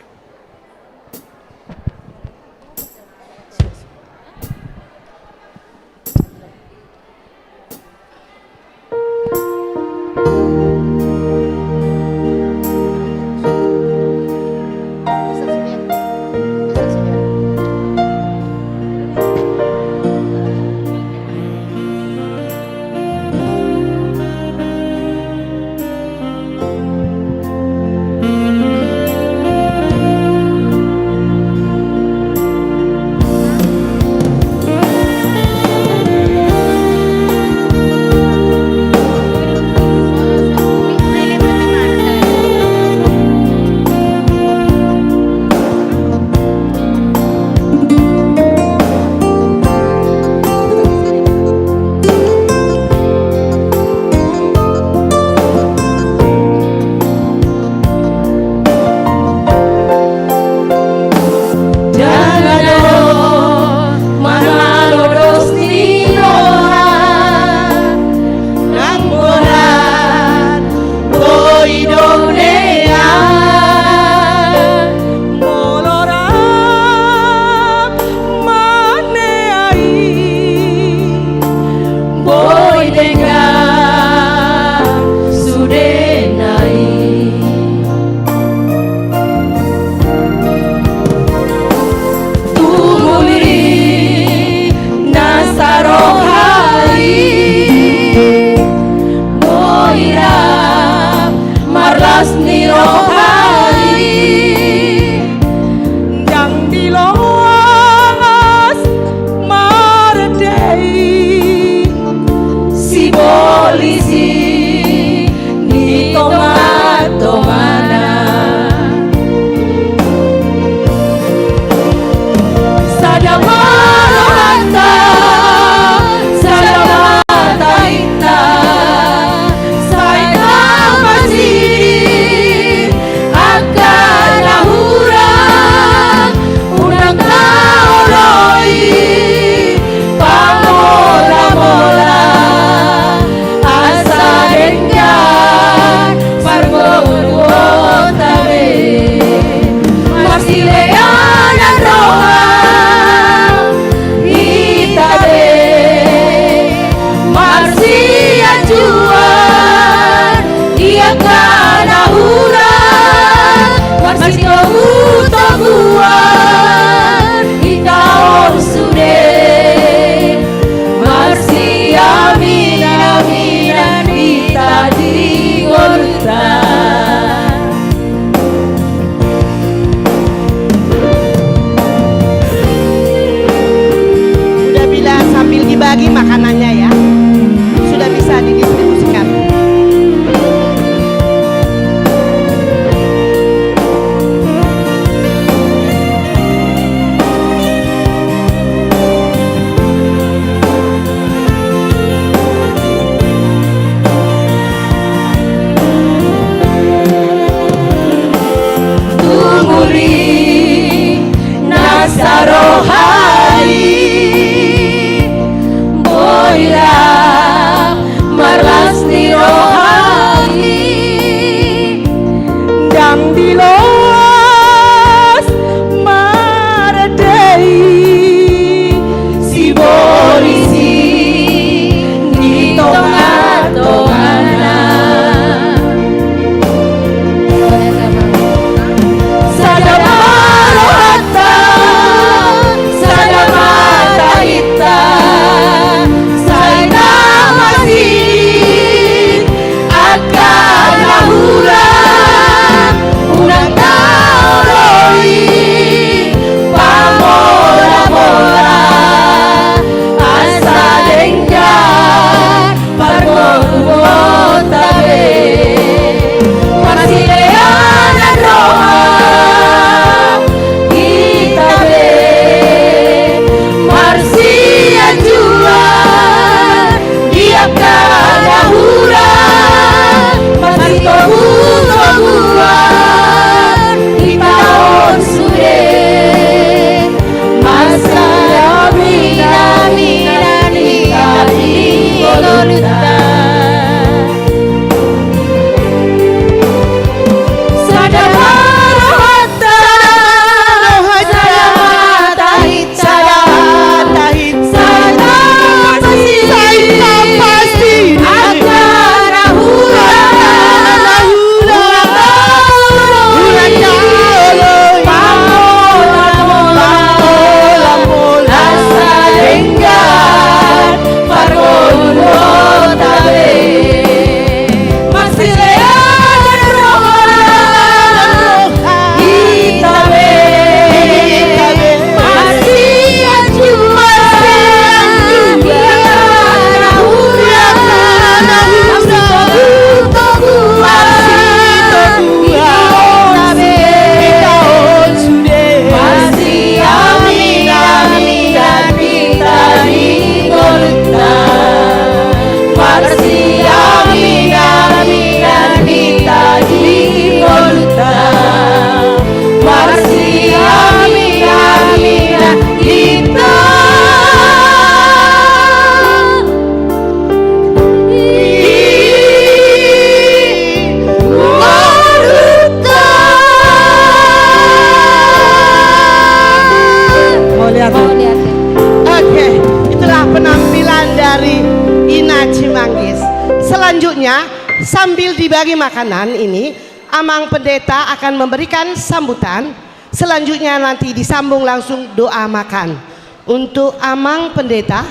Selanjutnya, sambil dibagi makanan ini, Amang Pendeta akan memberikan sambutan. Selanjutnya nanti disambung langsung doa makan. Untuk Amang Pendeta,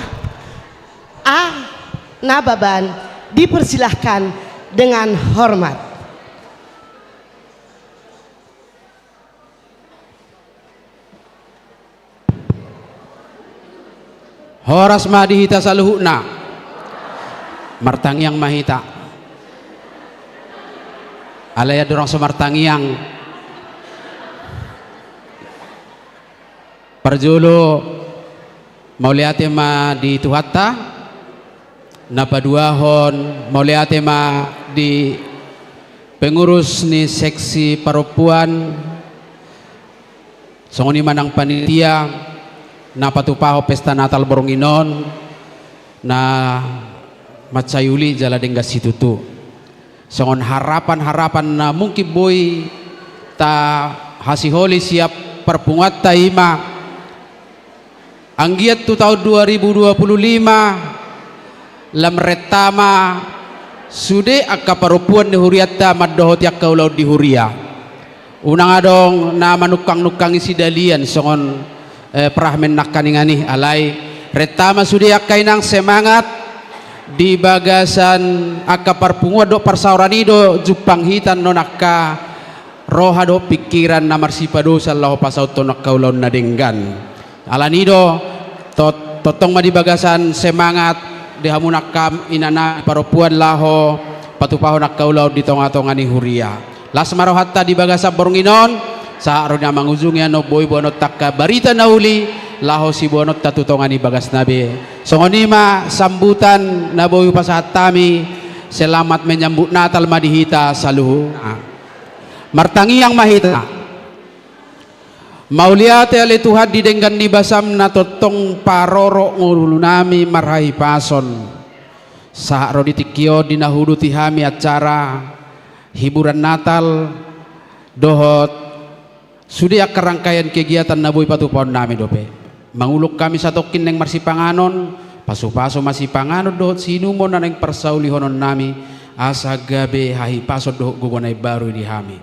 A. Nababan, dipersilahkan dengan hormat. Horas ma di hita saluhutna. Martangiang ma hita. Alai andorang so martangiang, parjolo mauliate ma di Tuhanta. Na paduahon, mauliate ma di pengurus ni seksi parompuan, songon i ma nang panitia na patupahon pesta Natal borngin on, na mansai uli jala denggan situtu. Songon harapan-harapan na mungkin boi tahasiholi sian parpunguanta i ma, anggiat tu taon dua ribu dua puluh lima, lam renta ma sude angka parompuan ni hurianta mandohoti angka ulaon di huria. Unang adong na manungkang-nungkangi sidalian songon, eh, fragmen nangkaningan i, alai renta ma sude angka inang semangat di bagasan angka parpunguan dohot parsaoran i do jumpang hita annon angka roha dohot pingkiran na marsipadosan laho pasauthon angka ulaon na denggan. Alani i do, tot-, tongtong ma di bagasan semangat di hamu nangkin inanami parompuan laho patupahon angka ulaon di tonga-tonga ni huria. Las ma rohanta di bagasan borngin on, sahat ro di na mangujungi annon boi boanonta angka barita na uli laho siboanonta tu tonga ni bagasna be. Songon i ma sambutan na boi hupasahat hami, selamat menyambut Natal ma di hita saluhutna. Martangiang ma hita. Mauliate ale Tuhan di denggan ni basam na tongtong parorot ngolunami marhahipason. Sahat ro di tingki on di na huuduti hami acara hiburan Natal dohot sude angka rangkaian kegiatan na boi patupahonnami dope. Manguluk hami satongkin naeng marsipanganon, pasupasu ma sipanganon dohot siinumon na naeng parsaulihononnami, asa gabe hahipason dohot gogo na imbaru i di hami.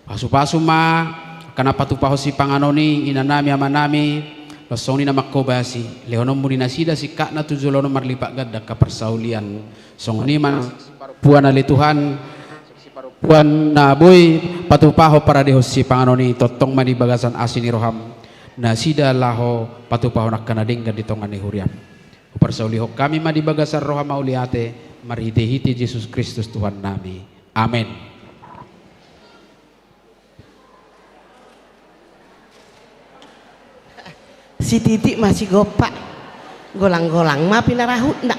Pasupasu ma angka na patupahon sipanganon i, inanami, amanami, laos songon i na manghobasi, lehononmu di nasida singkatna tu joloan on marlipat ganda angka parsaulian. Songon i ma na seksi parompuan ale Tuhan, seksi parompuan na boi patupahon paradehon sipanganon i, tongtong ma di bagasan asi ni roham nasida laho patupahon angka na denggan di tonga ni huriam. Huparsaulihon hami ma di bagasan roha mauliate, marhitehite Jesus Kristus Tuhannami. Amen. Sititik ma sigompa, golang-golang ma pinarahutna.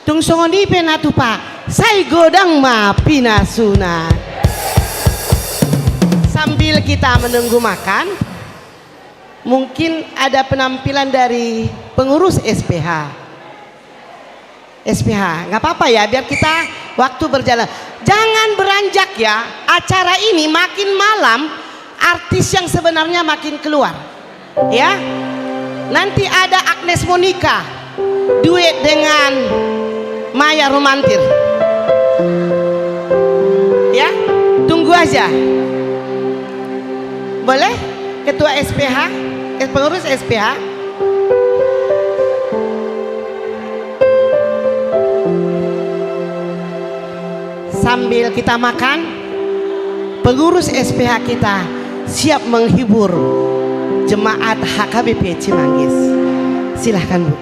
Tung songon i pe na tupa, sai godang ma pinasuna. Sambil kita menunggu makan, mungkin ada penampilan dari pengurus S P H. S P H, nggak apa-apa ya, biar kita waktu berjalan. Jangan beranjak ya, acara ini makin malam, artis yang sebenarnya makin keluar. Ya, nanti ada Agnes Monica, duet dengan Maya Rumantir. Ya, tunggu aja. Boleh? Ketua S P H, eh, pengurus S P H. Sambil kita makan, pengurus S P H kita siap menghibur jemaat H K B P Cimanggis. Silahkan, Bu.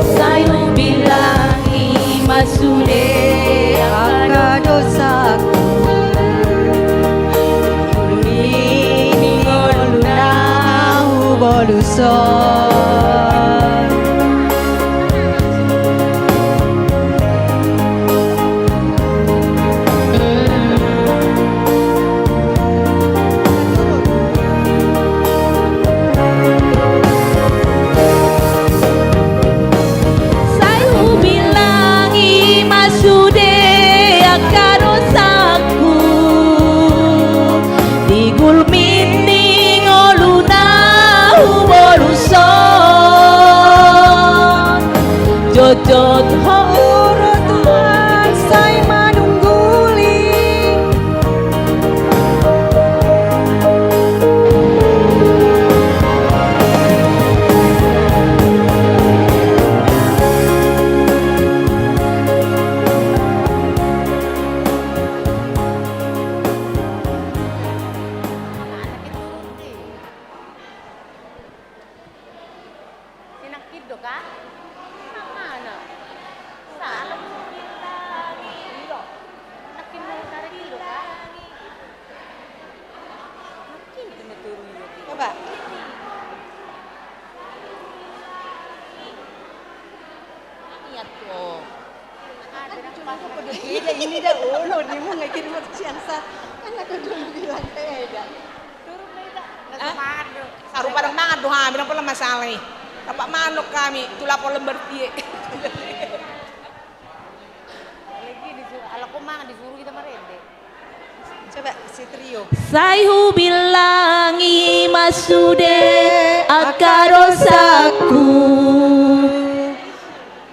Sai hubilangi ma sude angka dosaku, di uli ni ngolu na hubolus on. Sai hubilangi ma sude angka dosaku, di gulmit ni ngolu na hubolus on. Jotjot ho, o Tuhan, sai manungguli. Sinangkin do ka? Nang mana? Salah. Nangkin do ka? Nangkin do. Coba. Niat do. Ini dah olo ni mu nggak jadi mercian sa. Kan aku dulu bilang beda. Sarupa do mangan do hami, ndang pola masalah i. Dapat manuk hami, tu lapo lembar tie. Lagi disuruh, ala ko mangan disuruh kita merende. Coba si trio. Sai hubilangi ma sude angka dosaku,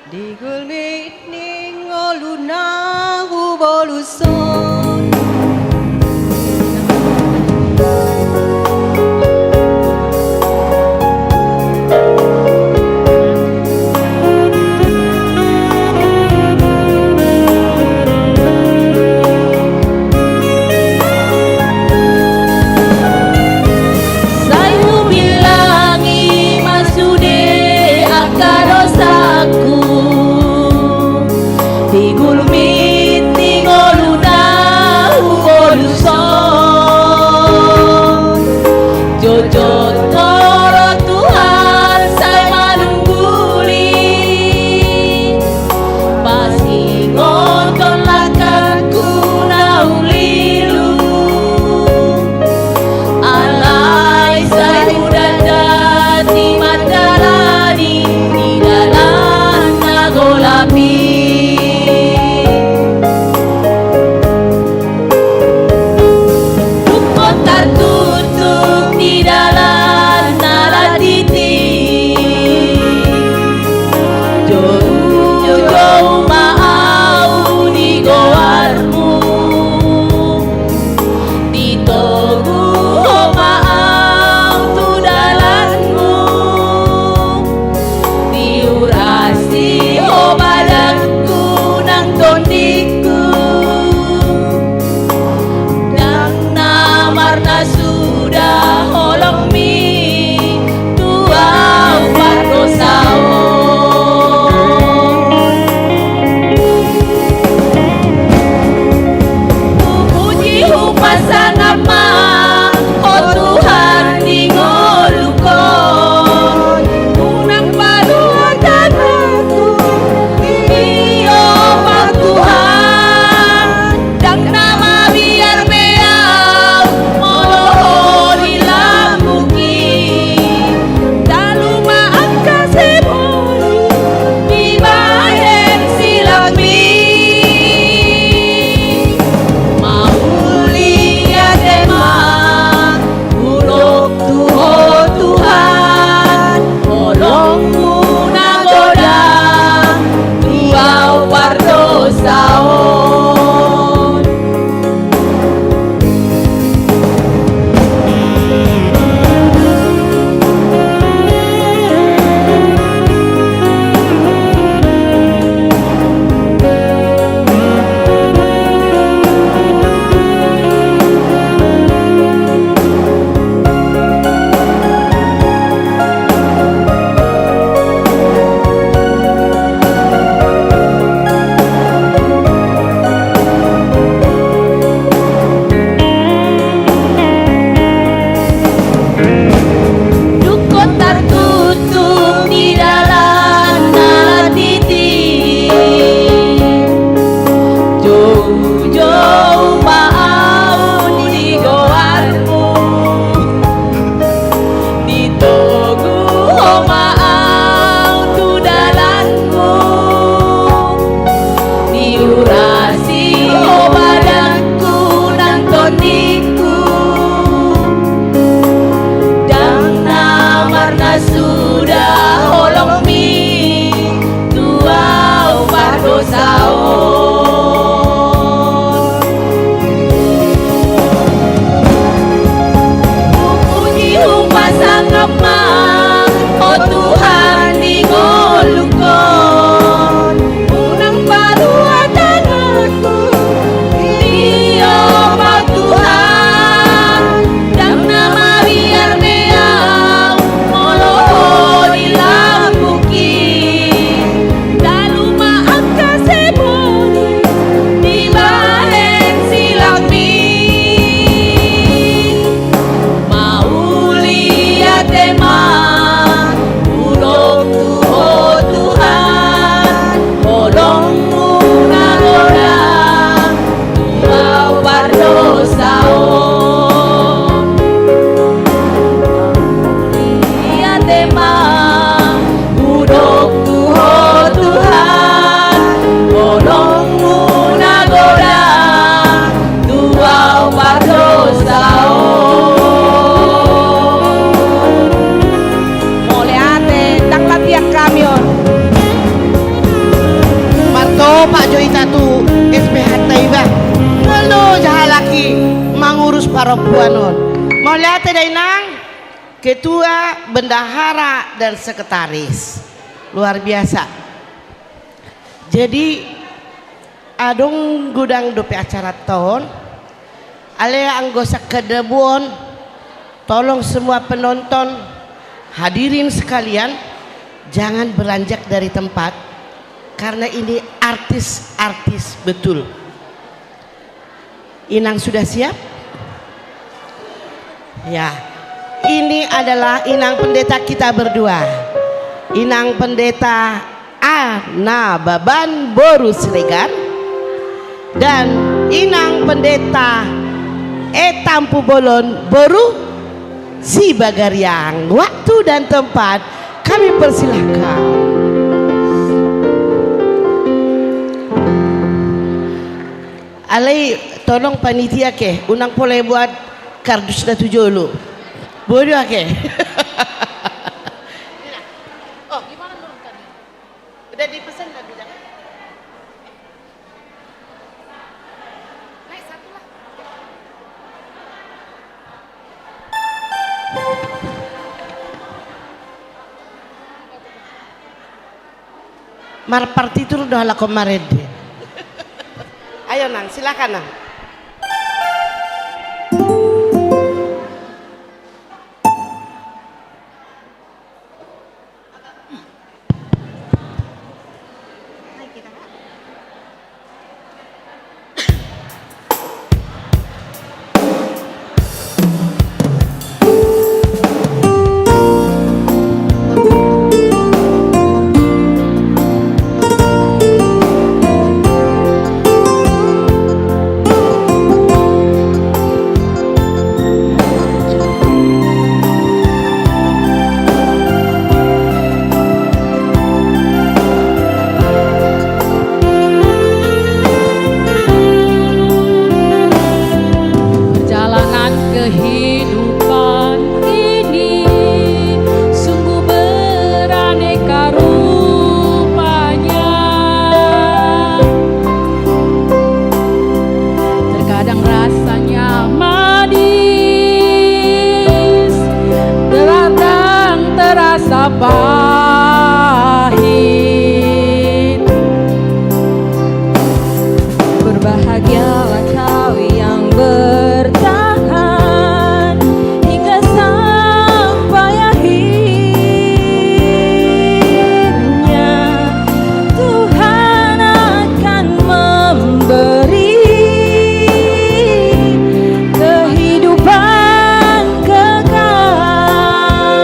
di gulmit ni ngolu na hubolus on. Sai hubilangi ma sude angka dosaku, di gulmit ni ngolu na Di mandalani di dalan na golap i. Dungkon tartuktuk di dalan na landit i. Jou, jou ma au di goarmu. Ditogu ho ma au tu dalanmu. Diurasi ho badanku nang tondingku. Ndang na marnasuda holongmi tu au pardosa on. Hupuji hupasangap ma ho Tuhan di ngolungkon. Unang paluat tanganku, io ma Tuhan. Ndang na mabiar be au molo ho di lambungki. Talu ma angka seboni dibahen silangmi. Mauliate ma hudok tu ho Tuhan, holongmu na godang tu au pardosa on. Dungkon tartuktuk di dalan na landit i. Jou, jou ma au di goarmu. Ditogu ho ma au tu dalanmu. Diurasi ho badanku nang tondingku. Ndang na marnasuda holongmi tu au pardosa on. Hupuji hupasangap ma ho Tuhan di ngolungkon. Unang paluat tanganku, io ma Tuhan. Ndang na mabiar be au molo ho di lambungki. Talu ma angka seboni dibahen silangmi. Mauliate ma hudok tu ho Tuhan, holongmu na godang tu au pardosa on. Mauliate ma hudok tu ho Tuhan, holongmu na godang tu au pardosa on. Mauliate, ndang latihan hami on. Martopak jo hita tu S P H ta iba. Ngolu jahalaki mangurus parompuan on. Mauliate da inang, ketua, bendahara, dan sekretaris. Luar biasa. Jadi, adong godang dope acara on. Alai anggo sangkadabuon, tolong semua penonton, hadirin sekalian, jangan beranjak dari tempat, karena ini artis-artis betul. Inang sudah siap? Ya. Ini adalah Inang Pendeta kita berdua. Inang Pendeta A. Nababan boru Siregar dan Inang Pendeta E. Tampubolon boru Sibagariang, waktu dan tempat kami persilahkan. Alai tolong panitia ke, unang pola buat kardus na tu jolo. Bodo ake. Oh, udah dipesan lah bilang. Marpartitur do halak on marende. Ayo nang, silakan nang. Perjalanan kehidupan ini sungguh beraneka rupanya. Terkadang rasanya manis, terkadang terasa pahit. Berbahagialah kau yang bertahan hingga sampai akhirnya. Tuhan akan memberi kehidupan kekal.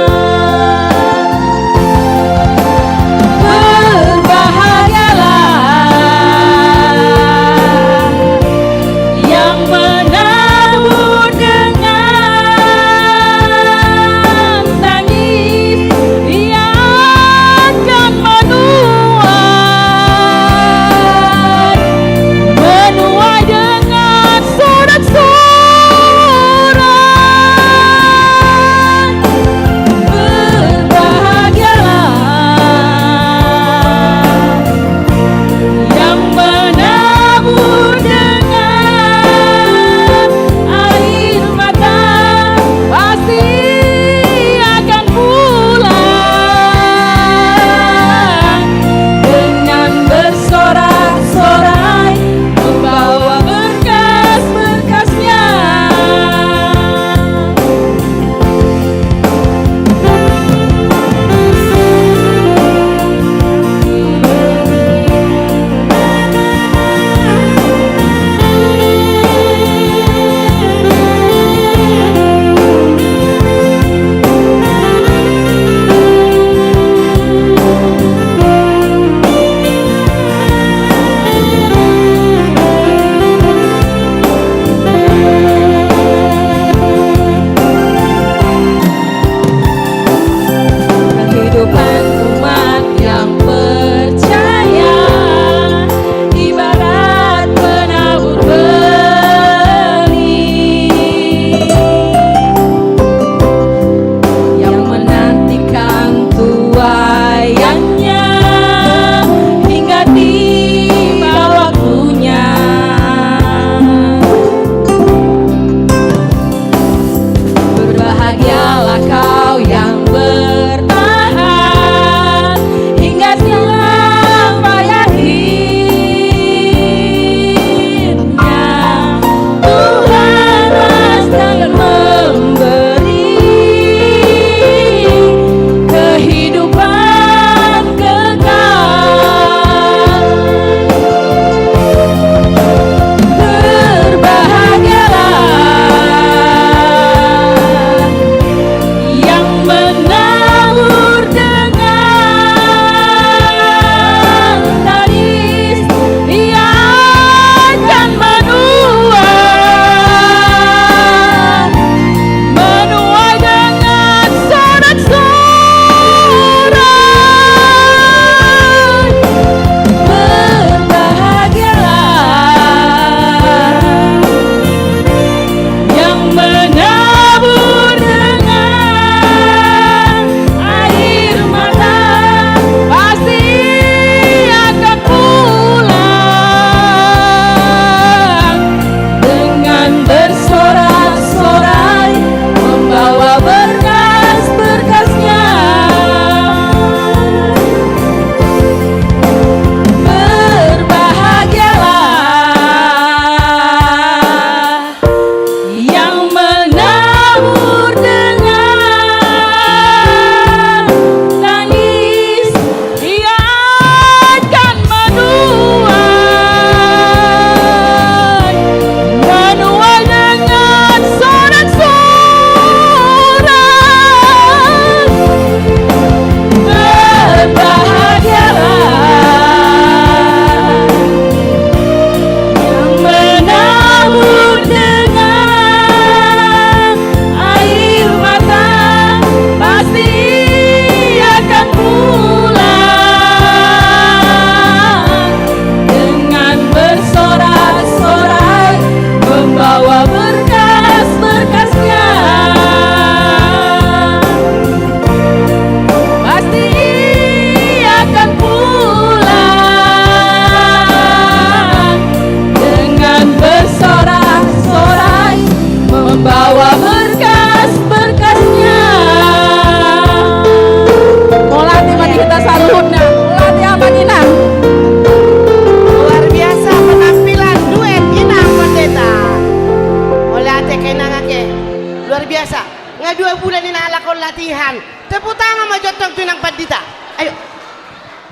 Dua bulan inang lakon latihan. Tepuk tangan ma jo antong tu inang pandita. Ayo.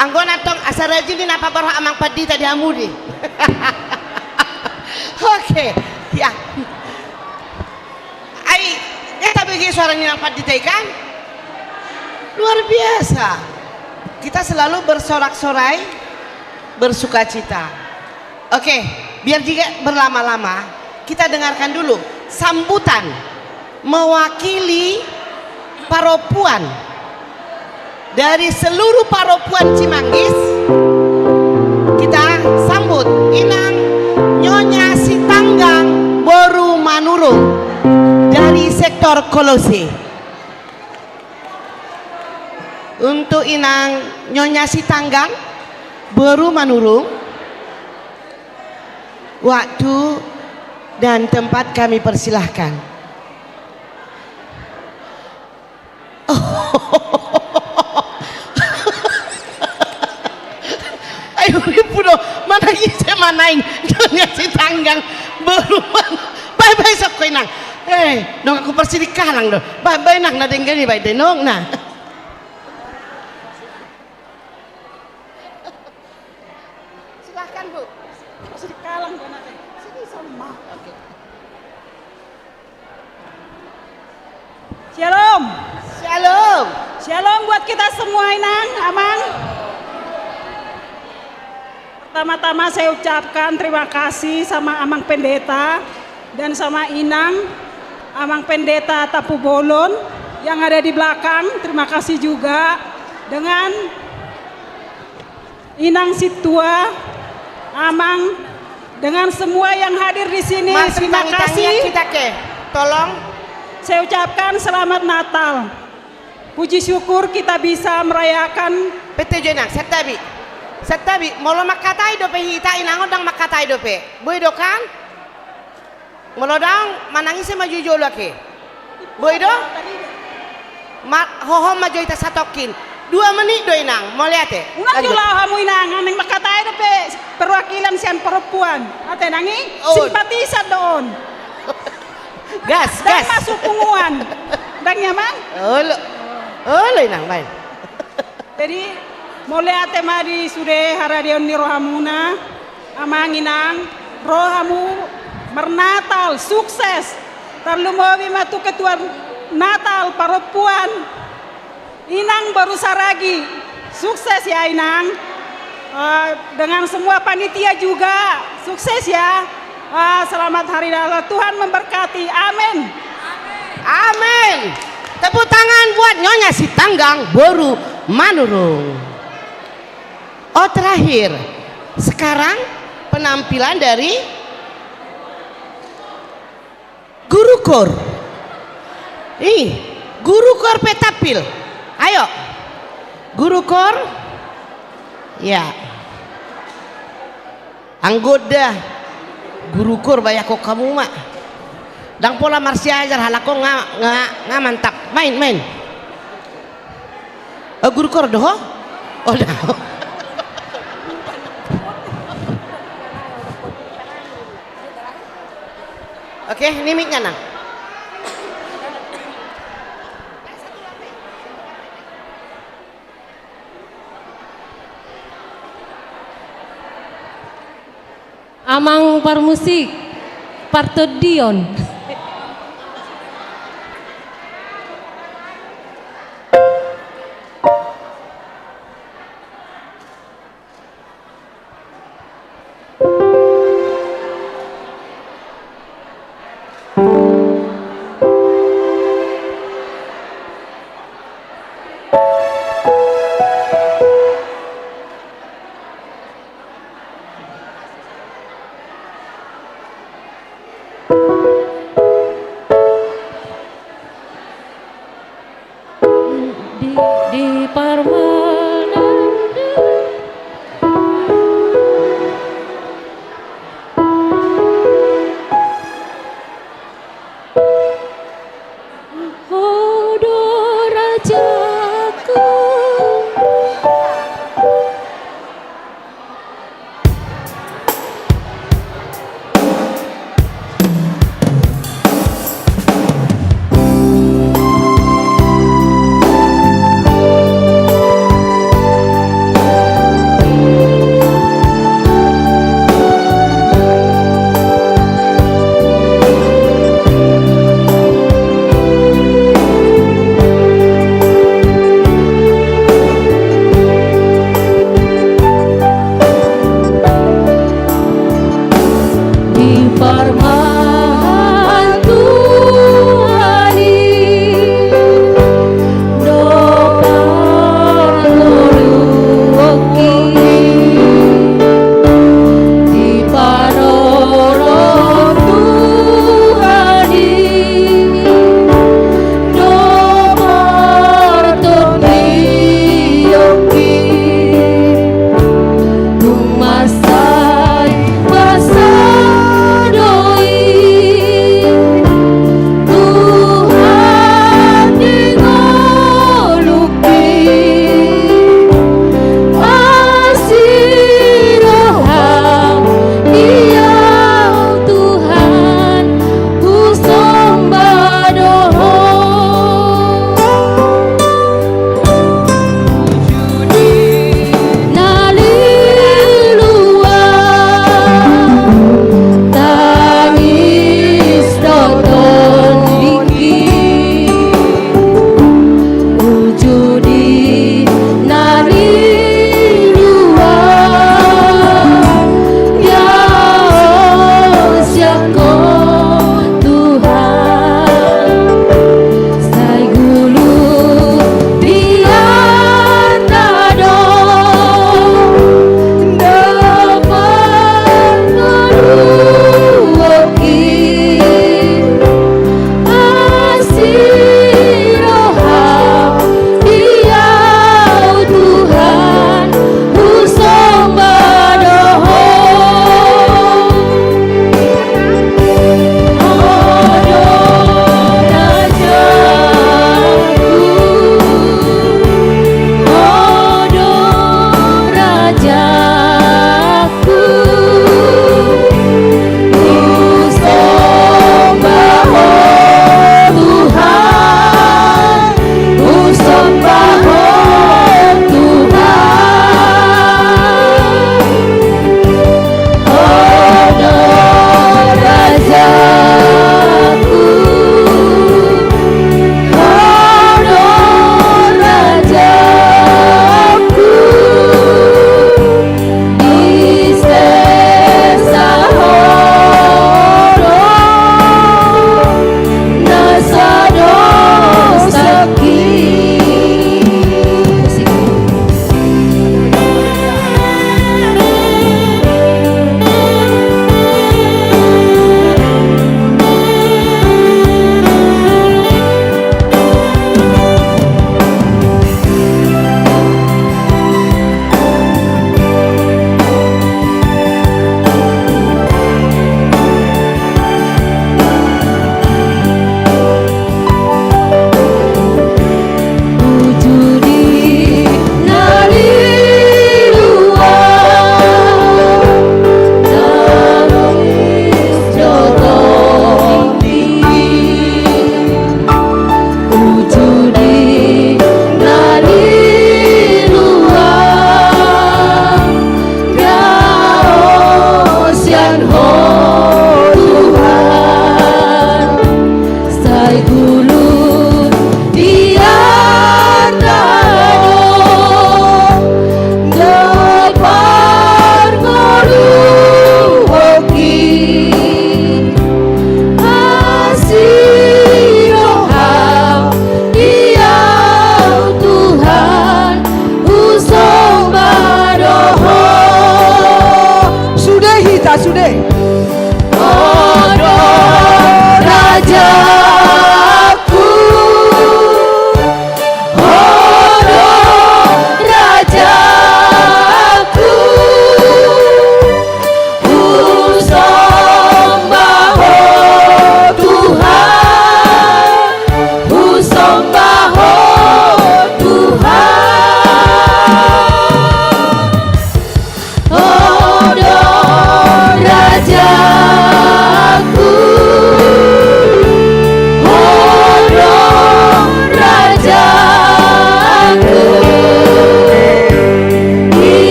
Anggo na antong asa rajin inang paborhat amang pandita di hamu di. Oke. Ya. Ai, ya, tabege suara ni inang pandita i kan? Luar biasa. Kita selalu bersorak-sorai, bersukacita. Oke, biar tidak berlama-lama, kita dengarkan dulu sambutan mewakili parompuan dari seluruh parompuan Cimanggis. Kita sambut Inang Nyonya Sitanggang boru Manurung dari sektor Kolose. Untuk Inang Nyonya Sitanggang boru Manurung, waktu dan tempat kami persilahkan. Ai, urippu do, manang ise ma naeng Nyonya Sitanggang boru Manurung. Bae, bae, sokko Inang. Eh, nunga huparsidingkalang do. Bae, bae Inang, na denggan i bae, denok na. Silahkan, Bu. Parsidingkalang do nanti. Sini sama. Oke. Shalom. Shalom. Shalom buat kita semua, Inang, Amang. Pertama-tama saya ucapkan terima kasih sama Amang Pendeta dan sama Inang, Amang Pendeta Tampubolon yang ada di belakang. Terima kasih juga dengan Inang Sintua, Amang, dengan semua yang hadir di sini. Terima kasih. Tolong. Saya ucapkan selamat Natal. Puji syukur kita bisa merayakan. Pete jo Inang, santabi. Santabi, molo mangkatai dope hita, Inang on ndang mangkatai dope. Boi do kan? Molo ndang, manang ise ma jo i jolo ake. Boi do? Ma, hohom ma jo hita satongkin. Dua menit do Inang, mauliate. Unang jolo hamu Inang, naeng mangkatai dope perwakilan sian parompuan. Ate Inang i, simpatisan do on. Gas, gas. Ndang masuk punguan. Ndang nyaman? Olo. Olo Inang, baen. Jadi, mauliate ma di sude haradeon ni rohamuna, Amang, Inang, ro hamu marnatal, sukses. Tarlumobi ma tu ketua Natal parompuan, Inang boru Saragi, sukses ya, Inang. Eh, dengan semua panitia juga, sukses ya. Ah, selamat Hari Natal, Tuhan memberkati. Amin. Amin. Tepuk tangan buat Nyonya Sitanggang boru Manurung. Oh, terakhir. Sekarang penampilan dari guru kor. Ih, guru kor pe tampil. Ayo. Guru kor. Ya. Anggo da guru kor, bayakkon hamu ma. Ndang pola marsiajar halak on nga, nga, nga mantap. Main, main. Eh, guru kor do ho? Oh, da. Oke, ini mic-nya, Nang. Amang parmusik, partondion. Di, di parmanan. Ho do rajaku.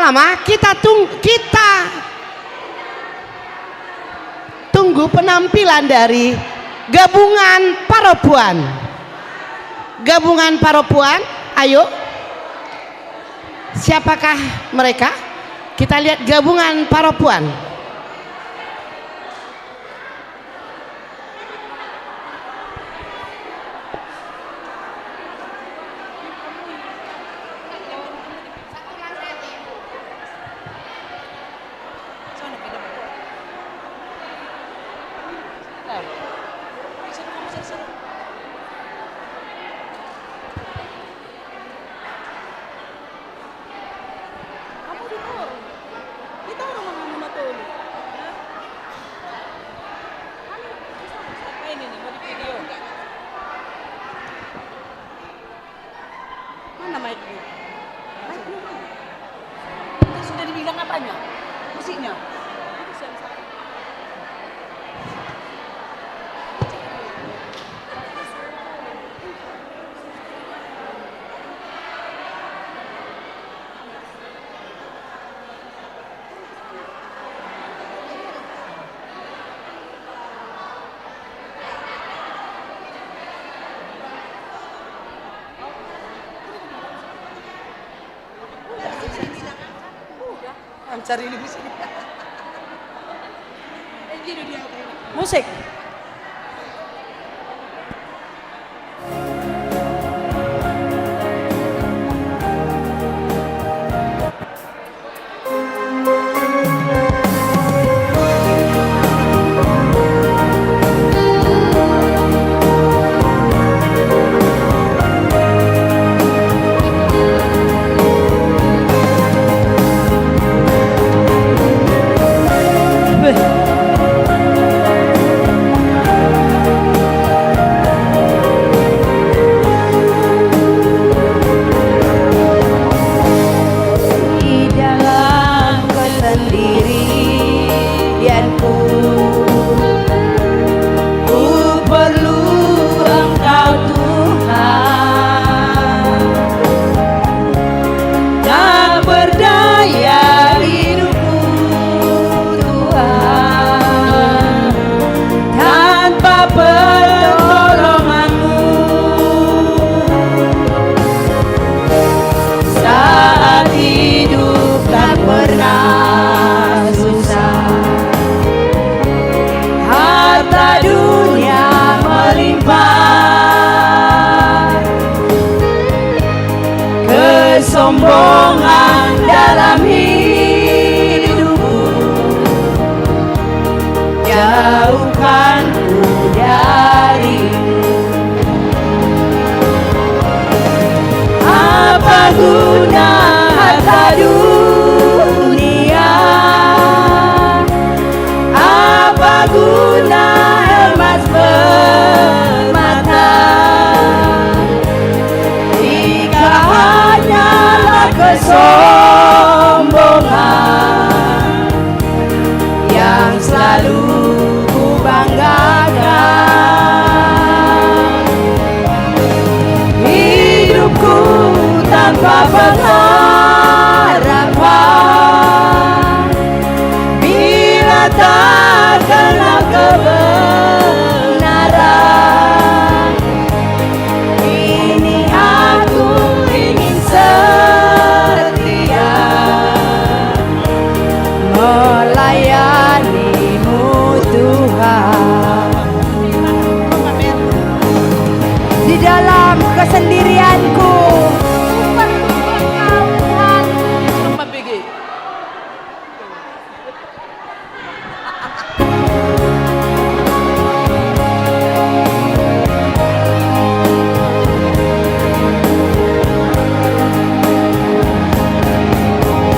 Lama kita tung-, kita tunggu penampilan dari gabungan Parompuan. Gabungan Parompuan, ayo. Siapakah mereka? Kita lihat gabungan Parompuan. Hamu di toro. Di toro ma hamu na tolu. Hami bisa, bisa. Eh, ini nih, mau di video. Mana mic-nya? Mic-nya mana? Itu sudah dibilang apanya? Musiknya? Itu siang saya. Musik. Di dalam kesendirianku, ku perlu Engkau, Tuhan. Tak berdaya hidupku, Tuhan, tanpa pertolongan-Mu. Saat hidup tak pernah susah, harta dunia melimpah, kesombongan dalam hidupku, jauhkan ku dari-Mu. Apa guna harta dunia? Apa guna emas permata, jika hanyalah kesombongan yang selalu ku banggakan. Hidupku tanpa pengharapan, bila tak kenal kebenaran. Kini aku ingin setia melayani-Mu, Tuhan. Di dalam kesendirianku,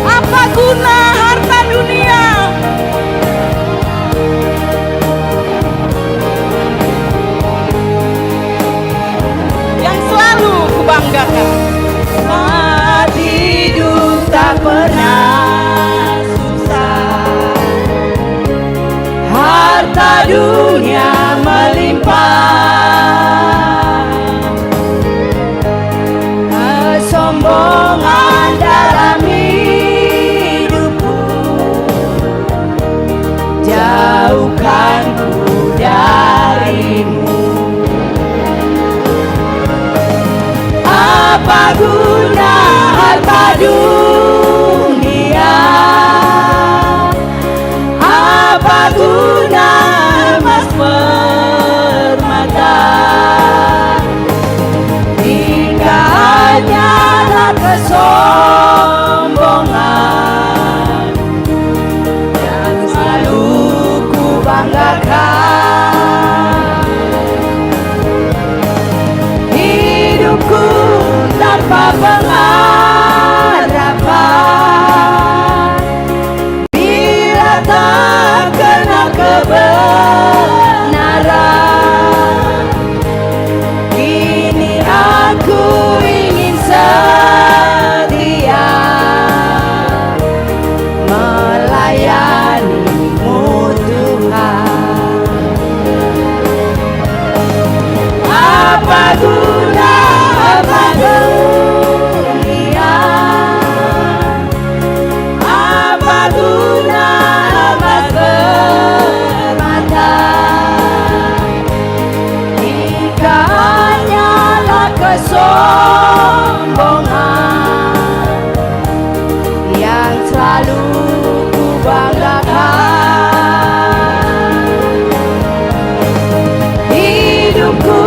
apa guna harta dunia yang selalu kubanggakan? Saat hidup tak pernah susah, harta dunia melimpah, kesombongan dalam hidupku Hidupku tanpa pengharapan, bila tak kena kebenaran, kini aku ingin setia melayani-Mu, Tuhan. Apa guna emas dunia, apa guna emas permata, jika hanyalah kesombongan yang selalu kubanggakan. Hidupku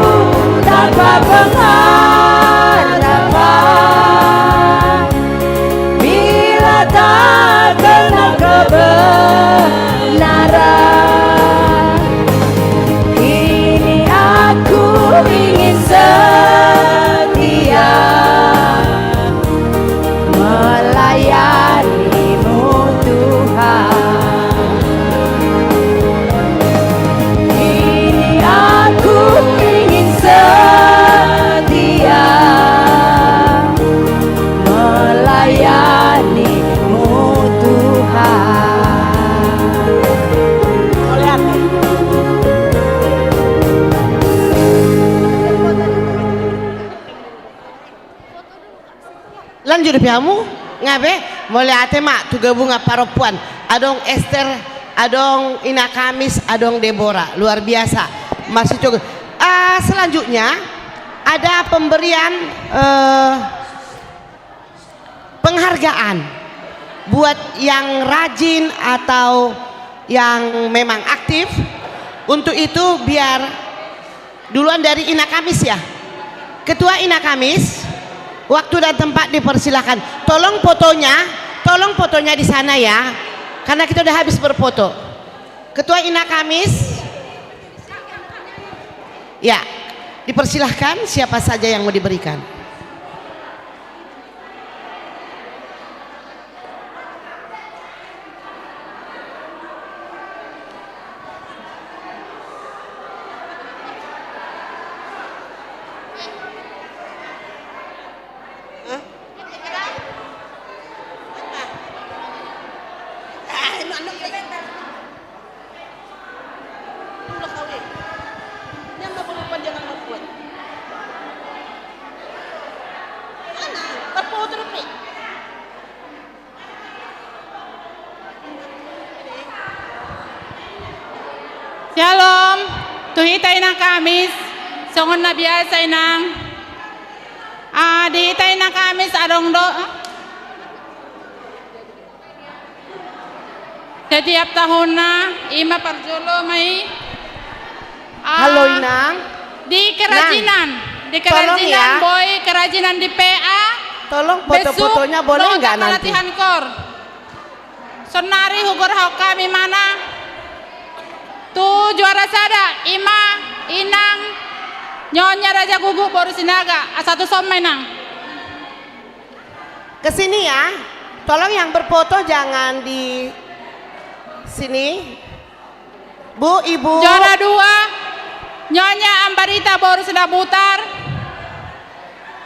tanpa pengharapan, bila tak kena kebenaran, kini aku ingin setia melayani-Mu, Tuhan. Kini aku ingin setia melayani-Mu, Tuhan. Lanjut dope hamu? Nga be? Mauliate ma tu gabungan parompuan. Adong Ester, adong Ina Kamis, adong Debora. Luar biasa. Masih cukup. Ah, selanjutnya ada pemberian, eh, penghargaan buat yang rajin atau yang memang aktif. Untuk itu biar duluan dari Ina Kamis ya. Ketua Ina Kamis, waktu dan tempat dipersilahkan. Tolong fotonya, tolong fotonya di sana ya. Karena kita udah habis berfoto. Ketua Ina Kamis. Ya, dipersilahkan siapa saja yang mau diberikan. Syalom. Tu hita Inang Kamis, songon na biasa Inang. Ah, di hita Inang Kamis adong do. Setiap tahunna, ima parjolo ma i. Ah, halo, Inang. Di kerajinan, di kerajinan, tolong ya. Boi kerajinan di P A. Tolong foto-fotonya boleh nggak nanti? Besuk, nunga latihan kor. Sonari hugorahon hami ma na tu juara sada, ima Inang Nyonya Raja Guguk boru Sinaga, asa tuson ma Inang. Ke sini ya, tolong yang berfoto jangan di sini. Bu, Ibu. Juara dua, Nyonya Ambarita boru Sinabutar.